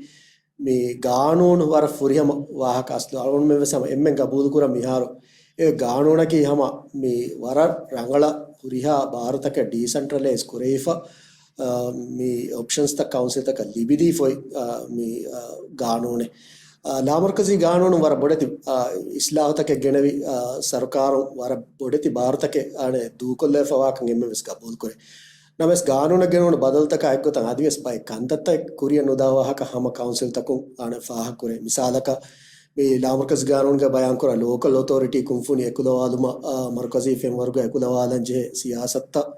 މި ގާނޫނު ވަރަށް ފުރިހަމަ ވާހަކަ އަސްލު އަޅުގަނޑުމެން ވެސް ހަމަ އެންމެން ގަބޫލު ކުރަން މިހާރު އެ ގާނޫނަކީ ހަމަ މި ވަރަށް ރަނގަޅަށް ހުރިހާ ބާރުތަކެއް ޑީސެންޓްރަލައިޒް ކުރެވިފަ، އަ، މި އޮޕްޝަންސްތައް ކައުންސިލްތަކަށް ލިބިދީފައި، އަ، މި، އަ، ގާނޫނެއް. އާ، ލާމަރުކަޒީ ގާނޫނު ވަރަށް ބޮޑެތި، އާ، އިސްލާހުތަކެއް ގެނެވި، އާ، ސަރުކާރުން ވަރަށް ބޮޑެތި ބާރުތަކެއް އަނެއް ދޫކޮށްލައިފަވާކަން އެންމެން ވެސް ގަބޫލުކުރޭ. ނަމަވެސް ގާނޫނަށް ގެނުނު ބަދަލުތަކާ އެއްގޮތަށް އަދިވެސް ބައެއް ކަންތައްތައް ކުރިއަށް ނުދާ ވާހަކަ ހަމަ ކައުންސިލްތަކުން އަނެއް ފާހަގަކުރޭ. މިސާލަކަށް މި ލާމަރުކަޒީ ގާނޫނުގަ ބަޔާންކުރާ ލޯކަލް އޮތޯރިޓީ ކުންފުނި އެކުލަވާލުމަށް، އާ، މަރުކަޒީ ފެންވަރުގަ އެކުލަވާލަން ޖެހޭ ސިޔާސަތުތައް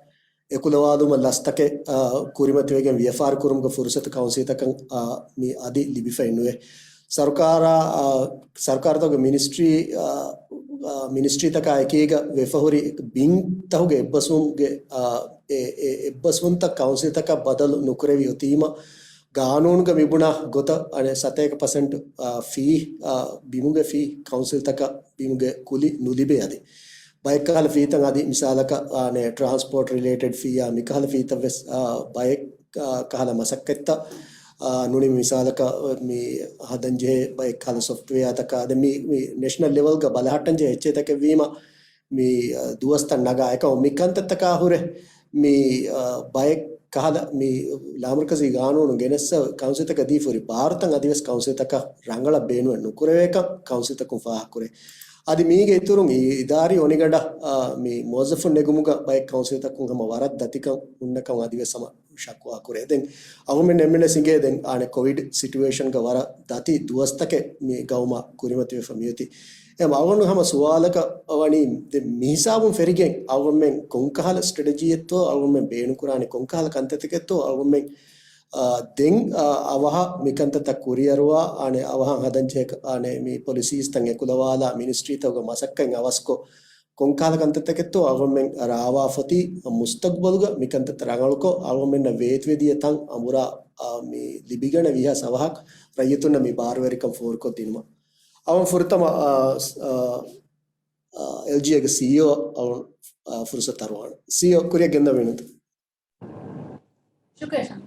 އެކުލަވާލުމަށް ލަސްތަކެއް، އާ، ކުރިމަތިވެގެން ވިޔަފާރި ކުރުމުގެ ފުރުސަތު ކައުންސިލްތަކަށް، އާ، މި އަދި ލިބިފައެއް ނުވޭ. ސަރުކާރާ، އާ، ސަރުކާރުތަކުގެ މިނިސްޓްރީ، އާ، އާ، މިނިސްޓްރީތަކާ އެކީގަ ވެފަހުރި ބިންތަހުގެ އެއްބަސްވުމުގެ، އާ، އެ، އެ، އެއްބަސްވުންތައް ކައުންސިލްތަކަށް ބަދަލު ނުކުރެވި އޮތީމަ، ގާނޫނުގަ މިބުނާ ގޮތަށް އަނެއް ސަތޭކަ ޕަސެންޓް، އާ، ފީ، އާ، ބިމުގެ ފީ ކައުންސިލްތަކަށް ބިމުގެ ކުލި ނުލިބޭ އަދި. ބައެއް ކަހަލަ ފީތައް އަދި މިސާލަކަށް، އާނެ، ޓްރާންސްޕޯޓް ރިލޭޓެޑް ފީއާ މިކަހަލަ ފީތައް ވެސް، އާ، ބައެއް، އާ، ކަހަލަ މަސައްކަތްތައް، އާ، ނޫނީ މިސާލަކަށް މި ހަދަންޖެހޭ ބައެއް ކަހަލަ ސޮފްޓްވެއާތަކާ އަދި މި، މި ނޭޝަނަލް ލެވެލްގަ ބަލަހައްޓަންޖެހޭ އެއްޗެއްތަކެއް ވީމަ، މި، އާ، ދުވަސްތައް ނަގާ އެކަމަ މި ކަންތައްތަކާ ހުރެ މި، އާ، ބައެއް ކަހަލަ މި ލާމަރުކަޒީ ގާނޫނު ގެނެއްސަ ކައުންސިލްތަކަށް ދީފަހުރި ބާރުތައް އަދިވެސް ކައުންސިލްތަކަށް ރަނގަޅަށް ބޭނުމެއް ނުކުރެވޭކަން ކައުންސިލްތަކުން ފާހަގަކުރޭ. އަދި މީގެ އިތުރުން އި-، އިދާރީ އޮނިގަނޑަށް، އާ، މި މުވައްޒަފުން ނެގުމުގަ ބައެއް ކައުންސިލްތަކުން ހަމަ ވަރަށް ދަތިކަން ހުންނަކަން އަދިވެސް ހަމަ ޝަކުވާ ކުރޭ. ދެން އަހުމެން އެންމެންނަށް އިނގޭ ދެން އާނެ ކޮވިޑް ސިޓުއޭޝަންގަ ވަރަށް ދަތި ދުވަސްތަކެއް މި ގައުމަށް ކުރިމަތިވެފަ މިއޮތީ. އެ އަޅުގަނޑު ހަމަ ސުވާލަކަށް ވަނީ ދެން މިހިސާބުން ފެރިގެން އަޅުގަނޑުމެން ކޮންކަހަލަ ސްޓްރެޓެޖީއެއްތޯ އަޅުގަނޑުމެން ބޭނުންކުރާނެ ކޮންކަހަލަ ކަންތައްތަކެއްތޯ އަޅުގަނޑުމެން އާ، ދެން، އާ، އަވަހަށް މިކަންތައްތައް ކުރިއަރުވާ، އާނެ، އަވަހަށް ހަދަންޖެހޭ، އާނެ، މި ޕޮލިސީސްތައް އެކުލަވާލާ، މިނިސްޓްރީތަކުގެ މަސައްކަތް އަވަސްކޮށް، ކޮންކަހަލަ ކަންތައްތަކެއްތޯ އަޅުގަނޑުމެން ރާވާފަތި މުސްތަގްބަލުގަ މި ކަންތައްތައް ރަނގަޅުކޮށް، އަޅުގަނޑުމެންނަށް ވޭތުވެދިޔަ ތަން އަނބުރާ، އާ، މި ލިބިގަނެ ވީހާ ސަވަހަކު ރައްޔިތުންނަށް މި ބާރުވެރިކަން ފޯރުކޮށްދިނުމަށް. އަޅުގަނޑު ފުރަތަމަ، އާ، ސް-، އާ، އާ، އެލްޖީއޭގެ ސީއީއޯ އަޅުގަނޑު، އާ، ފުރުސަތު ތަރުވާނެ. ސީއީއޯ ކުރިއަށް ގެންދަން ވިންތު. ޝުކުރިއްޔާ ޝަމް.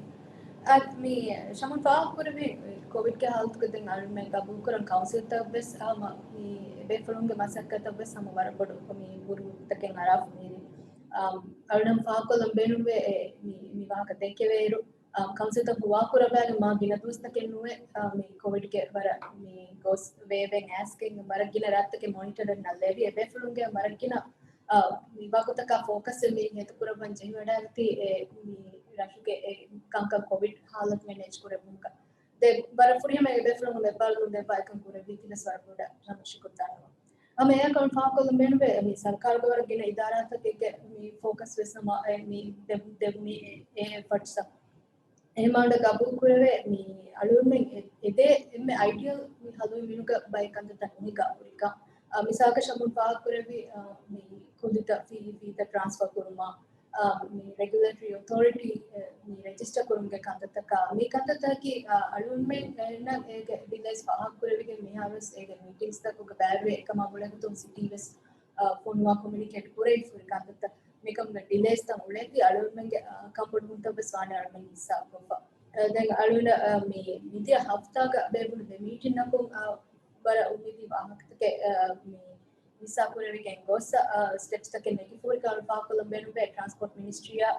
އާ، މި ޝަމް ފާހަގަކުރެއްވި ކޮވިޑްގެ ހާލަތުގަ ދެން އަޅުމެން ގަބޫލުކުރަން ކައުންސިލްތައް ވެސް ހަމަ މި ބޭފުޅުންގެ މަސައްކަތަށް ވެސް ހަމަ ވަރަށް ބޮޑު މި ބުރޫދުތަކެއް އަރާފަ މިހިރީ. އާ، އަޅުނަން ފާހަގަކޮށްލަން ބޭނުންވޭ އެ، މި، މި ވާހަކަ ދެކެވޭއިރު، އާ، ކައުންސިލްތައް ހުވާކުރައްވާގެން މާ ގިނަ ދުވަސްތަކެއް ނުވެ، އާ، މި ކޮވިޑްގެ ވަރަށް މި ގޯސް ވޭވެން އައިސްގެން ވަރަށް ގިނަ ރަށްތަކެއް މޮނިޓަރެއް ނައްލެވި އެ ބޭފުޅުންގެ ވަރަށް ގިނަ އާ، މި ވަގުތަކާ ފޯކަސް މި ހޭދަކުރައްވަން ޖެހިވަޑައިގަތީ އެ މި ރަށުގެ އެ ކަންކަން ކޮވިޑް ހާލަތު މެނޭޖް ކުރެއްވުމުގަ. ދެ ވަރަށް ފުރިހަމަ އެ ބޭފުޅުން އެބައިވަރު ދެއްވާ އެކަން ކުރެއްވީތީ ވެސް ވަރަށް ބޮޑަށް ހަމަ ޝުކުރު ދަންނަވަން. ހަމަ އެއާ ކަމަށް ފާހަގަކޮށްލަން ބޭނުންވޭ މި ސަރުކާރުގެ ވަރަށް ގިނަ އިދާރާތަކެއްގެ މި ފޯކަސް ވެސް ހަމަ އެ މި ދެ-، ދެވުނީ އެ، އެ އެފަޓްސް. އެހެންވާން ގަބޫލު ކުރެވޭ މި އަޅުގަނޑުމެން އެ-، އެދޭ އެންމެ އައިޑިއަލް މި ހަލުވި މިނުގަ ބައެއް ކަންތައްތައް ނުހިގާ ހުރިކަން. އާ، މިސާލަކަށް ޝަމުން ފާހަގަކުރެއްވި، އާ، މި ކުދިތައް ފީ-، ފީތައް ޓްރާންސްފަރ ކުރުމާ، އާ، މި ރެގިއުލޭޓަރީ އޮތޯރިޓީ، އެ، މި ރެޖިސްޓަރ ކުރުމުގެ ކަންތައްތަކާ، މި ކަންތައްތަކީ، އާ، އަޅުގަނޑުމެން އެންނަ އޭގެ ޑިލޭސް ފާހަގަކުރެވިގެން މިހާރުވެސް އޭގެ މީޓިންގްސްތަކުގަ ބައިވެރިވެ އެކަމާ ގުޅޭގޮތުން ސިޓީ ވެސް، އާ، ފޮނުވާ ކޮމިއުނިކޭޓް ކުރެވިފަ ހުރި ކަންތައްތައް. މިކަމުގެ ޑިލޭސްތައް އުޅޭތީ އަޅުގަނޑުމެންގެ، އާ، ކަންބޮޑުވުންތައް ވެސް ވާނެ އަޅުގަނޑު ހިއްސާ ކޮށްފަ. އާ، ދެން އަޅުގަނޑަށް، އާ، މި މިދިޔަ ހަފްތާގަ ބޭއްވުނު ދެ މީޓިންއަކުން، އާ، ވަރަށް އުއްމީދީ ވާހަކަތަކެއް، އާ، މި ހިއްސާ ކުރެވިގެން ގޮސް، އާ، ސްޓެޕްސްތަކެއް ނެގިފަ ހުރިކަން ފާހަގަކޮށްލަން ބޭނުންވޭ. ޓްރާންސްޕޯޓް މިނިސްޓްރީއާ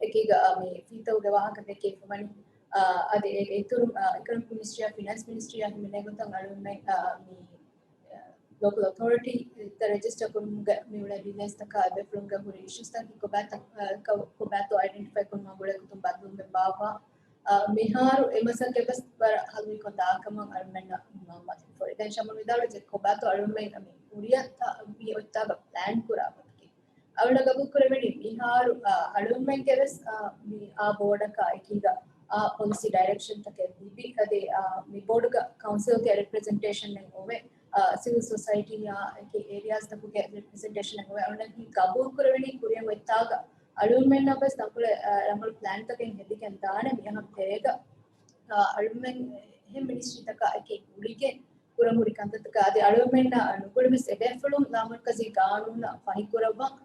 އެކީގަ، އާ، މި ފީތައުގެ ވާހަކަ ދެކެވިފަ ވަނީ. އާ، އަދި އޭގެ އިތުރުން، އާ، އިކޮނޮމިކް މިނިސްޓްރީއާ، ފިނޭންސް މިނިސްޓްރީއާ ހިމެނޭ ގޮތަށް އަޅުގަނޑުމެން، އާ، މި ލޯކަލް އޮތޯރިޓީ ރެޖިސްޓަރ ކުރުމުގެ މި އުޅޭ ޑިލޭސްތަކާ އެބޭފުޅުންގެ ހުރި އިޝޫސްތަކީ ކޮބާތަ-، ކޮ-، ކޮބާތޯ އައިޑެންޓިފައި ކުރުމާ ގުޅޭ ގޮތުން ބަދަލުވުމެއް ބާއްވާ. އާ، މިހާރު އެ މަސައްކަތް ވެސް ވަރަށް ހަލުވިކޮށް ދާކަމަށް އަޅުމެންނަށް މައުލޫމާތު ފޯރި. ދެން ޝަމުން ވިދާޅުވެއްޖެ ކޮބާތޯ އަޅުމެން މި ހުރިޔަތާ މި އޮތްތާގަ ޕްލޭން ކުރާ ގޮތަކީ. އަޅުނަ ގަބޫލު ކުރެވެނީ މިހާރު، އާ، އަޅުމެންގެ ވެސް، އާ، މި އާ ބޯޑަކާ އެކީގަ އާ ޕޮލިސީ ޑައިރެކްޝަންތަކެއް ލިބި، އަދި، އާ، މި ބޯޑުގަ ކައުންސިލްގެ ރެޕްރެޒެންޓޭޝަން އެއް އޮވެ، އާ، ސިވިލް ސޮސައިޓީއާ އެކި އޭރިއާސްތަކުގެ ރެޕްރެޒެންޓޭޝަން އެއް އޮވެ، އަޅުނަ ގަބޫލު ކުރެވެނީ ކުރިއަށް އޮތްތާގަ އަޅުމެންނަށް ވެސް ތަންކޮޅެއް، އާ، ރަނގަޅު ޕްލޭންތަކެއް ހެދިގެން ދާނެ މި އަހަރު ތެރޭގަ، އާ، އަޅުމެން އެހެން މިނިސްޓްރީތަކާ އެކީ ގުޅިގެން ކުރަން ހުރި ކަންތައްތަކާ އަދި އަޅުގަނޑުމެންނާ ނުގުޅި ވެސް އެބޭފުޅުން ލާމަރުކަޒީ ގާނޫނަށް ފަހިކުރައްވަން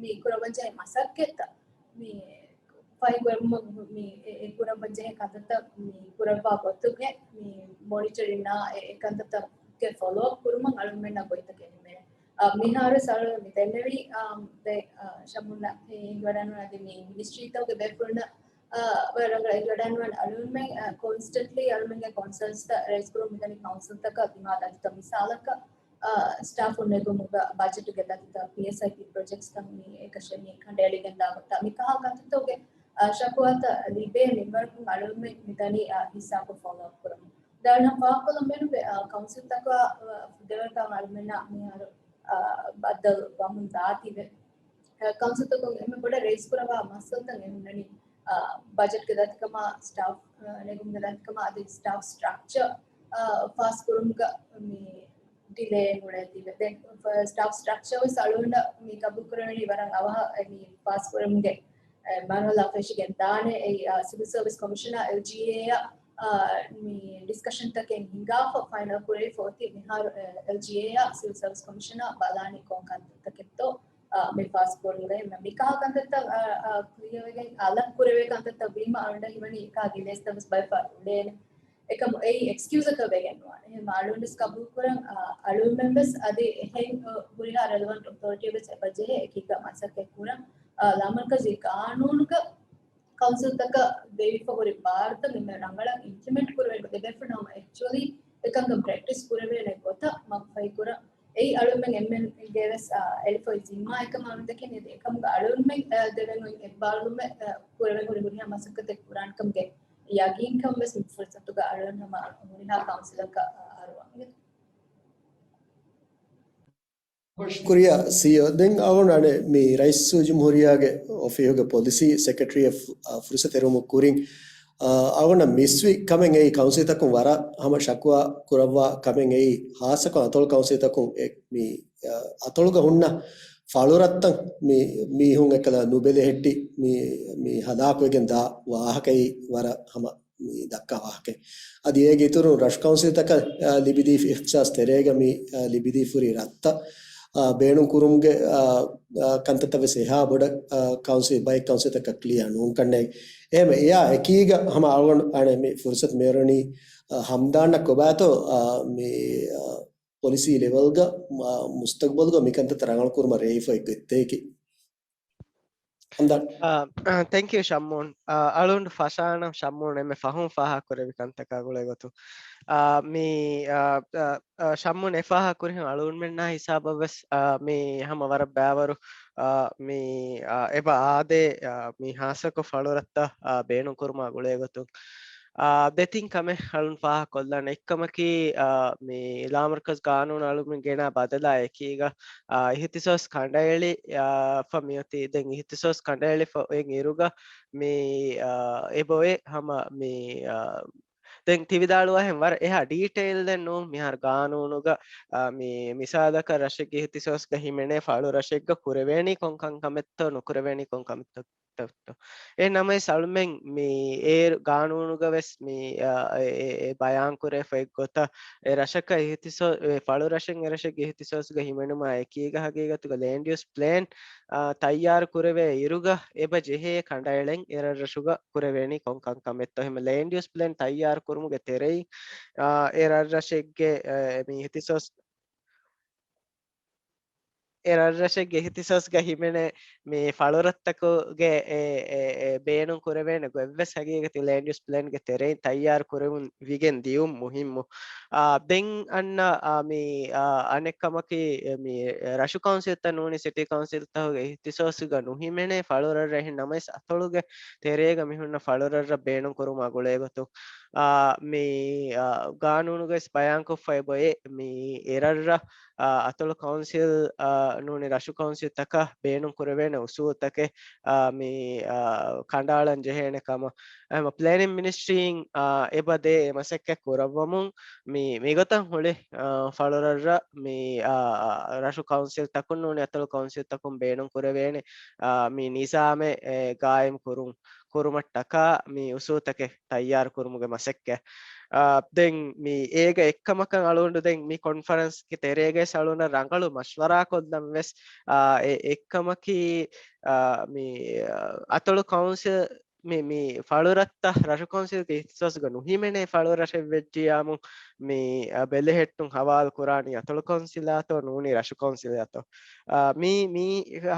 މި ކުރައްވަން ޖެހޭ މަސައްކަތްތައް މި ފަހިކުރައްވަން މި އެ، އެ ކުރައްވަން ޖެހޭ ކަންތައްތައް މި ކުރައްވާ ގޮތުގެ މި މޮނިޓަރިންއާ އެ، އެ ކަންތައްތަކުގެ ފޮލޯއަޕް ކުރުމަށް އަޅުގަނޑުމެންނަށް ގޮތްތަކެއް ހިމެނޭ. އަ، މިހާރު ސަޅު މި ދެންނެވި، އާ، ދެ، އާ، ޝަމުން އެ އިނގިވަޑަން އަދި މި މިނިސްޓްރީތަކުގެ ބޭފުޅުންނަށް އާ، ވަރަށް ރަނގަޅަށް އެނގިވަޑައިގަންނަވާނެ. އަޅުގަނޑުމެން، އާ، ކޮންސްޓެންޓްލީ އަޅުގަނޑުމެންގެ ކޮންސަރންސްތައް ރައިޒް ކުރަމުން މިދަނީ ކައުންސިލްތަކަށް ދިމާ ދަތިތައް މިސާލަކަށް، އާ، ސްޓާފުން ނެގުމުގަ ބަޖެޓުގެ ދަތިތައް، ޕީއެސްއައިޕީ ޕްރޮޖެކްޓްސްތައް މި އެކަށެއް މި ކަނޑައެޅިގެން ދާ ގޮތަށް މިކަހަލަ ކަންތައްތަކުގެ، އާ، ޝަކުވާތައް ލިބޭ މިންވަރަކުން އަޅުގަނޑުމެން މިދަނީ، އާ، ހިއްސާކޮށް ފޮލޯއަޕް ކުރަމުން. ދާން ފާހަގަކޮށްލަން ބޭނުންވޭ، އާ، ކައުންސިލްތަކާ، އާ، ދެވަނަ ކަމަށް އަޅުގަނޑުމެންނާ މިހާރު، އާ، ބައްދަލު ވަމުން ދާތީވެ. އަ، ކައުންސިލްތަކުން އެންމެ ބޮޑަށް ރައިޒް ކުރައްވާ މައްސަލަތައް އެ ހުންނަނީ، އަ، ބަޖެޓްގެ ދަތިކަމާ، ސްޓާފް، އަ، ނެގުމުގެ ދަތިކަމާ، އަދި ސްޓާފް ސްޓްރަކްޗަރ، އަ، ފާސް ކުރުމުގަ މި ޑިލޭ އެއް އުޅޭތީވެ. ދެން ސްޓާފް ސްޓްރަކްޗަރ ވެސް އަޅުގަނޑަށް މި ގަބޫލު ކުރެވެނީ ވަރަށް އަވަހަށް މި ފާސް ކުރުމުގެ، އަ، މަރުހަލާ ފެށިގެން ދާނެ. އެއީ، އަ، ސިވިލް ސަރވިސް ކޮމިޝަނާ އެލްޖީއޭއާ، އަ، މި ޑިސްކަޝަންތަކެއް ހިނގާފަ ފައިނަލް ކުރެވިފަ އޮތީ މިހާރު، އަ، އެލްޖީއޭއާ ސިވިލް ސަރވިސް ކޮމިޝަނާ ބަލާނީ ކޮން ކަންތައްތަކެއްތޯ. އާ، މި ފާސް ކުރުމުގައި މި މިކަހަލަ ކަންތައްތައް، އާ، އާ، ކްލިއަރ ވެގެން އަލަށް ކުރެވޭ ކަންތައްތައް ވީމަ އަޅުގަނޑަށް ހީވަނީ އެކާ ގިލޭސްތައް ވެސް ބައެއް ފަހަރު އުޅޭނެ. އެކަމު އެއީ އެކްސްކިއުޒަކަށް ވެގެން ނުވާނެ. އެހެން އަޅުގަނޑު ވެސް ގަބޫލު ކުރަން، އާ، އަޅުގަނޑުމެން ވެސް އަދި އެހެން، އާ، ހުރިހާ ރެލެވަންޓް އޮތޯރިޓީ ވެސް އެބަ ޖެހޭ އެކީގަ މަސައްކަތް ކުރަން، އާ، ލާމަރުކަޒީ ގާނޫނުގަ ކައުންސިލްތަކަށް ދެވިފަ ހުރި ބާރުތައް އެންމެ ރަނގަޅަށް އިމްޕްލިމެންޓް ކުރެވޭ ގޮތް އެބޭފުޅުން ހަމަ އެކްޗުއަލީ އެކަންކަން ޕްރެކްޓިސް ކުރެވޭނެ ގޮތަށް މަގުފަހި ކުރަން. އެއީ އަޅުމެން އެންމެންގެ ވެސް، އާ، އެޅިފައި ޒިންމާ އެކަމަށް އަޅުން ދެކެނީ. އެކަމުގަ އަޅުމެން، އާ، ދެވެން އޮތް އެއްބާރުލުމެއް، އާ، ކުރެވެން ހުރި ހުރިހާ މަސައްކަތެއް ކުރާނެ ކަމުގެ ޔަގީންކަން ވެސް މި ފުރުސަތުގަ އަޅުން ހަމަ ހުރިހާ ކައުންސިލަކަށް، އާ، އަރުވަން. ޝުކުރިއްޔާ ސީއީއޯ. ދެން އަޅުގަނޑު އަނެއް މި ރައީސުލްޖުމްހޫރިއްޔާގެ އޮފީހުގެ ޕޮލިސީ ސެކްރެޓަރީއަށް ފު-، އަ، ފުރުސަތު އެރުމުގެ ކުރިން، އަ، އަޅުގަނޑަށް މިސްވި ކަމެއް އެއީ ކައުންސިލްތަކުން ވަރަށް ހަމަ ޝަކުވާ ކުރައްވާ ކަމެއް އެއީ ހާއްސަކޮށް އަތޮޅު ކައުންސިލްތަކުން އެ މި އަތޮޅުގަ ހުންނަ ފަޅުރަށްތައް މި މީހުން އެކަލަ ނުބެލެހެއްޓި މި މި ހަލާކުވެގެން ދާ ވާހަކައީ ވަރަށް ހަމަ މި ދައްކާ ވާހަކައެއް. އަދި އޭގެ އިތުރުން ރަށު ކައުންސިލްތަކަށް، އާ، ލިބިދީފި އިޚްތިޞާޞް ތެރޭގަ މި، އާ، ލިބިދީފުރި ރަށްތައް، އާ، ބޭނުން ކުރުމުގެ، އާ، އާ، ކަންތައްތައް ވެސް އެހާ ބޮޑަށް، އާ، ކައުންސިލް، ބައެއް ކައުންސިލްތަކަށް ކްލިއާ ނޫން ކަންނޭނގެ. އެހެން އެޔާ އެކީގަ ހަމަ އަޅުގަނޑު އަނެ މި ފުރުސަތު މިއޮރޮނީ، އާ، ހަމްދާންއަށް ކޮބާތޯ، އާ، މި، އާ، ޕޮލިސީ ލެވެލްގަ، އާ، މުސްތަގްބަލްގަ މިކަންތައްތައް ރަނގަޅު ކުރުމަށް ރޭވިފައި ގޮތްތަކެއް. ހަމްދާން. އާ، އާ، ތެންކް ޔޫ ޝައްމޫން. އާ، އަޅުގަނޑު ފަށާނަން ޝައްމޫން އެންމެ ފަހުން ފާހަގަކުރެއްވި ކަންތަކާ ގުޅޭގޮތުން. އާ، މި، އާ، އާ، އާ، ޝައްމޫން އެ ފާހަގަކުރިހެން އަޅުގަނޑުމެންނާ ހިސާބަށް ވެސް، އާ، މި ހަމަ ވަރަށް ބައިވަރު، އާ، މި، އާ، އެބަ އާދޭ، އާ، މި ހާއްސަކޮށް ފަޅުރަށްތައް، އާ، ބޭނުން ކުރުމާ ގުޅޭގޮތުން. އާ، ދެތިން ކަމެއް އަޅުން ފާހަގަކޮށްލާނެ. އެއްކަމަކީ، އާ، މި ލާމަރުކަޒު ގާނޫނު އަޅުމެން ގެނާ ބަދަލާ އެކީގަ، އާ، އިހްތިސޯސް ކަނޑައެޅި، އާ، ފަ މިއޮތީ. ދެން އިހްތިސޯސް ކަނޑައެޅިފަ އޮތް އިރުގަ މި، އާ، އެބައޮތް ހަމަ މި، އާ، ދެން ތި ވިދާޅުވާހެން ވަރަށް އެހާ ޑީޓެއިލް ދެން ނޫން މިހާރު ގާނޫނުގަ، އާ، މި މިސާލަކަށް ރަށެއްގެ އިހްތިސޯސްގަ ހިމެނޭ ފަޅު ރަށެއްގަ ކުރެވޭނީ ކޮން ކަންކަމެއްތޯ ނުކުރެވޭނީ ކޮން ކަމެއްތޯ. އެ ނަމަވެސް އަޅުމެން މި އޭރު ގާނޫނުގަ ވެސް މި، އާ، އެ، އެ، އެ ބަޔާން ކުރެފަ އެއްގޮތަށް އެ ރަށަކަށް އިހްތިސޯ-، އެ ފަޅު ރަށެއް އެ ރަށެއްގެ އިހްތިސޯސްގަ ހިމެނުމާ އެކީގަ ހަގީގަތުގަ ލޭންޑް ޔޫސް ޕްލޭން، އާ، ތައްޔާރު ކުރެވޭ އިރުގަ އެބަ ޖެހޭ ކަނޑައެޅެން އެ ރަށްރަށުގަ ކުރެވޭނީ ކޮން ކަންކަމެއްތޯ. އެހެން ލޭންޑް ޔޫސް ޕްލޭން ތައްޔާރު ކުރުމުގެ ތެރެއިން، އާ، އެ ރަށްރަށެއްގެ، އެ، މި އިހްތިސޯސް އެ ރަށްރަށެއްގެ އިހްތިސޯސްގަ ހިމެނޭ މި ފަޅުރަށްތަކުގެ އެ، އެ، އެ ބޭނުން ކުރެވޭނެ ގޮތްވެސް ހަގީގަތު ލޭންޑް ޔޫސް ޕްލޭންގެ ތެރެއިން ތައްޔާރު ކުރެވުން ވިގެން ދިޔުން މުހިއްމު. އާ، ދެން އަންނަ، އާ، މި، އާ، އަނެއް ކަމަކީ، އެ، މި ރަށު ކައުންސިލްތައް ނޫނީ ސިޓީ ކައުންސިލްތަކުގެ އިހްތިސޯސްގަ ނުހިމެނޭ ފަޅުރަށްރަށް. އެހެން ނަމަވެސް އަތޮޅުގެ ތެރޭގަ މިހުންނަ ފަޅުރަށްރަށް ބޭނުން ކުރުމާ ގުޅޭގޮތުން، އާ، މި، އާ، ގާނޫނުގައި ވެސް ބަޔާންކޮށްފައި އެބައޮތް މި އެރަށްރަށް އާ، އަތޮޅު ކައުންސިލް، އާ، ނޫނީ ރަށު ކައުންސިލްތަކަށް ބޭނުން ކުރެވޭނެ އުސޫލުތަކެއް، އާ، މި، އާ، ކަނޑައަޅަން ޖެހޭނެ ކަމަށް. އެހެން ޕްލޭނިން މިނިސްޓްރީއިން، އާ، އެބަ ދޭ އެ މަސައްކަތް ކުރައްވަމުން މި، މިގޮތަށް ހުޅި، އާ، ފަޅުރަށްރަށް މި، އާ، ރަށު ކައުންސިލްތަކުން ނޫނީ އަތޮޅު ކައުންސިލްތަކުން ބޭނުން ކުރެވޭނެ، އާ، މި ނިޒާމެއް، އެ، ގާއިމް ކުރުން. ކުރުމަށްޓަކާ މި އުސޫލުތަކެއް ތައްޔާރު ކުރުމުގެ މަސައްކަތް. އާ، ދެން މި އޭގަ އެއްކަމަކަށް އަޅުގަނޑު ދެން މި ކޮންފަރެންސްގެ ތެރޭގައި އަޅުގަނޑަށް ރަނގަޅު މަޝްވަރާ ކޮށްލަން ވެސް، އާ، އެ އެއްކަމަކީ، އާ، މި، އާ، އަތޮޅު ކައުންސިލް މި، މި ފަޅުރަށްތައް ރަށު ކައުންސިލްގެ އިހްތިސޯސްގަ ނުހިމެނޭ ފަޅުރަށެއް ވެއްޖިއްޔާމު، މި، އަ، ބެލެހެއްޓުން ހަވާލު ކުރާނީ އަތޮޅު ކައުންސިލާތޯ ނޫނީ ރަށު ކައުންސިލާތޯ؟ އާ، މީ، މީ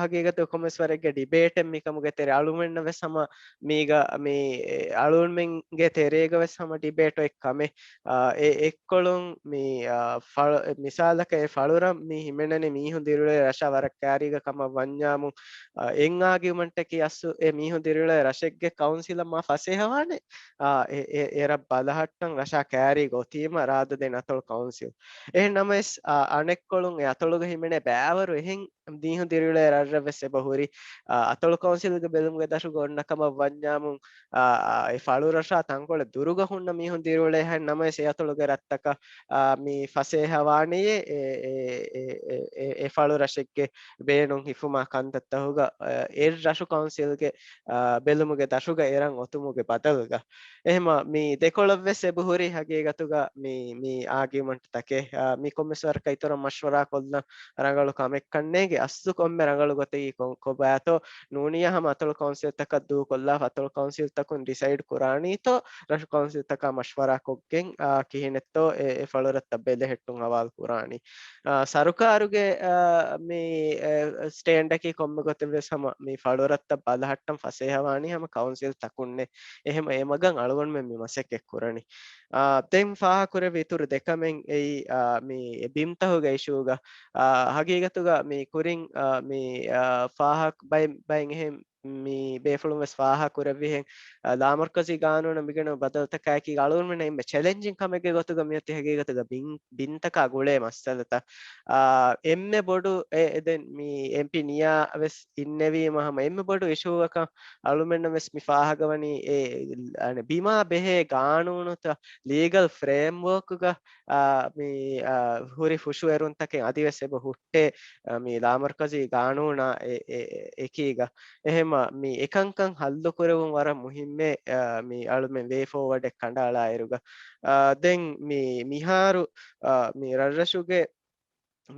ހަގީގަތު ކޮންމެސް ވަރެއްގެ ޑިބޭޓެއް މިކަމުގެ ތެރޭ އަޅުމެންނަށް ވެސް ހަމަ މީގަ، މި، އެ، އަޅުމެންގެ ތެރޭގަ ވެސް ހަމަ ޑިބޭޓް އޮތް ކަމެއް. އާ، އެ އެއްކޮޅުން މި، އާ، ފަޅު-، މިސާލަކަށް އެ ފަޅުރަށް މި ހިމެނެނީ މީހުން ދިރިއުޅޭ ރަށާ ވަރަށް ކައިރީގަ ކަމަށް ވަންޏާމު، އާ، އެއް އާގިއުމަންޓަކީ އަސްލު އެ މީހުން ދިރިއުޅޭ ރަށެއްގެ ކައުންސިލަށް މާ ފަސޭހަވާނެ، އާ، އެ، އެ، އެ ރަށް ބަލަހައްޓަން ރަށާ ކައިރީގަ އޮތީމަ ރާދަ ދެން އަތޮޅު ކައުންސިލް. އެހެން ނަމަވެސް، އާ، އަނެއްކޮޅުން އެ އަތޮޅުގަ ހިމެނޭ ބައިވަރު އެހެން މީހުން ދިރިއުޅޭ ރަށްރަށް ވެސް އެބަ ހުރި، އާ، އަތޮޅު ކައުންސިލްގެ ބެލުމުގެ ދަށުގަ އޮންނަ ކަމަށް ވަންޏާމު، އާ، އާ، އެ ފަޅުރަށާ ތަންކޮޅެއް ދުރުގަ ހުންނަ މީހުން ދިރިއުޅޭ ހައެއް ނަމަވެސް އެ އަތޮޅުގެ ރަށްތަކަށް، އާ، މި ފަސޭހަވާނެޔޭ އެ، އެ، އެ، އެ، އެ، އެ ފަޅުރަށެއްގެ ބޭނުން ހިފުމާ ކަންތައްތަހުގަ، އެ، އެއް ރަށު ކައުންސިލްގެ، އާ، ބެލުމުގެ ދަށުގަ އެރަށް އޮތުމުގެ ބަދަލުގަ. އެހެމަ މި ދެކޮޅަށް ވެސް އެބަހުރި ހަގީގަތުގަ މި، މި އާގިއުމަންޓް ތަކެއް، އާ، މި ކޮންމެސް ވަރަކަށް އިތުރަށް މަޝްވަރާ ކޮށްލަން ރަނގަޅު ކަމެއްކަންނޭގެ. އަސްލު ކޮންމެ ރަނގަޅު ގޮތަކީ ކޮ-، ކޮބާތޯ ނޫނިޔާ ހަމަ އަތޮޅު ކައުންސިލްތަކަށް ދޫކޮށްލާފަ އަތޮޅު ކައުންސިލްތަކުން ޑިސައިޑް ކުރާނީތޯ ރަށު ކައުންސިލްތަކާ މަޝްވަރާ ކޮށްގެން، އާ، ކިހިނެއްތޯ އެ، އެ ފަޅުރަށްތައް ބެލެހެއްޓުން ހަވާލު ކުރާނީ. އާ، ސަރުކާރުގެ، އާ، މި، އެ، ސްޓޭންޑަކީ ކޮންމެ ގޮތެއް ވެސް ހަމަ މި ފަޅުރަށްތައް ބަލަހައްޓަން ފަސޭހަވާނީ ހަމަ ކައުންސިލް ތަކުންނޭ. އެހެމަ އެމަގަށް އަޅުގަނޑުމެން މި މަސައްކަތް ކުރަނީ. އާ، ދެން ފާހަކުރެއްވި އިތުރު ދެކަމެއް އެއީ، އާ، މި ބިމްތަހުގެ އިޝޫގަ، އާ، ހަގީގަތުގަ މި ކުރިން، އާ، މި، އާ، ފާހަކް ބައި-، ބައިން އެހެން މި ބޭފުޅުން ވެސް ފާހަގަ ކުރެއްވިހެން، އާ، ލާމަރުކަޒީ ގާނޫނަށް މިގަނޑު ބަދަލުތަކާއެކީ އަޅުގަނޑުމެންނަށް އެންމެ ޗެލެންޖިން ކަމެއްގެ ގޮތުގަ މިއޮތީ ހަގީގަތުގަ ބިން، ބިންތަކާ ގުޅޭ މައްސަލަތައް. އާ، އެންމެ ބޮޑު އެ، އެ ދެން މި އެމްޕީ ނިޔާ ވެސް އިންނެވީމަ ހަމަ އެންމެ ބޮޑު އިޝޫއަކަށް އަޅުމެންނަށް ވެސް މި ފާހަގަވަނީ އެ، އަނެ، ބިމާ ބެހޭ ގާނޫނުތައް ލީގަލް ފްރޭމްވޯކުގަ، އާ، މި، އާ، ހުރި ފުށުއެރުންތަކެއް އަދިވެސް އެބަ ހުއްޓޭ، އާ، މި ލާމަރުކަޒީ ގާނޫނާ އެ، އެ، އެކީގަ. އެހެމަ މި އެކަންކަން ހައްލު ކުރެވުން ވަރަށް މުހިއްމޭ، އާ، މި އަޅުމެން ވޭ ފޯވަޑެއް ކަނޑައަޅާއިރުގަ. އާ، ދެން މި މިހާރު، އާ، މި ރަށްރަށުގެ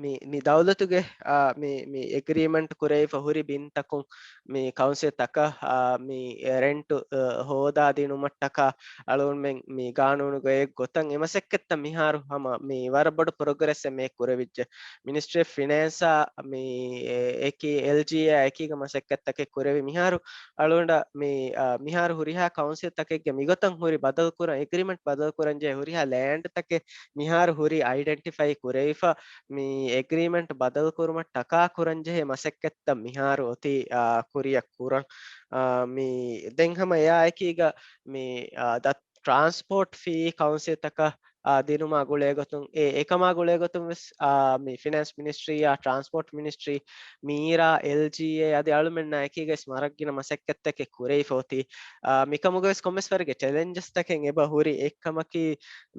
މި، މި ދައުލަތުގެ، އާ، މި، މި އެގްރީމަންޓް ކުރެވިފަ ހުރި ބިންތަކުން މި ކައުންސިލް ތަކަށް، އާ، މި ރެންޓު، އާ، ހޯދާ ދިނުމަށްޓަކާ އަޅުގަނޑުމެން މި ގާނޫނުގައި އެއްގޮތަށް އެ މަސައްކަތްތައް މިހާރު ހަމަ މި ވަރަށް ބޮޑު ޕްރޮގްރެސްއެއް މި ކުރެވިއްޖެ. މިނިސްޓްރީ އޮފް ފިނޭންސާ މި އެކި އެލްޖީއޭ އެކީގަ މަސައްކަތްތަކެއް ކުރެވި މިހާރު އަޅުގަނޑަށް މި، އާ، މިހާރު ހުރިހާ ކައުންސިލް ތަކެއްގެ މިގޮތަށް ހުރި ބަދަލު ކުރަން، އެގްރީމަންޓް ބަދަލު ކުރަން ޖެހޭ ހުރިހާ ލޭންޑް ތަކެއް މިހާރު ހުރީ އައިޑެންޓިފައި ކުރެވިފަ، މި އެގްރީމަންޓް ބަދަލު ކުރުމަށް ޓަކާ ކުރަން ޖެހޭ މަސައްކަތްތައް މިހާރު އޮތީ، އާ، ކުރިއަށް ކުރަން. އާ، މި ދެން ހަމަ އެއާއެކީގަ މި، އާ، ދަ ޓްރާންސްޕޯޓް ފީ ކައުންސިލްތަކަށް، އާ، ދިނުމާ ގުޅޭގޮތުން، އެ، އެކަމާ ގުޅޭގޮތުން ވެސް، އާ، މި ފިނޭންސް މިނިސްޓްރީއާ، ޓްރާންސްޕޯޓް މިނިސްޓްރީ، މީރާ، އެލްޖީއޭ އަދި އަޅުމެންނާ އެކީގަ ވެސް ވަރަށް ގިނަ މަސައްކަތްތަކެއް ކުރެވިފަ އޮތީ. އާ، މިކަމުގަ ވެސް ކޮންމެސް ވަރެއްގެ ޗެލެންޖަސް ތަކެއް އެބަ ހުރި އެއްކަމަކީ،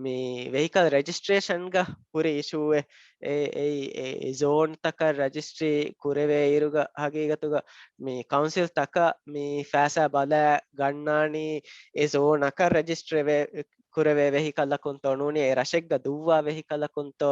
މި ވެހިކަލް ރެޖިސްޓްރޭޝަންގަ ހުރި އިޝޫއެއް. އެ، އެ، އެ، އެ ޒޯން ތަކަށް ރަޖިސްޓްރީ ކުރެވޭ އިރުގަ ހަގީގަތުގަ މި ކައުންސިލް ތަކަށް މި ފައިސާ ބަލާ ގަންނާނީ އެ ޒޯނަކަށް ރަޖިސްޓްރެވޭ، ކުރެވޭ ވެހިކަލަކުންތޯ ނޫނީ އެ ރަށެއްގަ ދުއްވާ ވެހިކަލަކުންތޯ،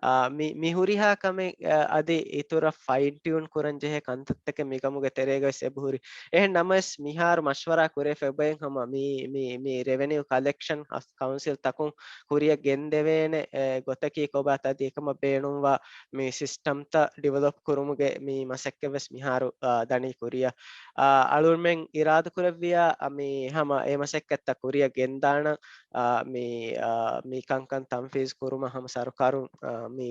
އާ، މި، މި ހުރިހާ ކަމެއް، އާ، އަދި އިތުރަށް ފައިން ޓިއުން ކުރަން ޖެހޭ ކަންތައްތަކެއް މިކަމުގެ ތެރޭގަ ވެސް އެބަ ހުރި. އެހެން ނަމަވެސް މިހާރު މަޝްވަރާ ކުރެފަ އެބައިން ހަމަ މި، މި، މި ރެވެނިއު ކަލެކްޝަން ކައުންސިލް ތަކުން ކުރިއަށް ގެންދެވޭނެ، އެ، ގޮތަކީ ކޮބާތަ އަދި އެކަމަށް ބޭނުންވާ މި ސިސްޓަމްތައް ޑިވެލޮޕް ކުރުމުގެ މި މަސައްކަތް ވެސް މިހާރު، އާ، ދަނީ ކުރިއަށް. އާ، އަޅުމެން އިރާދަ ކުރެއްވިޔާ، އާ، މި ހަމަ އެ މަސައްކަތްތައް ކުރިއަށް ގެންދާނަން، އާ، މި، އާ، މި ކަންކަން ތަންފީޒް ކުރުމަށް ހަމަ ސަރުކާރުން، އާ، މި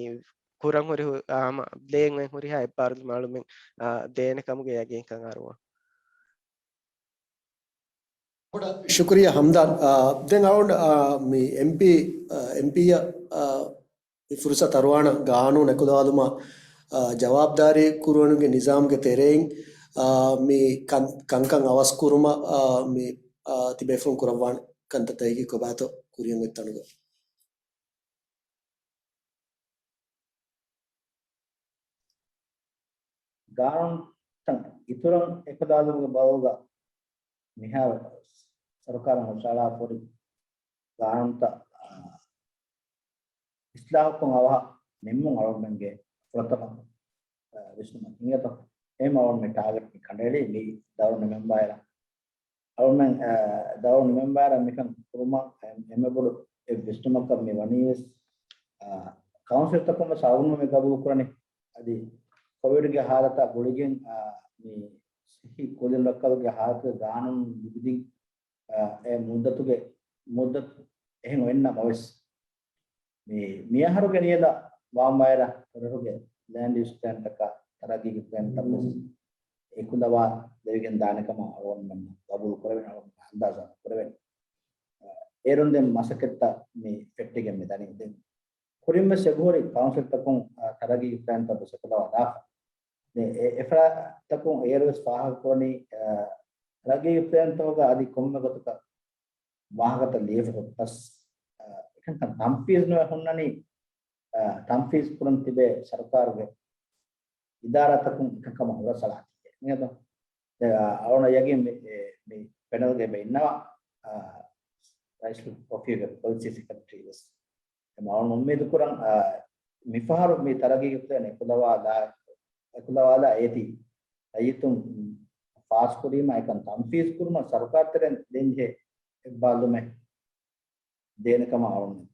ކުރަން ހުރި ހު-، އާ، ހަމަ ލޭން އޮތް ހުރިހާ އެއްބާރުލުމެއް އަޅުމެން، އާ، ދޭނެ ކަމުގެ ޔަގީންކަން އަރުވަން. ޝުކުރިއްޔާ ހަމްދާން. އާ، ދެން އަޅުގަނޑު، އާ، މި އެމްޕީ، އާ، އެމްޕީއަށް، އާ، މި ފުރުސަތު އަރުވާނަން ގާނޫނު އެކުލަވާލުމަށް، އާ، ޖަވާބުދާރީ ކުރުވަނުގެ ނިޒާމުގެ ތެރެއިން، އާ، މި ކަން-، ކަންކަން އަވަސް ކުރުމަށް، އާ، މި، އާ، ތިބޭފުޅުން ކުރައްވާނެ ކަންތައްތަކަކީ ކޮބާތޯ ކުރިއަށް އޮތް ތަނުގަ. ގާނޫނުތައް އިތުރަށް އެކުލަވާލުމުގެ ބައުގަ މިހާރު ސަރުކާރުން ހުށަހަޅާފަ ހުރި ގާނޫނުތައް، އާ، އިސްލާހުކޮށް އަވަހަށް ނިންމުން އަޅުގަނޑުމެންގެ ފުރަތަމަ، އާ، ވިސްނުމަކީ އިނގޭތޯ. އެހެން އަޅުގަނޑު މި ޓާގެޓް މި ކަނޑައެޅީ މި ދައުރު ނިމެމްބާއިރަށް. އަޅުމެން، އާ، ދައުރު ނިމެމްބާއިރަށް މިކަން ކުރުމަށް އެންމެ ބޮޑު އެއް ވިސްނުމަކަށް މި ވަނީ ވެސް، އާ، ކައުންސިލްތަކުން ވެސް އަޅުގަނޑު މި ގަބޫލު ކުރަނީ. އަދި ކޮވިޑްގެ ހާލަތާ ގުޅިގެން، އާ، މި ސިއްހީ ކުދިން ރައްކަލުގެ ހާލަތުގެ ގާނޫނު ލިބިދިން، އާ، އެ މުއްދަތުގެ، މުއްދަތު އެހެން އޮތް ނަމަވެސް، މި، މިއަހަރުގެ ނިޔަލަށް ވާންވާއިރަށް ރަށުގެ ލޭންޑް ޔޫސް ޕްލޭންތަކާ ތަރައްގީގެ ޕްލޭންތައް ވެސް އެކުލަވާ ދެވިގެން ދާނެ ކަމަށް އަޅުގަނޑުމެންނަށް ގަބޫލު ކުރެވެން، އަޅުގަނޑު އަންދާޒާ ކުރެވެން. އޭރުން ދެން މަސައްކަތްތައް މި ފެއްޓިގެން މި ދަނީ. ދެން ކުރިން ވެސް އެބަހުރި ކައުންސިލްތަކުން، އާ، ތަރައްގީގެ ޕްލޭންތައް ވެސް އެކުލަވާ ދާފަ. ދެން އެ، އެފަރާތްތަކުން އޭރު ވެސް ފާހަގަ ކުރަނީ، އާ، ތަރައްގީގެ ޕްލޭންތަކުގަ އަދި ކޮންމެ ގޮތަކަށް ވާހަކަތައް ލިޔެފަ ހުއްޓަސް، އާ، އެކަންކަން ތަންފީޒް ނުވެ ހުންނަނީ، އާ، ތަންފީޒް ކުރަން ތިބޭ ސަރުކާރުގެ އިދާރާތަކުން އެކަންކަމަށް ހުރަސްއަޅާތީ. އިނގޭތޯ؟ އަޅުގަނޑަށް ޔަގީން މި، އެ، މި ޕެނަލްގައި އިންނަވާ، އާ، ރައީސް އޮފީހުގެ ޕޮލިސީ ސެކްރެޓަރީ ވެސް. އެ އަޅުގަނޑު އުއްމީދު ކުރަން، އާ، މިފަހަރު މި ތަރައްގީގެ ޕްލޭން އެކުލަވާލާ، އެކުލަވާލާ އޭތި ރައްޔިތުން ފާސްކުރީމަ އެކަން ތަންފީޒް ކުރުމަށް ސަރުކާރު ތެރެއިން ދޭންޖެހޭ އެއްބާރުލުމެއް ދޭނެ ކަމަށް އަޅުގަނޑު،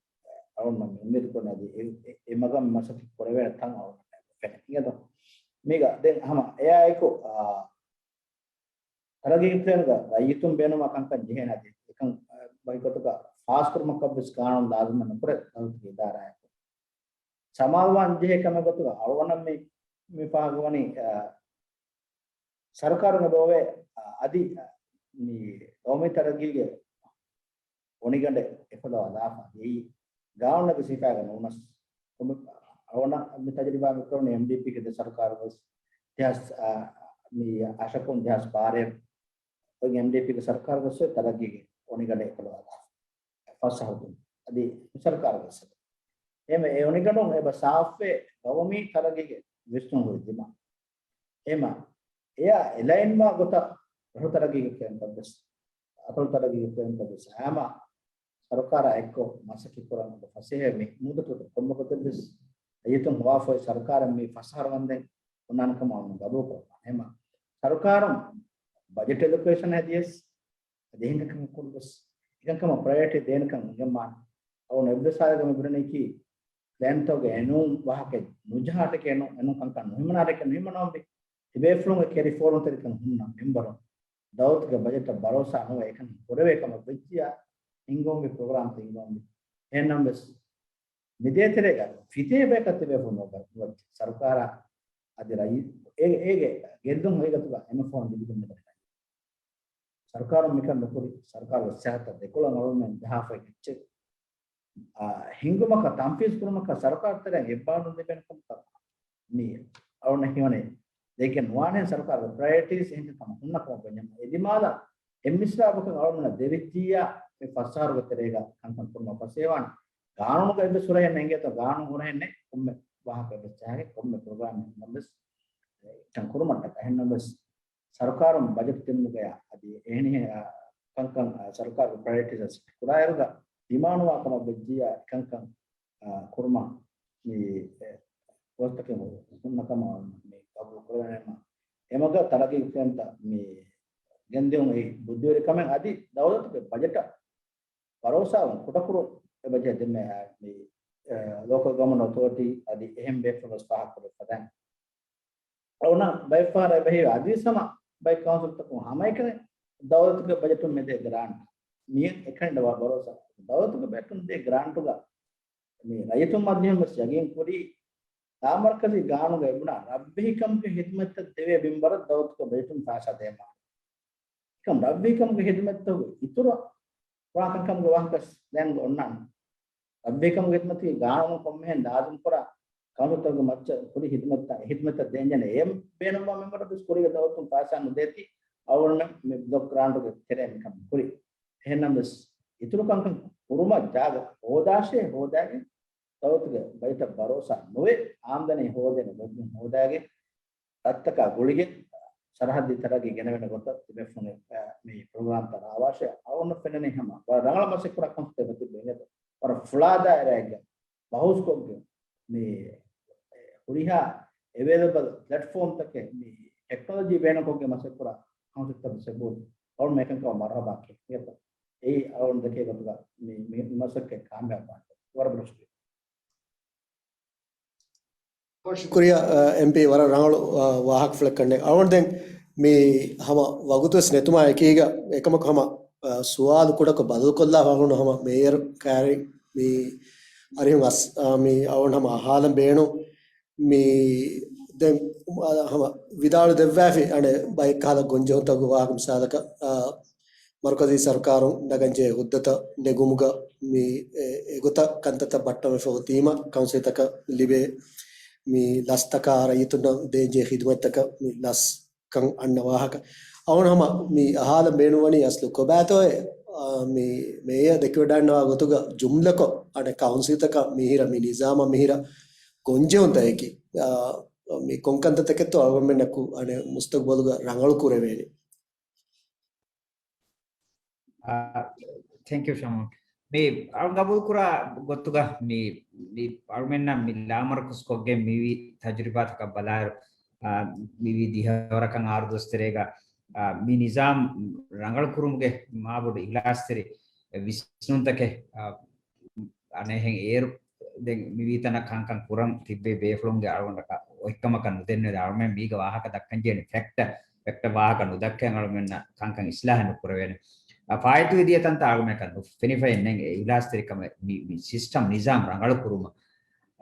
އަޅުގަނޑު އުއްމީދު ކުރަން އަދި އެ، އެ، އެ މަގަށް މަސައްކަތް ކުރެވޭނެ ތަން އަޅުގަނޑު ފެނޭ. އިނގޭތޯ؟ މީގަ ދެން ހަމަ އެއާއެކު، އާ، ތަރައްގީ ޕްލޭންގަ ރައްޔިތުން ބޭނުމާ ކަންކަން ޖެހޭނެ އަދި އެކަން، އާ، ބައިކޮތަކަށް ފާސްކުރުމަކަށް ވެސް ގާނޫނު ލާޒިމެއް ނުކުރޭ ދައުލަތުގެ އިދާރާއަކުން. ސަމާލުވާން ޖެހޭ ކަމެއް ގޮތުގަ އަޅުގަނޑަށް މި، މި ފާހަގަވަނީ، އާ، ސަރުކާރުން އެބައޮވޭ، އަ، އަދި، އަ، މި ގައުމީ ތަރައްގީގެ އޮނިގަނޑެއް އެފަދަ ލާފަ ދިޔައީ ގާނޫނުގެ ސިފައިގަ ނޫނަސް، އަޅުގަނޑަށް މި ތަޖުރިބާ މި ކުރަނީ އެމްޑީޕީގެ ދެ ސަރުކާރު ވެސް ދެހާސް، އަ، މި އަށަކުން ދެހާސް ބާރަ އޮތް އެމްޑީޕީގެ ސަރުކާރު ވެސް ތަރައްގީގެ އޮނިގަނޑެއް އެފަދަ ލާފަ. ފަސް އަހަރު އަދި މި ސަރުކާރު ވެސް. އެހެންވެ އެ އޮނިގަނޑުން އެބަ ސާފުވެ ގައުމީ ތަރައްގީގެ ވިސްނުން ހުރި ދިމާ. އެމަ އެޔާ އެލައިންވާ ގޮތަށް ރަށު ތަރައްގީގެ ކެންޕަސް، އަތޮޅު ތަރައްގީގެ ކެންޕަސް ހަމަ ސަރުކާރާ އެއްކޮށް މަސައްކަތް ކުރަން އެބަ ފަސޭހަ މި މުއްދަތުގަ ކޮންމެ ގޮތެއްވެސް ރައްޔިތުން ހޮވާފައި ސަރުކާރަށް މި ފަސް އަހަރު ވަންދެން އޮންނާނެ ކަމަށް އަޅުގަނޑު ގަބޫލު ކުރަން. އެމަ ސަރުކާރުން ބަޖެޓް އެލޮކޭޝަން ހެދިޔަސް އަދި އެހެން ކަންކަން ކުރި ގޮސް އެކަންކަމަށް ޕްރަޔޮރިޓީ ދޭނެކަން އެނގެންވާނެ. އަޅުގަނޑު އެއްވެސް ހާލެއްގަ މި ބުނަނީކީ ޕްލޭންތަކުގެ އެނޫން ވާހަކަ ނުޖަހާ އަޑެއް ނޫން، އެނޫން ކަންކަން ނުހިމަނާ އަޑެއް ނުހިމަނަވަންވީ. ތިބޭފުޅުންގެ ކެރި ފޯވަޑުންތެރިކަން ހުންނަ މެމްބަރުން ދައުލަތުގެ ބަޖެޓަށް ބަރޯސާ ނުވެ އެކަން ކުރެވޭ ކަމަށް ވެއްޖިއްޔާ ހިންގުމުގެ ޕްރޮގްރާމްތައް ހިންގުމުން. އެހެންނަމަވެސް މިދޭތެރޭގަ ފިތޭ ބަޔަކަށް ތިބޭފުޅުން ނުވަތަ ސަރުކާރާ އަދި ރައްޔި-، އޭގެ، އޭގެ ގެއްލުން ހޮވި ގޮތުގަ އެންއެފްއޯ ދިގު ދުންމަތަކަށް. ސަރުކާރުން މިކަން ނުކުރި، ސަރުކާރުގެ ސިޔާސަތަށް ދެކޮޅަށް އަޅުގަނޑުމެން ޖަހާފައި އެއްޗެއް، އާ، ހިންގުމަކަށް ތަންފީޒު ކުރުމަކަށް ސަރުކާރު ތެރެއިން އެއްބާރުލުން ލިބޭނެ ކަމަކަށް މި އަޅުގަނޑަށް ހީވަނީ. ދެކެ ނުވާނެ ސަރުކާރުގެ ޕްރަޔޮރިޓީސް އެހެން ކަމަށް ހުންނަ ކަމަށް ބުންޏަމަ އެ ދިމާލަށް އެއް މިސްރާބަކަށް އަޅުގަނޑަށް ދެވިއްޖިއްޔާ މި ފަސް އަހަރުގެ ތެރޭގަ ކަންކަން ކުރުމަށް ފަސޭހަވާނެ. ގާނޫނުގަ އެއްވެސް ހުރަހެއް ނެތް، އިނގޭތޯ ގާނޫނު ހުރަހެއް ނެތް، ކޮންމެ ވާހަކަ އެއްވެސް ޖަހާގެ ކޮންމެ ޕްރޮގްރާމެއް ނަމަވެސް އެއްޗެއް ކުރުމަށްޓަކާ. އެހެންނަމަވެސް ސަރުކާރުން ބަޖެޓް ދިނުމުގަޔާ އަދި އެހެނިހެން، އާ، ކަންކަން، އާ، ސަރުކާރުގެ ޕްރަޔޮރިޓީސް ސެޓް ކުރާއިރުގަ ޑިމާންޑްވާ ކަމަށް ވެއްޖިއްޔާ އެކަންކަން، އާ، ކުރުމަށް މި، އެ، ގޮތްތަކެއް ހުންނަ ކަމަށް މި ގަބޫލު ކުރެވޭނެ. އެމަގަ ތަރައްގީ ކުރިންތަ މި ގެންދިއުން އެއީ ބުއްދިވެރި ކަމެއް އަދި ދައުލަތުގެ ބަޖެޓަށް ބަރޯސާވުން ކުޑަކުރުން އެބަޖެހޭ ދެންމެ މި، އެ، ލޯކަލް ގަވަރމަންޓް އޮތޯރިޓީ އަދި އެހެން ބޭފުޅުން ވެސް ފާހަގަކުރެ ފަދައިން. އަޅުގަނޑަށް ބައެއްފަހަރަށް އެބަ ހީވޭ އަދިވެސް ހަމަ ބައެއް ކައުންސިލްތަކުން ހަމައެކަނި ދައުލަތުގެ ބަޖެޓުން މެދޭ ގްރާންޓް މިއަށް އެކަނި ވާ ބަރޯސާ. ދައުލަތުގެ ބަޖެޓުން ދޭ ގްރާންޓުގަ މި ރައްޔިތުން މައްދުހެން ވެސް ޔަގީން ކުރީ، ލާމަރުކަޒީ ގާނޫނުގަ އެބުނާ ރަށްވެހިކަމުގެ ހިދުމަތްތައް ދެވޭ މިންވަރަށް ދައުލަތުގެ ބަޖެޓުން ފައިސާ ދޭންވާނެ. އެކަމް ރަށްވެހިކަމުގެ ހިދުމަތްތަކުގެ އިތުރަށް ވާކަންކަމުގެ ވާހަކަ ދެން އޮންނާނެ. ރަށްވެހިކަމުގެ ހިދުމަތީ ގާނޫނު ކޮންމެހެން ލާޒިމް ކުރާ ކައުންސިލްތަކުގެ މައްޗަށް ކުރި ހިދުމަތްތައް، ހިދުމަތްތައް ދޭންޖެހޭ އެ ބޭނުންވާ މެމްބަރަށް ވެސް ކުރީގެ ދައުލަތުން ފައިސާ ނުދޭތީ އަޅުގަނޑު މި ބްލޮކް ގްރާންޓުގެ ތެރޭ މިކަން ކުރި. އެހެންނަމަވެސް އިތުރު ކަންކަން ކުރުމަށް ޖާގަ ހޯދާށޭ ހޯދާގެން ދައުލަތުގެ ބަޖެޓަށް ބަރޯސާ ނުވެ އާމްދަނީ ހޯދޭނެ ގޮތްގޮތުން ހޯދާގެން ރަށްތަކާ ގުޅިގެން ސަރަހައްދީ ތަރައްގީ ގެނެވޭނެ ގޮތަށް ތިބޭފުޅުން މި ޕްރޮގްރާމްތައް ރާވާށޭ. އަޅުގަނޑަށް ފެންނަނީ ހަމަ ވަރަށް ރަނގަޅަށް މަސައްކަތް ކުރާ ކަންތައް ތިބެ އިނގޭތޯ. ވަރަށް ފުޅާ ދާއިރާއެއްގަ ބަހުސްކޮށްގެން މި ހުރިހާ އެވޭލަބަލް ޕްލެޓްފޯމްތަކެއް މި ޓެކްނޮލޮޖީ ބޭނުންކޮށްގެން މަސައްކަތް ކުރާ ކައުންސިލްތައް ވެސް އެބަހުރި. އަޅުގަނޑު މިއެކަންކަމަށް މަރުހަބާ ކިޔަން އިނގޭތޯ. އެއީ އަޅުގަނޑު ދެކޭ ގޮތުގަ މި، މި މަސައްކަތް ކާމިޔާބުވާނެ. ވަރަށް ބޮޑަށް ޝުކުރިއްޔާ. ޝުކުރިއްޔާ، އެމްޕީ، ވަރަށް ރަނގަޅު، އަ، ވާހަކަފުޅެއް ކަންނޭނގެ. އަޅުގަނޑު ދެން މި ހަމަ ވަގުތުވެސް ނެތުމާ އެކީގަ އެކަމަކު ހަމަ، އަ، ސުވާލު ކުޑަކޮށް ބަދަލުކޮށްލާފަ އަޅުގަނޑު ހަމަ މޭޔަރު ކާރި މި އަރިހުން އަސް، އަ، މި އަޅުގަނޑު ހަމަ އަހާލަން ބޭނުން. މި ދެން، އަ، ހަމަ ވިދާޅު ދެއްވާފި އަނެއް ބައެއް ކަހަލަ ގޮންޖެހުންތަކުގެ ވާހަކަ މިސާލަކަށް، އަ، މަރުކަޒީ ސަރުކާރުން ނަގަންޖެހޭ ހުއްދަތައް ނެގުމުގަ މި އެ، އެގޮތަށް ކަންތައްތައް ބައްޓަންވެފަ އޮތީމަ ކައުންސިލްތަކަށް ލިބޭ މި ލަސްތަކާ ރައްޔިތުންނަށް ދޭންޖެހޭ ޚިދުމަތްތަކަށް މި ލަސްކަން އަންނަ ވާހަކަ. އަޅުގަނޑު ހަމަ މި އަހާލަން ބޭނުންވަނީ އަސްލު ކޮބާތޯއޭ، އާ، މި މޭޔަރ ދެކެވަޑައިގަންނަވާ ގޮތުގަ ޖުމްލަކޮށް އަނެއް ކައުންސިލްތަކަށް މިހިރަ މި ނިޒާމަށް މިހިރަ ގޮންޖެހުންތަކަކީ، އާ، މި ކޮން ކަންތައްތަކެއްތޯ އަޅުގަނޑުމެންނަކު އަނެއް މުސްތަގުބަލުގަ ރަނގަޅު ކުރެވޭނެ. އާ، ތެންކް ޔޫ ޝަމް. މި އަޅު ގަބޫލު ކުރާ ގޮތުގަ މި، މި އަޅުމެންނަށް މި ލާމަރުކަޒު ކޮށްގެން މިވީ ތަޖުރިބާތަކަށް ބަލާއިރު، އާ، މިވީ ދިހަވަރަކަށް އަހަރު ދުވަސް ތެރޭގަ، އާ، މި ނިޒާމް ރަނގަޅު ކުރުމުގެ މާބޮޑު އިޚްލާޞްތެރި ވިސްނުންތަކެއް، އާ، އަނެއްހެން އޭރު ދެން މިވީތަނަށް ކަންކަން ކުރަން ތިއްބެވި ބޭފުޅުންގެ އަޅުގަނޑަކަށް އޮތްކަމަކަށް ނުދެންނެވި. އަޅުމެން މީގަ ވާހަކަ ދައްކަން ޖެހެނީ ފެކްޓަށް، ފެކްޓަށް ވާހަކަ ނުދައްކަން އަޅުމެންނަށް ކަންކަން އިސްލާހެއް ނުކުރެވޭނެ. އަ، ފާއިތުވި ދިޔަ ތަންތަން އަޅުމެންނަކަށް ނުފެނިފައެއް ނެތް. އެ އިޚްލާޞްތެރިކަމެއް މި، މި ސިސްޓަމް ނިޒާމް ރަނގަޅު ކުރުމަށް.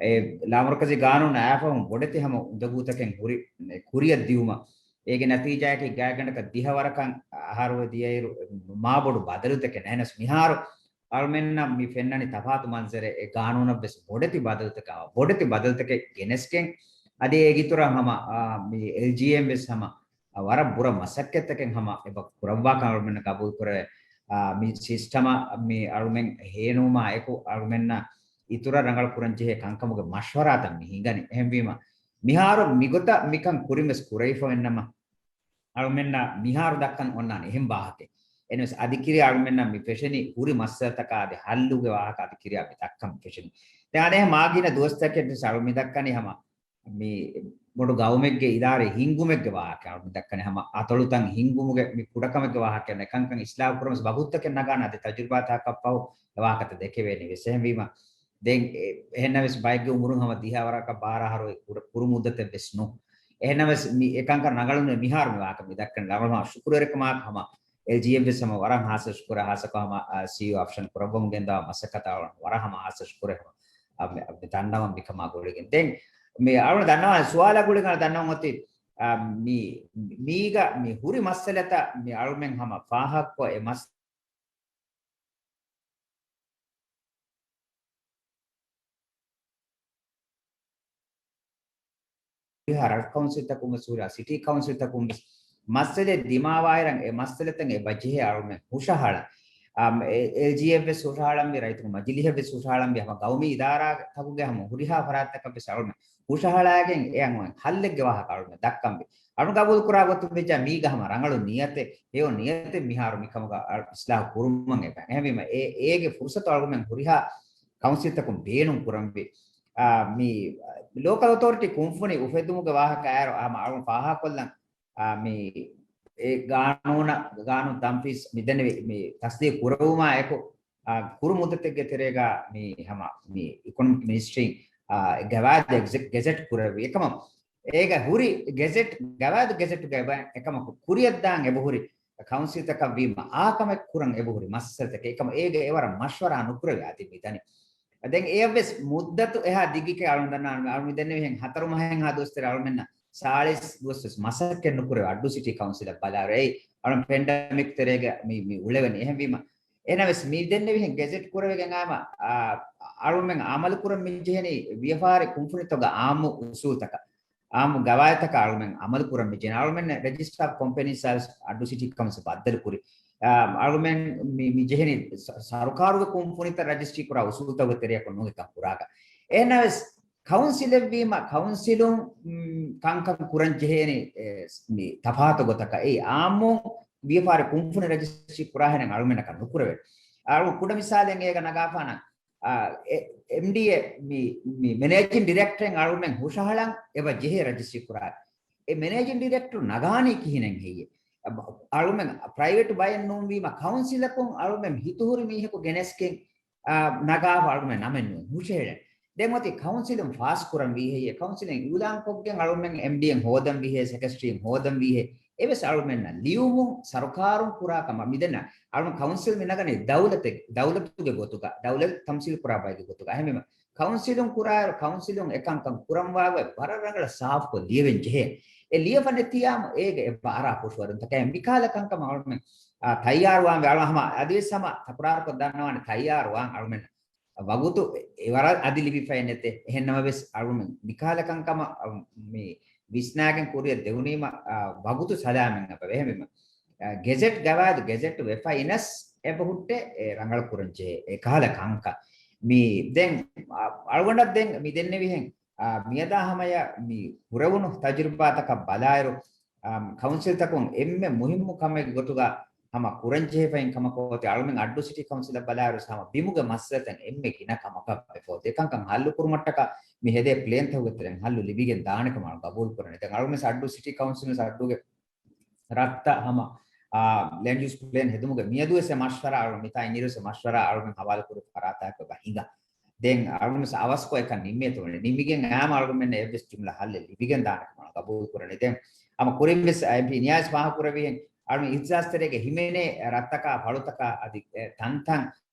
އެ ލާމަރުކަޒީ ގާނޫނު އައިފަހުން ބޮޑެތި ހަމަ އުނދަގޫތަކެއް ހުރި، އެ ކުރިއަށް ދިއުމަށް އޭގެ ނަތީޖާއަކީ ގާތްގަނޑަކަށް ދިހަ ވަރަކަށް އަހަރުވެ ދިޔައިރު މާބޮޑު ބަދަލުތަކެއް. ނަހެނަސް މިހާރު އަޅުމެންނަށް މި ފެންނަނީ ތަފާތު މަންޒަރެއް. އެ ގާނޫނަށްވެސް ބޮޑެތި ބަދަލުތަކާ، ބޮޑެތި ބަދަލުތަކެއް ގެނެސްގެން، އަދި އޭގެ އިތުރަށް ހަމަ، އާ، މި އެލްޖީއެމް ވެސް ހަމަ، އާ، ވަރަށް ބުރަ މަސައްކަތްތަކެއް ހަމަ އެބަ ކުރައްވާކަން އަޅުމެންނަށް ގަބޫލު ކުރެވޭ. އާ، މި ސިސްޓަމަށް މި އަޅުމެން ހޭނުމާ އެކު އަޅުމެންނަށް އިތުރަށް ރަނގަޅު ކުރަން ޖެހޭ ކަންކަމުގެ މަޝްވަރާތައް މި ހިނގަނީ. އެހެންވީމަ، މިހާރު މިގޮތަށް މިކަން ކުރިން ވެސް ކުރެވިފަވެންނަމަ، އަޅުމެންނަށް މިހާރު ދައްކަން އޮންނާނެ އެހެން ވާހަކައެއް. އެންވެސް އަދި ކިރިޔާ އަޅުމެންނަށް މި ފެށެނީ ހުރި މައްސަލަތަކާ އަދި ހައްލުގެ ވާހަކަ އަދި ކިރިޔާ މި ދައްކަން މި ފެށެނީ. ދެން އަނެއް މާގިނަ ދުވަސްތަކެއް ވެސް އަޅު މި ދައްކަނީ ހަމަ މި ބޮޑު ގައުމެއްގެ އިދާރައެއް ހިންގުމެއްގެ ވާހަކަ އަޅު މި ދައްކަނީ ހަމަ އަތޮޅުތައް ހިންގުމުގެ މި ކުޑަކަމެއްގެ ވާހަކަ ނެކަންކަން އިސްލާހު ކުރަމަސް ވަގުތުތަކެއް ނަގާނެ އަދި ތަޖުރިބާތަކަށް ފަހު އެ ވާހަކަތައް ދެކެވޭނެ ވެސް. އެހެންވީމަ، ދެން އެ-، އެހެންނަމަވެސް ބައެއްގެ އުމުރުން ހަމަ ދިހަ ވަރަކަށް ބާރަ އަހަރު ކުރު-، ކުރު މުއްދަތެއް ވެސް ނޫން. އެހެންނަމަވެސް މި އެކަންކަން ރަނގަޅުން މިހާރު މި ވާހަކަ މި ދައްކަން ރަނގަޅު ހަމަ ޝުކުރުވެރިކަމާ ހަމަ އެލްޖީއެމް ވެސް ހަމަ ވަރަށް ހާސް ޝުކުރެއް ހާސްކޮށް ހަމަ، އާ، ސީއީއޯ އޮޕްޝަން ކުރައްވަމުން ގެންދަވާ މަސައްކަތަށް އަޅުން ވަރަށް ހަމަ ހާސް ޝުކުރެއް ހަމަ، އާ، މި، މި ދަންނަވަން މިކަމާ ގުޅިގެން. ދެން މި އަޅުން ދަންނަވާ ސުވާލާ ގުޅިގެން ދަންނަވަން އޮތީ، އާ، މި، މީގަ މި ހުރި މައްސަލަތައް މި އަޅުމެން ހަމަ ފާހަގަކޮށް އެ މަސް ހުރިހާ ރަށު ކައުންސިލްތަކުން ވެސް ހުރި، ސިޓީ ކައުންސިލްތަކުން ވެސް މައްސަލައެއް ދިމާވާއިރަށް އެ މައްސަލަތައް އެބަ ޖެހޭ އަޅުމެން ހުށަހަޅަން. އާ، އެ-، އެލްޖީއެފް ވެސް ހުށަހަޅަންވީ، ރައްޔިތުން މަޖިލީހަށް ވެސް ހުށަހަޅަންވީ، ހަމަ ގައުމީ އިދާރާތަކުގެ ހަމަ ހުރިހާ ފަރާތްތަކަށް ވެސް އަޅުމެން ހުށަހަޅާގެން އެ އަން ހައްލެއްގެ ވާހަކަ އަޅުމެން ދައްކަންވީ. އަޅު ގަބޫލު ކުރާ ގޮތުން ވެއްޖާ މީގަ ހަމަ ރަނގަޅު ނިޔަތެއް، ހެޔޮ ނިޔަތެއް މިހާރު މިކަމުގަ އަ-، އިސްލާހު ކުރުމަށް އެބަ. އެހެންވީމަ އެ-، އޭގެ ފުރުސަތު އަޅުގަމެން ހުރިހާ ކައުންސިލްތަކުން ބޭނުން ކުރަންވީ. އާ، މި ލޯކަލް އޮތޯރިޓީ ކުންފުނި އުފެދުމުގެ ވާހަކަ އައިރު ހަމަ އަޅު ފާހަގަކޮށްލަން، އާ، މި އެ ގާނޫނަށް، ގާނޫނު ތަންފީޒް މިދެންނެވި މި ތަސްދީގު ކުރެވުމާ އެކު، އާ، ކުރު މުއްދަތެއްގެ ތެރޭގަ މި ހަމަ މި އިކޮނޮމިކް މިނިސްޓްރީން، އާ، ގަވާއިދު އެގްޒެ-، ގެޒެޓް ކުރެއްވި އެކަމަށް އޭގަ ހުރި ގެޒެޓް، ގަވާއިދު ގެޒެޓުގަ އެބަ އެކަމަކު ކުރިއަށްދާން އެބަހުރި ކައުންސިލްތަކަށް ވީމަ، އާ ކަމެއް ކުރަން އެބަހުރި މައްސަލަތަކެއް އެކަމަށް އޭގަ އެވަރަށް މަޝްވަރާ ނުކުރެވޭ އަދި މިދަނީ. ދެން އެޔަށްވެސް މުއްދަތު އެހާ ދިގުކެއް އަޅުން ދަންނަވާނެ. އަޅުން މިދެންނެވިހެން ހަތަރު މަހެއްހާ ދުވަސްތެރޭ އަޅުމެންނަށް ސާޅީސް ދުވަސްވެސް މަސައްކަތް ނުކުރެވޭ އައްޑޫ ސިޓީ ކައުންސިލަށް ބަލާއިރު. އެއީ އަޅުން ޕެންޑެމިކް ތެރޭގަ މި، މި އުޅެވެނީ. އެހެންވީމަ، އެހެނަސް މި ދެންނެވިހެން ގެޒެޓް ކުރެވިގެން އާމަ، އާ، އަޅުމެން އަމަލު ކުރަން މިޖެހެނީ ވިޔަފާރި ކުންފުނިތަކުގެ އާއްމު އުސޫލްތަކަށް، އާއްމު ގަވާއިދުތަކަށް އަޅުމެން އަމަލު ކުރަން މިޖެހެނީ. އަޅުމެން ރެޖިސްޓާ އޮފް ކޮމްޕެނީސް ސާވިސް އައްޑޫ ސިޓީ ކައުންސިލް ބައްދަލު ކުރި. އާ، އަޅުމެން މި، މި ޖެހެނީ ސަ-، ސަރުކާރުގެ ކުންފުނިތައް ރަޖިސްޓްރީ ކުރާ އުސޫލްތަކުގެ ތެރެއަކުން ނޫން އެކަން ކުރާކަށް. އެހެނަސް ކައުންސިލެއްވީމަ، ކައުންސިލުން، މް، ކަންކަން ކުރަން ޖެހޭނީ، އެ، މި ތަފާތު ގޮތަކަށް. އެއީ އާއްމު ވިޔަފާރި ކުންފުނި ރަޖިސްޓްރީ ކުރާހެނެއް އަޅުމެންނަކަށް ނުކުރެވޭ. އަޅު ކުޑަ މިސާލެއް އޭގަ ނަގާފާނަން، އާ، އެ، އެމްޑީއޭ މި، މި މެނޭޖިން ޑިރެކްޓަރެއް އަޅުމެން ހުށަހަޅަން އެބަ ޖެހޭ ރަޖިސްޓްރީ ކުރާ. އެ މެނޭޖިން ޑިރެކްޓަރު ނަގާނީ ކިހިނެއް ހެއްޔޭ؟ އަޅުމެން ޕްރައިވެޓް ބައެއް ނޫންވީމަ، ކައުންސިލަކުން އަޅުމެން ހިތުހުރި މީހަކު ގެނެސްގެން އާ، ނަގާފަ އަޅުމެން ނަމެއް ނޫން ހުށަހެޅެން. ދެން އޮތީ ކައުންސިލުން ފާސް ކުރަން ވީހެއްޔޭ، ކައުންސިލުން އިއުލާން ކޮށްގެން އަޅުމެން އެމްޑީއެން ހޯދަން ވީހޭ، ސެކްރެޓަރީން ހޯދަން ވީހޭ، އެވެސް އަޅުމެންނަށް ލިޔުމުން ސަރުކާރުން ކުރާ ކަމަށް މިދެންނަ އަޅުން ކައުންސިލް މި ނަގަނީ ދައުލަތެއް، ދައުލަތުގެ ގޮތުގަ، ދައުލަތް ތަމްސީލް ކުރާ ބައެއްގެ ގޮތުގަ. އެހެންވީމަ، ކައުންސިލުން ކުރާއިރު، ކައުންސިލުން އެކަންކަން ކުރަންވާގޮތް ވަރަށް ރަނގަޅަށް ސާފުކޮށް ލިޔެވެން ޖެހޭ. އެ ލިޔެފަ ނެތިޔާމު އޭގެ އެއްބަ އަރާ ފުށުވަރުންތަކެއް މިކާލަ ކަންކަމަށް އަޅުމެން އާ، ތައްޔާރުވާންވެ އަޅު ހަމަ އަދިވެސް ހަމަ ތަކުރާރުކޮށް ދަންނަވާނެ ތައްޔާރުވާން އަޅުމެން ވަގުތު އެ ވަރަށް އަދި ލިބިފައެއް ނެތޭ. އެހެން ނަމަވެސް އަޅުމެން މިކާލަ ކަންކަމަށް، އަ، މި ވިސްނާގެން ކުރިއަށް ދެވުނީމަ، އަ، ވަގުތު ސަލާމަތް އެބަ އެހެންވީމަ، އަ، ގެޒެޓް ގަވާއިދު ގެޒެޓް ވެފައިނަސް އެބަ ހުއްޓެ އެ ރަނގަޅު ކުރަން ޖެހޭ އެ ކަހަލަ ކަންކަން. މި ދެން، އަ، އަޅުގަނޑަށް ދެން މި ދެންނެވިހެން އާ، މިއަދާ ހަމަޔަށް މި ހުރެވުނު ތަޖުރިބާތަކަށް ބަލާއިރު، އާ، ކައުންސިލްތަކުން އެންމެ މުހިއްމު ކަމެއްގެ ގޮތުގަ ހަމަ ކުރަންޖެހިފައިން ކަމަކަށް އޮތީ އަޅުމެން އައްޑޫ ސިޓީ ކައުންސިލަށް ބަލާއިރު ހަމަ ބިމުގެ މައްސަލަތައް އެންމެ ގިނަ ކަމަކަށް ވެފަ އޮތީ. އެކަންކަން ހައްލު ކުރުމަށްޓަކާ މި ހެދޭ ޕްލޭންތަކުގެ ތެރެއިން ހައްލު ލިބިގެން ދާނެ ކަމަށް ގަބޫލު ކުރަނީ. ދެން އަޅުމެން އައްޑޫ ސިޓީ ކައުންސިލް އައްޑޫގެ ރަށްތައް ހަމަ، އާ، ލޭންޑް ޔޫސް ޕްލޭން ހެދުމުގެ މިއަދުވެސް އެ މަޝްވަރާ އަޅު މިތާ އިންޖިރިވެސް މަޝްވަރާ އަޅުމެން ހަވާލު ކުރި ފަރާތާއެކު އެބަ ހިނގާ. ދެން އަޅުމެން އަވަސްކޮށް އެކަން ނިންމޭތޯ ނިންމިގެން އާމަ އަޅުމެންނަށް އެއްވެސް ޖުމްލަ ހައްލެއް ލިބިގެން ދާނެ ކަމަށް ގަބޫލު ކުރަނީ. ދެން ހަމަ ކުރިންވެސް އެމްޕީ ނިޔާޒް ފާހަގަކުރެއްވިހެން އަޅުމެން އިހްސާސްތެރޭގެ ހިމެނޭ ރަށްތަކާ ފަޅުތަކާ އަދި އެ ތަންތަން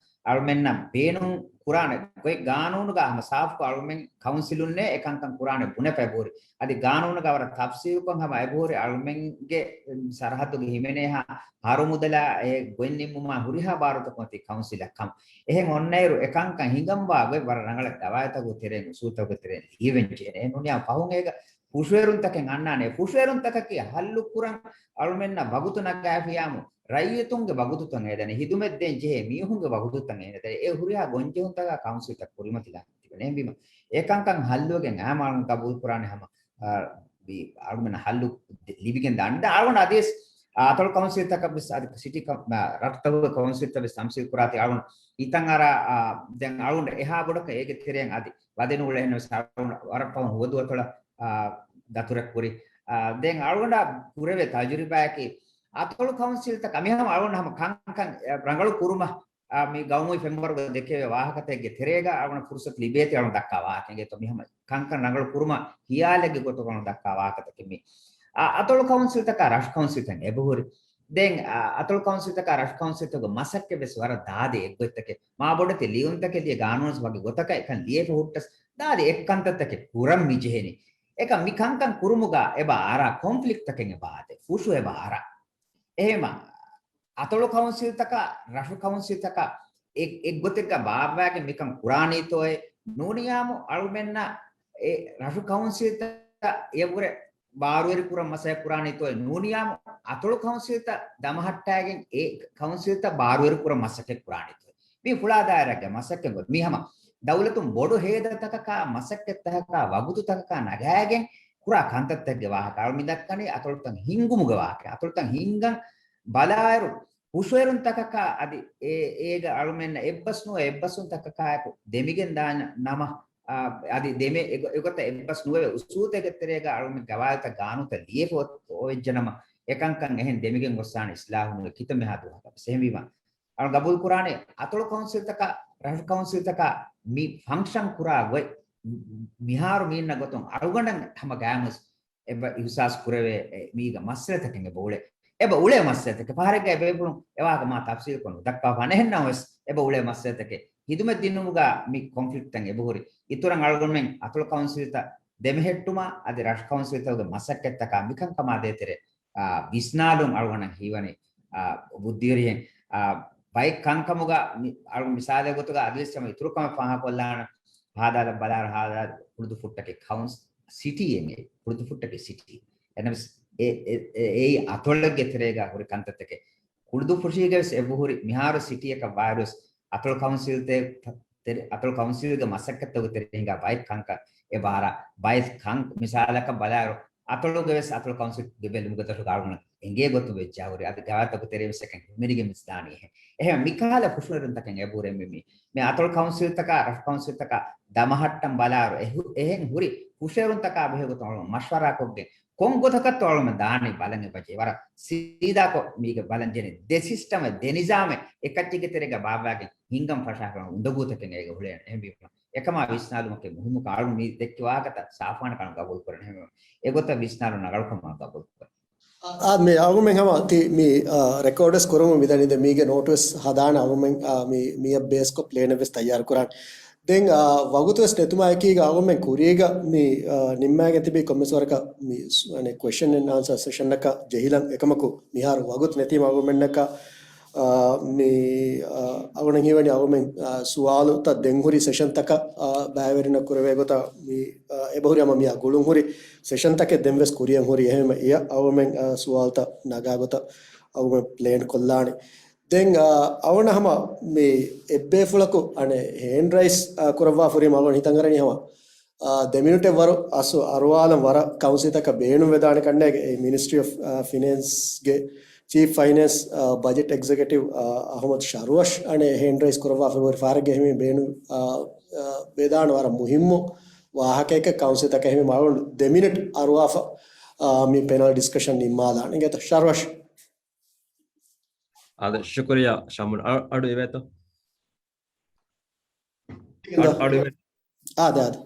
އަޅުމެންނަށް ބޭނުން ކުރާނެ ގޮތް ގާނޫނުގަ ހަމަ ސާފުކޮށް އަޅުމެން ކައުންސިލުންނޭ އެކަންކަން ކުރާނެ ބުނެފަ އެބަހުރި. އަދި ގާނޫނުގަ ވަރަށް ތަފްސީލުކޮށް ހަމަ އެބަހުރި އަޅުމެންގެ ސަރަހައްދުގެ ހިމެނޭހާ ހަރުމުދަލާ އެ ގޮތް ނިންމުމާ ހުރިހާ ބާރުތަކުން އޮތީ ކައުންސިލަށް ކަމަށް. އެހެން އޮންނައިރު އެކަންކަން ހިނގަންވާ ގޮތް ވަރަށް ރަނގަޅަށް ގަވާއިދުތަކުގެ ތެރެއިން އުސޫލުތަކުގެ ތެރެއިން ލިޔެވެން ޖެހޭނެ. އެހެން ނޫނީ ފަހުން އޭގަ ފުށުއެރުންތަކެއް އަންނާނެ. ފުށުއެރުންތަކަކީ ހައްލު ކުރަން އަޅުމެންނަށް ވަގުތު ނަގާފިޔާމު، ރައްޔިތުންގެ ވަގުތުތައް އެދަނީ، ހިދުމަތް ދޭން ޖެހޭ މީހުންގެ ވަގުތުތައް އެދަނީ. އެ ހުރިހާ ގޮންޖެހުންތަކާ ކައުންސިލްތައް ކުރިމަތިލާ ތިބެނެ. އެހެންވީމަ، އެކަންކަން ހައްލުވެގެން އާ މާ ގަބޫލު ކުރާނެ ހަމަ، އާ، އަޅުމެން ހައްލު ލިބިގެން ދާނެ. އަޅުގަނޑު އަދިވެސް، އާ، އަތޮޅު ކައުންސިލްތަކަށް ވެސް އަދި ސިޓީ ކަ-، މާ، ރަށުތަކުގެ ކައުންސިލްތައް ވެސް ތަމްސީލް ކުރާތީ އަޅުގަނޑު ހިތަށް އަރާ، އާ، ދެން އަޅުގަނޑު އެހާ ބޮޑަކަށް އޭގެ ތެރެއިން އަދި ވަދެ ނޫޅޭ ހެންނަ ވެސް އަޅުގަނޑު ވަރަށް ފަހުން ހުވަދު އަތޮޅަށް، އާ، ދަތުރެއް ކުރި. އާ، ދެން އަޅުގަނޑަށް ކުރެވޭ ތަޖުރިބާއަކީ އަތޮޅު ކައުންސިލްތަކަށް މިހާ އަޅުގަނޑު ހަމަ ކަންކަން ރަނގަޅު ކުރުމަށް، އާ، މި ގައުމީ ފެންވަރުގަ ދެކެވޭ ވާހަކަތަކެއްގެ ތެރޭގަ އަޅުގަނޑަށް ފުރުސަތު ލިބޭތީ އަޅުގަނޑު ދައްކާ ވާހަކަ އިނގޭތޯ މިހަމަ ކަންކަން ރަނގަޅު ކުރުމަށް ހިޔާލެއްގެ ގޮތުގަ އަޅުގަނޑު ދައްކާ ވާހަކަތަކެއް މީ. އާ، އަތޮޅު ކައުންސިލްތަކާ ރަށު ކައުންސިލްތައް އެބަހުރި. ދެން، އާ، އަތޮޅު ކައުންސިލްތަކާ ރަށު ކައުންސިލްތަކުގެ މަސައްކަތް ވެސް ވަރަށް ދާދި އެއްގޮތްތަކެއް. މާބޮޑެތި ލިޔުންތަކެއް ލިޔެ ގާނޫނު ވަގި ގޮތަކަށް އެކަން ލިޔެފަ ހުއްޓަސް ދާދި އެއްކަންތައްތަކެއް ކުރަން މި ޖެހެނީ. އެކަން މި ކަންކަން ކުރުމުގަ އެބަ އަރާ ކޮންފްލިކްޓްތަކެއް އެބަ އާދޭ. ފުށު އެބަ އަރާ. އެހެމަ އަތޮޅު ކައުންސިލްތަކާ، ރަށު ކައުންސިލްތަކާ އެ-، އެއްގޮތެއްގަ ބާއްވާގެން މިކަން ކުރާނީތޯއޭ ނޫނިޔާމު އަޅުމެންނަށް އެ ރަށު ކައުންސިލްތައް އެއަށްވުރެ ބާރުވެރި ކުރަން މަސައްކަތް ކުރާނީތޯއޭ ނޫނިޔާމު އަތޮޅު ކައުންސިލްތައް ދަމަހައްޓާގެން އެ ކައުންސިލްތައް ބާރުވެރި ކުރަން މަސައްކަތް ކުރާނީތޯއޭ. މީ ފުޅާ ދާއިރާގެ މަސައްކަތް ގޮތް. މީ ހަމަ ދައުލަތުން ބޮޑު ހޭދަތަކަކާ، މަސައްކަތްތަކަކާ، ވަގުތުތަކަކާ ނަގާގެން ކުރާ ކަންތައްތަކެއްގެ ވާހަކަ. އަޅު މި ދައްކަނީ އަތޮޅުތައް ހިންގުމުގެ ވާހަކަ. އަތޮޅުތައް ހިންގަން ބަލާއިރު، ފުށުއެރުންތަކަކާ އަދި އޭ-، އޭގަ އަޅުމެންނަށް އެއްބަސް ނުވެ، އެއްބަސްވުންތަކަކާއެކު ދެމިގެން ދާނަ ނަމަ، އާ، އަދި ދެމެ-، އެގޮ-، އެގޮތަށް އެއްބަސް ނުވެ، އުސޫލުތަކެއްގެ ތެރޭގަ އަޅުމެން ގަވާއިދުތައް ގާނޫނުތައް ލިޔެފަ އޮވެއްޖެނަމަ، އެކަންކަން އެހެން ދެމިގެން ގޮއްސާނެ އިސްލާހުންގެ ކިތައްމެހާ ދުވަހަކަށް ވެސް. އެހެންވީމަ، އަޅު ގަބޫލު ކުރާނެ އަތޮޅު ކައުންސިލްތަކާ، ރަށު ކައުންސިލްތަކާ މި ފަންކްޝަން ކުރާ ގޮތް މިހާރު މީންނަ ގޮތުން އަޅުގަނޑަށް ހަމަ ގާތް އެބަ އިހުސާސް ކުރެވޭ، އެ، މީގަ މައްސަލަތަކެއް އެބަ އުޅޭ. އެބަ އުޅޭ މައްސަލަތަކެއް. ފަހަރެއްގަ އެބޭފުޅުން އެވާހަކަ މާ ތަފްސީލުކޮށް ނުދައްކާފާނެ. އެހެންނަމަވެސް އެބަ އުޅޭ މައްސަލަތަކެއް. ހިދުމަތް ދިނުމުގަ މި ކޮންފްލިކްޓްތައް އެބަހުރި. އިތުރަށް އަޅުގަނޑުމެން އަތޮޅު ކައުންސިލްތައް ދެމެހެއްޓުމަށް އަދި ރަށު ކައުންސިލްތަކުގެ މަސައްކަތްތަކާ މިކަންކަމާ ދޭތެރޭ، އާ، ވިސްނާލުން އަޅުގަނޑަށް ހީވަނީ، އާ، ބުއްދިވެރިހެން، އާ، ބައެއް ކަންކަމުގަ މި-، އަޅު މިސާލެއް ގޮތުގަ އަދިވެސް ހަމަ އިތުރު ކަމެއް ފާހަގަކޮށްލާނަން. ހާދާލަ ބަލާރު ހާދާ ކުޅުދު ފުއްޓަކެ ކައުންސް-، ސިޓީއެއް މިއީ. ކުޅުދު ފުއްޓަކެ ސިޓީ. އެނަމެސް އެ-، އެ-، އެ-، އެއީ އަތޮޅެއްގެ ތެރޭގަ ހުރި ކަންތައްތަކެއް. ކުޅުދު ފުށީގެ ވެސް އެބަހުރި މިހާރު ސިޓީއަކަށް ވާއިރުވެސް އަތޮޅު ކައުންސިލްތެ-، ތެރެ-، އަތޮޅު ކައުންސިލްގެ މަސައްކަތްތަކުގެ ތެރެ ހިނގާ ބައެއް ކަންކަން އެބަ އަރާ ބައެއް ކަން މިސާލަކަށް ބަލާއިރު، އަތޮޅުގެ ވެސް އަތޮޅު ކައުންސިލްގެ ބެލުމުގެ ދޮށުގަ އަޅުގަނޑަށް އެނގޭ ގޮތުން ވެއްޖާ ހުރި. އަދި ގަވާއިދުތަކުގެ ތެރޭ ވެސް އެކަން ހިމެނިގެން ވެސް ދާނީ އެހެން. އެހެން މިކަހަލަ ފުށުއެރުންތަކެއް އެބަހުރޭ މި، މި، މި އަތޮޅު ކައުންސިލްތަކާ، ރަށު ކައުންސިލްތަކާ ދަމަހައްޓަން ބަލާއިރު، އެހު-، އެހެން ހުރި ފުށުއެރުންތަކާ ބެހޭ ގޮތުން އަޅުގަނޑު މަޝްވަރާކޮށްގެން ކޮން ގޮތަކަށްތޯ އަޅުގަނޑު ދާނީ ބަލަން އެބަޖެހޭ. ވަރަށް ސީދާކޮށް މީގެ ބަލަން ޖެހޭނެ. ދެ ސިސްޓަމެއް، ދެ ނިޒާމެއް އެކައްޗެއްގެ ތެރޭގަ ބާއްވާގެން ހިންގަން ފަށާފަ އުނދަގޫތަކެއް އޭގަ އުޅޭ. އެހެންވީމަ، އެކަމާ ވިސްނާލުމަކީ މުހިއްމު ކަމެއް. އަޅު މި ދެއްކި ވާހަކަތައް ސާފުވާނެ ކަމަށް ގަބޫލު ކުރަން. އެހެންވީމަ، އެގޮތަށް ވިސްނާލުން ރަނގަޅު ކަމަށް ގަބޫލު ކުރަން. އާ، މި އަޅުގަނޑުމެން ހަމަ ތި މި، އާ، ރެކޯޑްވެސް ކުރަމުން މިދަނީ. ދެން މީގެ ނޯޓްވެސް ހަދާނެ އަޅުގަނޑުމެން، އާ، މި، މިއަށް ބޭސްކޮށް ޕްލޭނެއްވެސް ތައްޔާރު ކުރާނެ. ދެން، އާ، ވަގުތުވެސް ނެތުމާއެކީގަ އަޅުގަނޑުމެން ކުރީގަ މި، އާ، ނިންމާގެން ތިބީ ކޮންމެސް ވަރަކަށް މި ސު-، އަނެއް ކޮއެސްޗަން އެންޑް އާންސަރ ސެޝަންއަކަށް ޖެހިލަން. އެކަމަކު މިހާރު ވަގުތު ނެތީމަ އަޅުގަނޑުމެންނަކަށް، އާ، މި، އާ، އަޅުގަނޑަށް ހީވަނީ އަޅުގަނޑުމެން، އާ، ސުވާލުތައް ދެން ހުރި ސެޝަންތަކަށް، އާ، ބައިވެރިންނަށް ކުރެވޭ ގޮތަށް މި، އާ، އެބަހުރި ހަމަ މިއާ ގުޅުން ހުރި ސެޝަންތަކެއް ދެން ވެސް ކުރިއަށް ހުރި. އެހެންވީމަ އެއަށް އަޅުގަނޑުމެން، އާ، ސުވާލުތައް ނަގާ ގޮތަށް އަޅުގަނޑު ޕްލޭން ކޮށްލާނެ. ދެން، އާ، އަޅުގަނޑަށް ހަމަ މި އެއްބޭފުޅަކު އަނެއް ހޭންޑް ރައިސް، އާ، ކުރައްވާ ފުރީމަ އަޅުގަނޑު ހިތަށް އަރަނީ ހަމަ، އާ، ދެ މިނިޓެއް ވަރު އަސް އަރުވާލަން ވަރަށް ކައުންސިލްތަކަށް ބޭނުން ވެދާނެ ކަންނޭގެ އެ މިނިސްޓްރީ އޮފް، އާ، ފިނޭންސްގެ ޗީފް ފައިނޭންސް، އާ، ބަޖެޓް އެގްޒެކެޓިވް، އާ، އަހުމަދު ޝަރުވަޝް އަނެއް ހޭންޑް ރައިސް ކުރައްވާ ފެބްރުއަރީ ފަހަރެއްގެ އެހެން ބޭނުން، އާ، އާ، ވެދާނެ ވަރަށް މުހިއްމު ވާހަކައެއް ކައުންސިލްތަކަށް. އެހެން އަޅުގަނޑު ދެ މިނިޓް އަރުވާފަ، އާ، މި ޕެނަލް ޑިސްކަޝަން ނިންމާލާނެ. އިނގޭތަ ޝަރުވަޝް؟ އާދެ، ޝުކުރިއްޔާ ޝަމުން. އަ-، އަޑު އިވޭތޯ؟ އަޑު، އަޑު އިވޭ. އާދެ، އާދެ.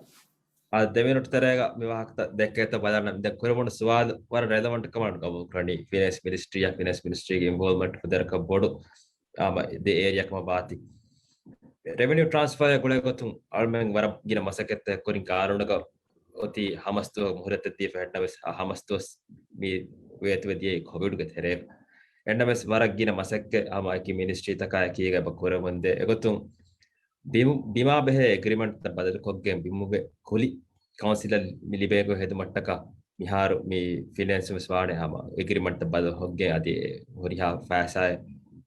އާދެ، ދެ މިނިޓް ތެރޭގަ މި ވާހަކަތައް ދެއްކޭތޯ ބަލާނަން. ދެން ކުރެވުނު ސުވާލު ވަރަށް ރެލަވަންޓް ކަމަށް ގަބޫލު ކުރަނީ. ފިނޭންސް މިނިސްޓްރީއާ، ފިނޭންސް މިނިސްޓްރީގެ އިންވޯލްވްމަންޓް ވަރަކަށް ބޮޑު، އާ، މަ-، ދެ އޭރިއާ ކަމަށް ވާތީ. ރެވެނިއު ޓްރާންސްފާއާ ގުޅޭގޮތުން އަޅުމެން ވަރަށް ގިނަ މަސައްކަތްތައް ކުރިން ގާނޫނުގަ އޮތީ ހަމަސް ދުވަހު މުހުލަތެއް ދީފަ އެހެންނަމަވެސް އާ ހަމަސް ދުވަސް މި ވޭތުވެ ދިޔައީ ކޮވިޑްގެ ތެރޭ. އެހެންނަމަވެސް ވަރަށް ގިނަ މަސައްކަތް ހަމަ އެކި މިނިސްޓްރީތަކާ އެކީގަ އެބަ ކުރެވެމުންދޭ. އެގޮތުން ބިމު، ބިމާ ބެހޭ އެގްރިމަންޓްތައް ބަދަލުކޮށްގެން ބިމުގެ ކުލި ކައުންސިލަށް މި ލިބޭ ގޮތް ހެދުމަށްޓަކާ މިހާރު މި ފިނޭންސުން ވެސް ވާނެ ހަމަ އެގްރިމަންޓްތައް ބަދަލުކޮށްގެން އަދި ހުރިހާ ފައިސާއެއް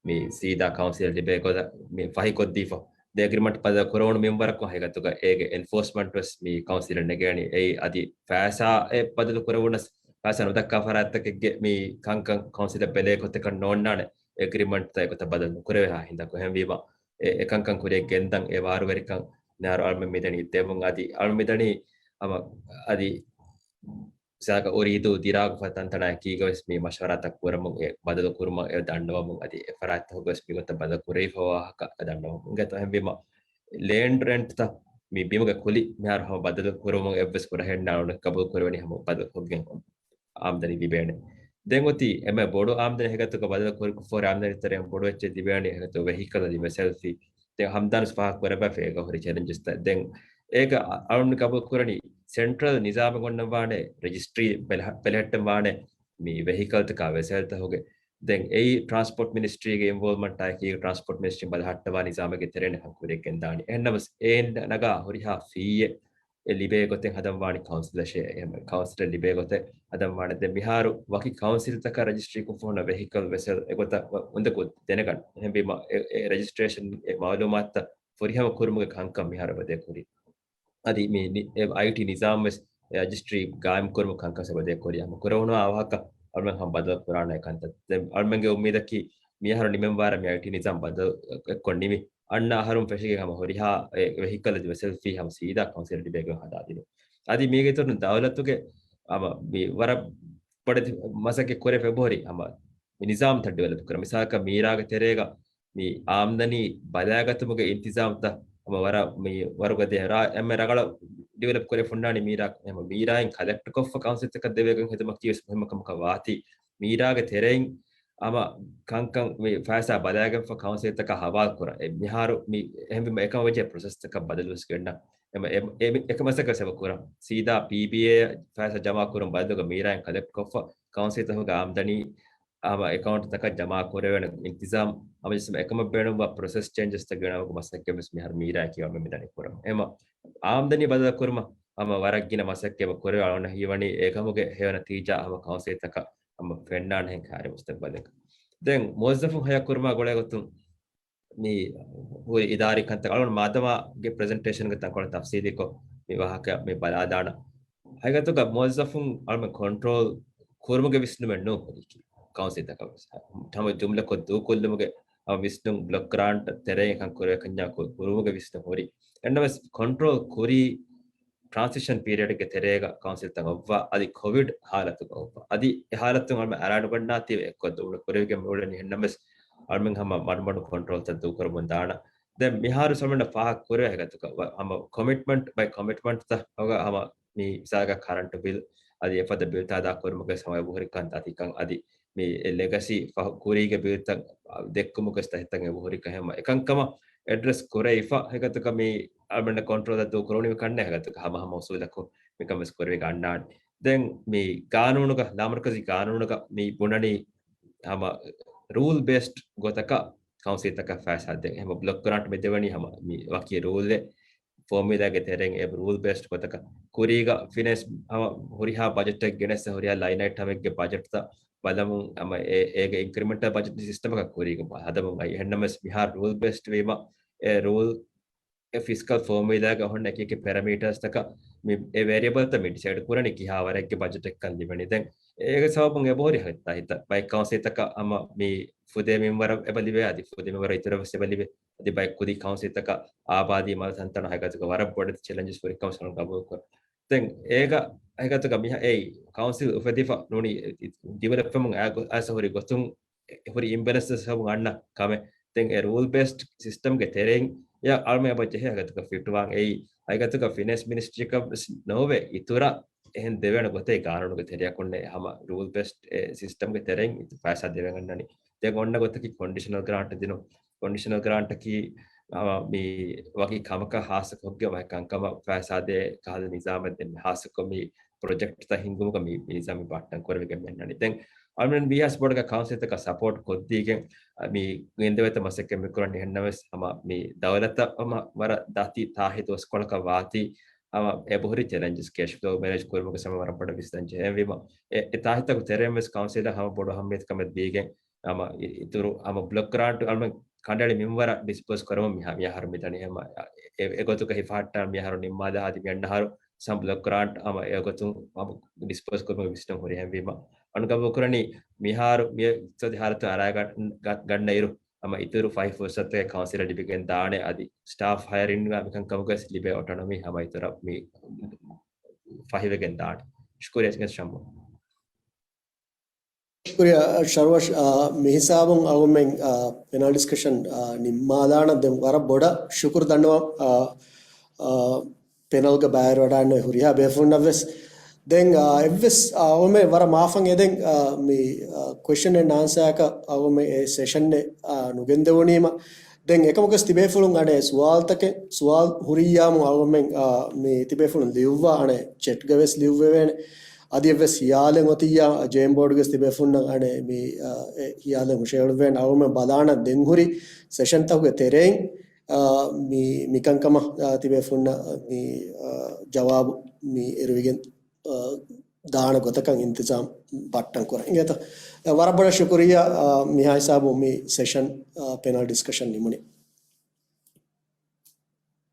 މި ސީދާ ކައުންސިލަށް ލިބޭ ގޮތަށް މި ފަހިކޮށްދީފަ. ދެ އެގްރިމަންޓް ބަދަލު ކުރެވުނު މިންވަރަކުން ހަގީގަތުގަ އޭގެ އެންފޯސްމަންޓް ވެސް މި ކައުންސިލަށް ނެގޭނީ. އެއީ އަދި ފައިސާއެއް ބަދަލު ކުރެވުނަސް ފައިސާ ނުދައްކާ ފަރާތްތަކެއްގެ މި ކަންކަން ކައުންސިލަށް ބެލޭ ގޮތަކަށް ނޯންނާނެ. އެގްރިމަންޓްތައް އެގޮތަށް ބަދަލު ނުކުރެވޭހާ ހިނދަކު. އެހެންވީމަ އެ، އެކަންކަން ކުރިއަށް ގެންދަން އެ ވާރުވެރިކަން މިހާރު އަޅުމެން މިދަނީ ދެމުން. އަދި އަޅުމެން މިދަނީ ހަމަ އަދި ސާގަ އުރީދޫ ދިރާގު ފަ ތަންތަނާ އެކީގަ ވެސް މި މަޝްވަރާތައް ކުރަމުން އެ ބަދަލު ކުރުމަށް އެ ދަންނަވަމުން އަދި އެ ފަރާތްތަކުގަ ވެސް މިގޮތަށް ބަދަލު ކުރެވިފަ ވާހަކަ ދަންނަވަމުން. އިނގޭތޯ އެހެންވީމަ ލޭންޑް ރެންޓްތައް މި ބިމުގެ ކުލި މިހާރު ހަމަ ބަދަލު ކުރުމުން އެއްވެސް ކުރަހެއް ނާނުނެ ގަބޫލު ކުރެވެނީ ހަމަ ބަދަލު ކޮށްގެން އާމްދަނީ ލިބޭނެ. ދެން އޮތީ އެންމެ ބޮޑު އާމްދަނީ ހެގަތުގަ ބަދަލު ކުރި ކުށްފޯރި އާމްދަނީ ތެރެއިން ބޮޑު އެއްޗެއް ލިބޭނީ ހެގަތު ވެހިކަލް އަދި ވެސެލް ފީ. ދެން ހަމްދާން ފާހަގަ ކުރެވިފަ އޭގަ ހުރި ޗެލެންޖަސްތައް. ދެން އޭގަ އަ-، އަޅުން ގަބޫލު ކުރަނީ ސެންޓްރަލް ނިޒާމެއް އޮންނަން ވާނެ ރެޖިސްޓްރީ ބެލެހ-، ބެލެހެއްޓަން ވާނެ މި ވެހިކަލްތަކާ ވެސެލްތަކުގެ. ދެން އެއީ ޓްރާންސްޕޯޓް މިނިސްޓްރީގެ އިންވޯލްވްމަންޓާއެކީ ޓްރާންސްޕޯޓް މިނިސްޓްރީން ބަލަހައްޓަވާ ނިޒާމެއްގެ ތެރެއިން ހަން ކުރިއަށް ގެންދާނީ. އެހެންނަމަވެސް އޭން ނަގާ ހުރިހާ ފީއެއް އެ ލިބޭ ގޮތެއް ހަދަން ވާނީ ކައުންސިލަށޭ. އެހެން ކައުންސިލަށް ލިބޭ ގޮތެއް ހަދަން ވާނެ. ދެން މިހާރު ވަކި ކައުންސިލްތަކަށް ރަޖިސްޓްރީ ކޮށްފަހުން ވެހިކަލް ވެސެލް އެގޮތަށް އުނދަގޫ ދެނެގަން. އެހެންވީމަ އެ، އެ ރަޖިސްޓްރޭޝަން އެ މައުލޫމާތުތައް ފުރިހަމަ ކުރުމުގެ ކަންކަން މިހާރު އެބަދޭ ކުރީ. އަދި މި ނި-، އެ އައިޓީ ނިޒާމް ވެސް އެ ރަޖިސްޓްރީ ގާއިމް ކުރުމުގެ ކަންކަން އެބަދޭ ކުރީ. ހަމަ ކުރެވުނު އާ ވާހަކަ އަޅުމެން ހަމަ ބަދަލު ކުރާނެ ކަންތައް. ދެން އަޅުމެންގެ އުއްމީދަކީ މިހާރު ނިމެން ވާރަ މި އައިޓީ ނިޒާމް ބަދަލު އެއްކޮށް ނިމި އަންނަ އަހަރުން ފެށިގެން ހަމަ ހުރިހާ އެ ވެހިކަލް އަދި ވެސެލް ފީ ހަމަ ސީދާ ކައުންސިލަށް ލިބޭގޮތް ހަދާދިނުން. އަދި މީގެ އިތުރުން ދައުލަތުގެ ހަމަ މި ވަރަށް ބޮޑެތި މަސައްކަތް ކުރެފަ އެބަހުރި ހަމަ މި ނިޒާމްތައް ޑިވެލޮޕް ކުރަން. މިސާލަކަށް މީރާގެ ތެރޭގަ މި އާމްދަނީ ބަލައިގަތުމުގެ އިންތިޒާމްތައް ހަމަ ވަރަށް މި ވަރުގަދަ ރާ-، އެންމެ ރަނގަޅަށް ޑިވެލޮޕް ކުރެފަ ހުންނާނީ މީރާ. ހަމަ މީރާއިން ކަލެކްޓް ކޮށްފަ ކައުންސިލްތަކަށް ދެވޭގޮތް ހެދުމަކީ ވެސް މުހިއްމު ކަމަކަށް ވާތީ. މީރާގެ ތެރެއިން ހަމަ ކަންކަން މި ފައިސާ ބަލައިގެންފަ ކައުންސިލްތަކަށް ހަވާލު ކުރަން. އެ މިހާރު މި އެހެންވީމަ އެކަމަށް ވެއްޖެ ޕްރޮސެސްތަކަށް ބަދަލުވެސް ގެންނަ. އެމަ-، އެ-، އެ-، އެކަމަށް ސަކަސް އެބަ ކުރަން. ސީދާ ޕީބީއޭ ފައިސާ ޖަމާ ކުރުން ބަދަލުގަ މީރާއިން ކަލެކްޓް ކޮށްފަ ކައުންސިލްތަކުގެ އާމްދަނީ ހަމަ އެކައުންޓްތަކަށް ޖަމާ ކުރެވޭނެ އިންތިޒާމް ހަމަ ޖެއްސުމަށް އެކަމަށް ބޭނުންވާ ޕްރޮސެސް ޗޭންޖަސްތައް ގެނައުމުގެ މަސައްކަތް ވެސް މިހާރު މީރާއަކީ އަޅުމެން މިދަނީ ކުރަމުން. އެމަ އާމްދަނީ ބަދަލު ކުރުމަށް ހަމަ ވަރަށް ގިނަ މަސައްކަތް އެބަ ކުރެވޭ. އަޅުގަނޑަށް ހީވަނީ އެކަމުގެ ހެޔޮ ނަތީޖާ ހަމަ ކައުންސިލްތަކަށް ހަމަ ފެންނާނެހެން ކާރި މުސްތަގްބަލަކަށް. ދެން މުވައްޒަފުން ހަޔާ ކުރުމާ ގުޅޭގޮތުން މި ހުރި އިދާރީ ކަންތައް އަޅުގަނޑު މާދަމާގެ ޕްރެޒެންޓޭޝަންގެ ތަންކޮޅެއް ތަފްސީލީކޮށް މި ވާހަކަ މި ބަލާލާނަ. ހަގީގަތުގަ މުވައްޒަފުން އަޅުމެން ކޮންޓްރޯލް ކުރުމުގެ ވިސްނުމެއް ނޫން ހުރިކީ ކައުންސިލްތަކަށް ވެސް. ހަމަ ޖުމްލަކޮށް ދޫކޮށްލުމުގެ ހަމަ ވިސްނުން ބްލޮކް ގްރާންޓް ތެރެއިން ކަން ކުރެވޭ ކަންޏާ ކު-، ކުރުމުގެ ވިސްނުން ހުރި. އެންނަވެސް ކޮންޓްރޯލް ކުރީ ޓްރާންސިޝަން ޕީރިއަޑްގެ ތެރޭގަ ކައުންސިލްތައް އޮއްވާ، އަދި ކޮވިޑް ހާލަތުގަ އޮއްވާ. އަދި އެ ހާލަތުން އަޅުމެން އަރާނުގަންނާތީވެ އެއްކޮށް ދޫނު ކުރެވިގެން މިއުޅެނީ. އެހެންނަމަވެސް އަޅުމެން ހަމަ މަޑުމަޑު ކޮންޓްރޯލްތައް ދޫކުރަމުން ދާނަ. ދެން މިހާރު ސަމަންނަ ފާހަގަ ކުރެވޭ ހަގީގަތުގަ ވަ-، ހަމަ ކޮމިޓްމަންޓް ބައި ކޮމިޓްމަންޓްތައް ހަމަ މި މިސާލަކަށް ކަރަންޓު ބިލް އަދި އެފަދަ ބިލްތައް އަދާ ކުރުމުގެ ސަމަޔަށް އެބަހުރި ކަންތައް އަދި މި ލެގަސީ ފަހު ކުރީގެ ބިލްތައް ދެއްކުމުގެ ތަހެތައް އެބަހުރި ކަހެމަ އެކަންކަމަށް އެޑްރެސް ކުރެވިފަ ހަގީގަތުގަ މި އަޅުމެންނަށް ކޮންޓްރޯލް ދޫކުރުނީ ކަންނޭ ހަގީގަތުގަ ހަމަ ހަމަ އުސޫލަކުން މިކަން ވެސް ކުރެވި ގަންނާނެ. ދެން މި ގާނޫނުގަ، ލާމަރުކަޒީ ގާނޫނުގަ މި ބުނަނީ ހަމަ ރޫލް ބޭސްޑް ގޮތަކަށް ކައުންސިލްތަކަށް ފައިސާ ދޭ. ހަމަ ބްލޮކް ގްރާންޓް މި ދެވެނީ ހަމަ މި ވަކި ރޫލެއް ފޯމިއުލާގެ ތެރެއިން އެ ރޫލް ބޭސްޑް ގޮތަކަށް. ކުރީގަ ފިނޭންސް ހަމަ ހުރިހާ ބަޖެޓެއް ގެނެސް ހުރިހާ ލައިން އައިޓަމެއްގެ ބަޖެޓްތައް ބަލަމުން ހަމަ އެ، އޭގެ އިންކްރިމެންޓަލް ބަޖެޓް ސިސްޓަމަކަށް ކުރީގަ ހަދަމުން އައި. އެހެންނަމަވެސް މިހާރު ރޫލް ބޭސްޑް ވީމަ އެ ރޫލް އެ ފިސްކަލް ފޯމިއުލާގަ ހުންނަ އެކި އެކި ޕެރަމީޓާސްތަކަށް މި އެ ވެރިއެބަލްތައް މި ޑިސައިޑް ކުރަނީ ކިހާ ވަރެއްގެ ބަޖެޓެއްކަން ލިބެނީ. ދެން އޭގެ ސަބަބުން އެބަހުރި ހަތްތާ ހިތަށް ބައެއް ކައުންސިލްތަކަށް ހަމަ މި ފުދޭ މިންވަރަށް އެބަ ލިބޭ، އަދި ފުދޭ މިންވަރަށް އިތުރަށް ވެސް އެބަ ލިބޭ. އަދި ބައެއް ކުދި ކައުންސިލްތަކަށް އާބާދީ މަދު ތަންތަނަށް ހަގީގަތުގަ ވަރަށް ބޮޑެތި ޗެލެންޖެސް ހުރި ކަމަށް ކަމަށް ގަބޫލު ކުރަން. ދެން އޭގަ ހަގީގަތުގަ މިހާ އެއީ ކައުންސިލް އުފެދިފަ ނޫނީ ޑިވެލޮޕް ވެމުން އައިސް ހުރި ގޮތުން ހުރި އިމްބެލެންސް ސަބަބުން އަންނަ ކަމެއް. ދެން އެ ރޫލް ބޭސްޑް ސިސްޓަމްގެ ތެރެއިން އެ އަޅުމެން އެބަ ޖެހޭ ހަގީގަތުގަ ފިޓުވާން. އެއީ ހަގީގަތުގަ ފިނޭންސް މިނިސްޓްރީއަކަށް ވެސް ނޯވޭ އިތުރަށް އެހެން ދެވޭނެ ގޮތެއް ގާނޫނުގެ ތެރެއަކުންނޭ. ހަމަ ރޫލް ބޭސްޑް އެ ސިސްޓަމްގެ ތެރެއިން ފައިސާ ދެވެން އަންނަނީ. ދެން އޮންނަ ގޮތަކީ ކޮންޑިޝަނަލް ގްރާންޓް ދިނުން. ކޮންޑިޝަނަލް ގްރާންޓަކީ ހަމަ މި ވަކި ކަމަކަށް ހާއްސަ ކޮށްގެން ވަކި ކަންކަމަށް އުފައިސާދޭ ކަހަލަ ނިޒާމެއް ދެން ހާއްސަކޮށް މި ޕްރޮޖެކްޓްތައް ހިންގުމުގަ މި ނިޒާމް ބައްޓަން ކުރެވިގެން މި އަންނަނީ. ދެން އަޅުމެން ވީހާސް ބޯޑަކަށް ކައުންސިލްތަކަށް ސަޕޯޓް ކޮށްދީގެން މި ގެންދެވޭތޯ މަސައްކަތް މި ކުރަނީ. އެހެންނަމަވެސް ހަމަ މި ދައުލަތަށް ހަމަ ވަރަށް ދާތީ ތާހިތު އޮސްކޮޅަކަށް ވާތީ ހަމަ އެބަހުރި ޗެލެންޖެސް ކޭޝް ފްލޯ މެނޭޖް ކުރުމުގެ ސަމަ ވަރަށް ބޮޑަށް ވިސްނަން ޖެހެންވީމަ، އެ، އެ ތާހިތަކު ތެރެއިން ވެސް ކައުންސިލަށް ހަމަ ބޮޑު އަހައްމިޔަތުކަމެއް ދީގެން ހަމަ އި-، އިތުރު ހަމަ ބްލޮކް ގްރާންޓް އަޅުމެން ކަނޑައެޅި މިންވަރަށް ޑިސްބޯސް ކުރަމުން މި-، މިއަހަރު މިދަނީ ހަމަ އެ-، އެގޮތުގަ ހިފަހައްޓާ މިއަހަރު ނިންމާލާ އަދި މި އަންނަހަރު ސަމް ބްލޮކް ގްރާންޓް ހަމަ އެގޮތުން ހަމަ ޑިސްބޯސް ކުރުމުގެ ވިސްނުން ހުރިހެންވީމަ. އަންގަބޫ ކުރަނީ މިހާރު މި އިޤްތިޞާދީ ހާލަތު އަރާގަން-، ގަ-، ގަންނަ އިރު ހަމަ އިތުރު ފަހި ފުރުސަތެއް ކައުންސިލަށް ލިބިގެން ދާނެ އަދި ސްޓާފް ހަޔަރިންގ މިކަންކަމުގަސް ލިބޭ އޮޓޮނޮމީ ހަމަ އިތުރަށް މި ފަހިވެގެން ދާނެ. ޝުކުރިއްޔާ ޝަމްމު. ޝުކުރިއްޔާ ޝަރުވަޝް، އާ، މިހިސާބުން އަޅުމެން، އާ، ޕެނަލް ޑިސްކަޝަން، އާ، ނިންމާލާނަން. ދެން ވަރަށް ބޮޑަށް ޝުކުރު ދަންނަވަން، އާ، އާ، ޕެނަލްގަ ބައިވެރިވަޑައިގަންނަވާ ހުރިހާ ބޭފުޅުންނަށްވެސް. ދެން، އާ، އެއްވެސް، އާ، އަޅުމެން ވަރަށް މާފަށް އެދެން، އާ، މި، އާ، ކޮއެސްޗަން އެންޑް އާންސާއަކަށް އަޅުމެން އެ ސެޝަންއެއް، އާ، ނުގެންދެވުނީމަ. ދެން އެކަމަކުވެސް ތިބޭފުޅުން އަނެއް ސުވާލުތަކެއް، ސުވާލު ހުރިއްޔާމު އަޅުމެން، އާ، މި ތިބޭފުޅުން ލިޔުއްވާ އަނެއް ޗެޓްގަވެސް ލިޔުއްވެވޭނެ. އަދި އެއްވެސް ހިޔާލެއް އޮތިއްޔާ ޖޭއިމް ބޯޑްގެ ތިބޭފުޅުންނަށް އަނެއް މި، އާ، އެ ހިޔާލެއް ހުށައެޅުއްވޭނެ. އަޅުމެން ބަލާނަން ދެން ހުރި ސެޝަންތަކުގެ ތެރެއިން، އާ، މި، މިކަންކަމަށް، އާ، ތިބޭފުޅުންނަށް މި، އާ، ޖަވާބު މި އެރުވިގެން، އާ، ދާނެ ގޮތަކަށް އިންތިޒާމް ބައްޓަން ކުރަން. އިނގޭތޯ؟ އާ، ވަރަށް ބޮޑަށް ޝުކުރިއްޔާ، އާ، މިހާ ހިސާބު މި ސެޝަން، އާ، ޕެނަލް ޑިސްކަޝަން ނިމުނީ.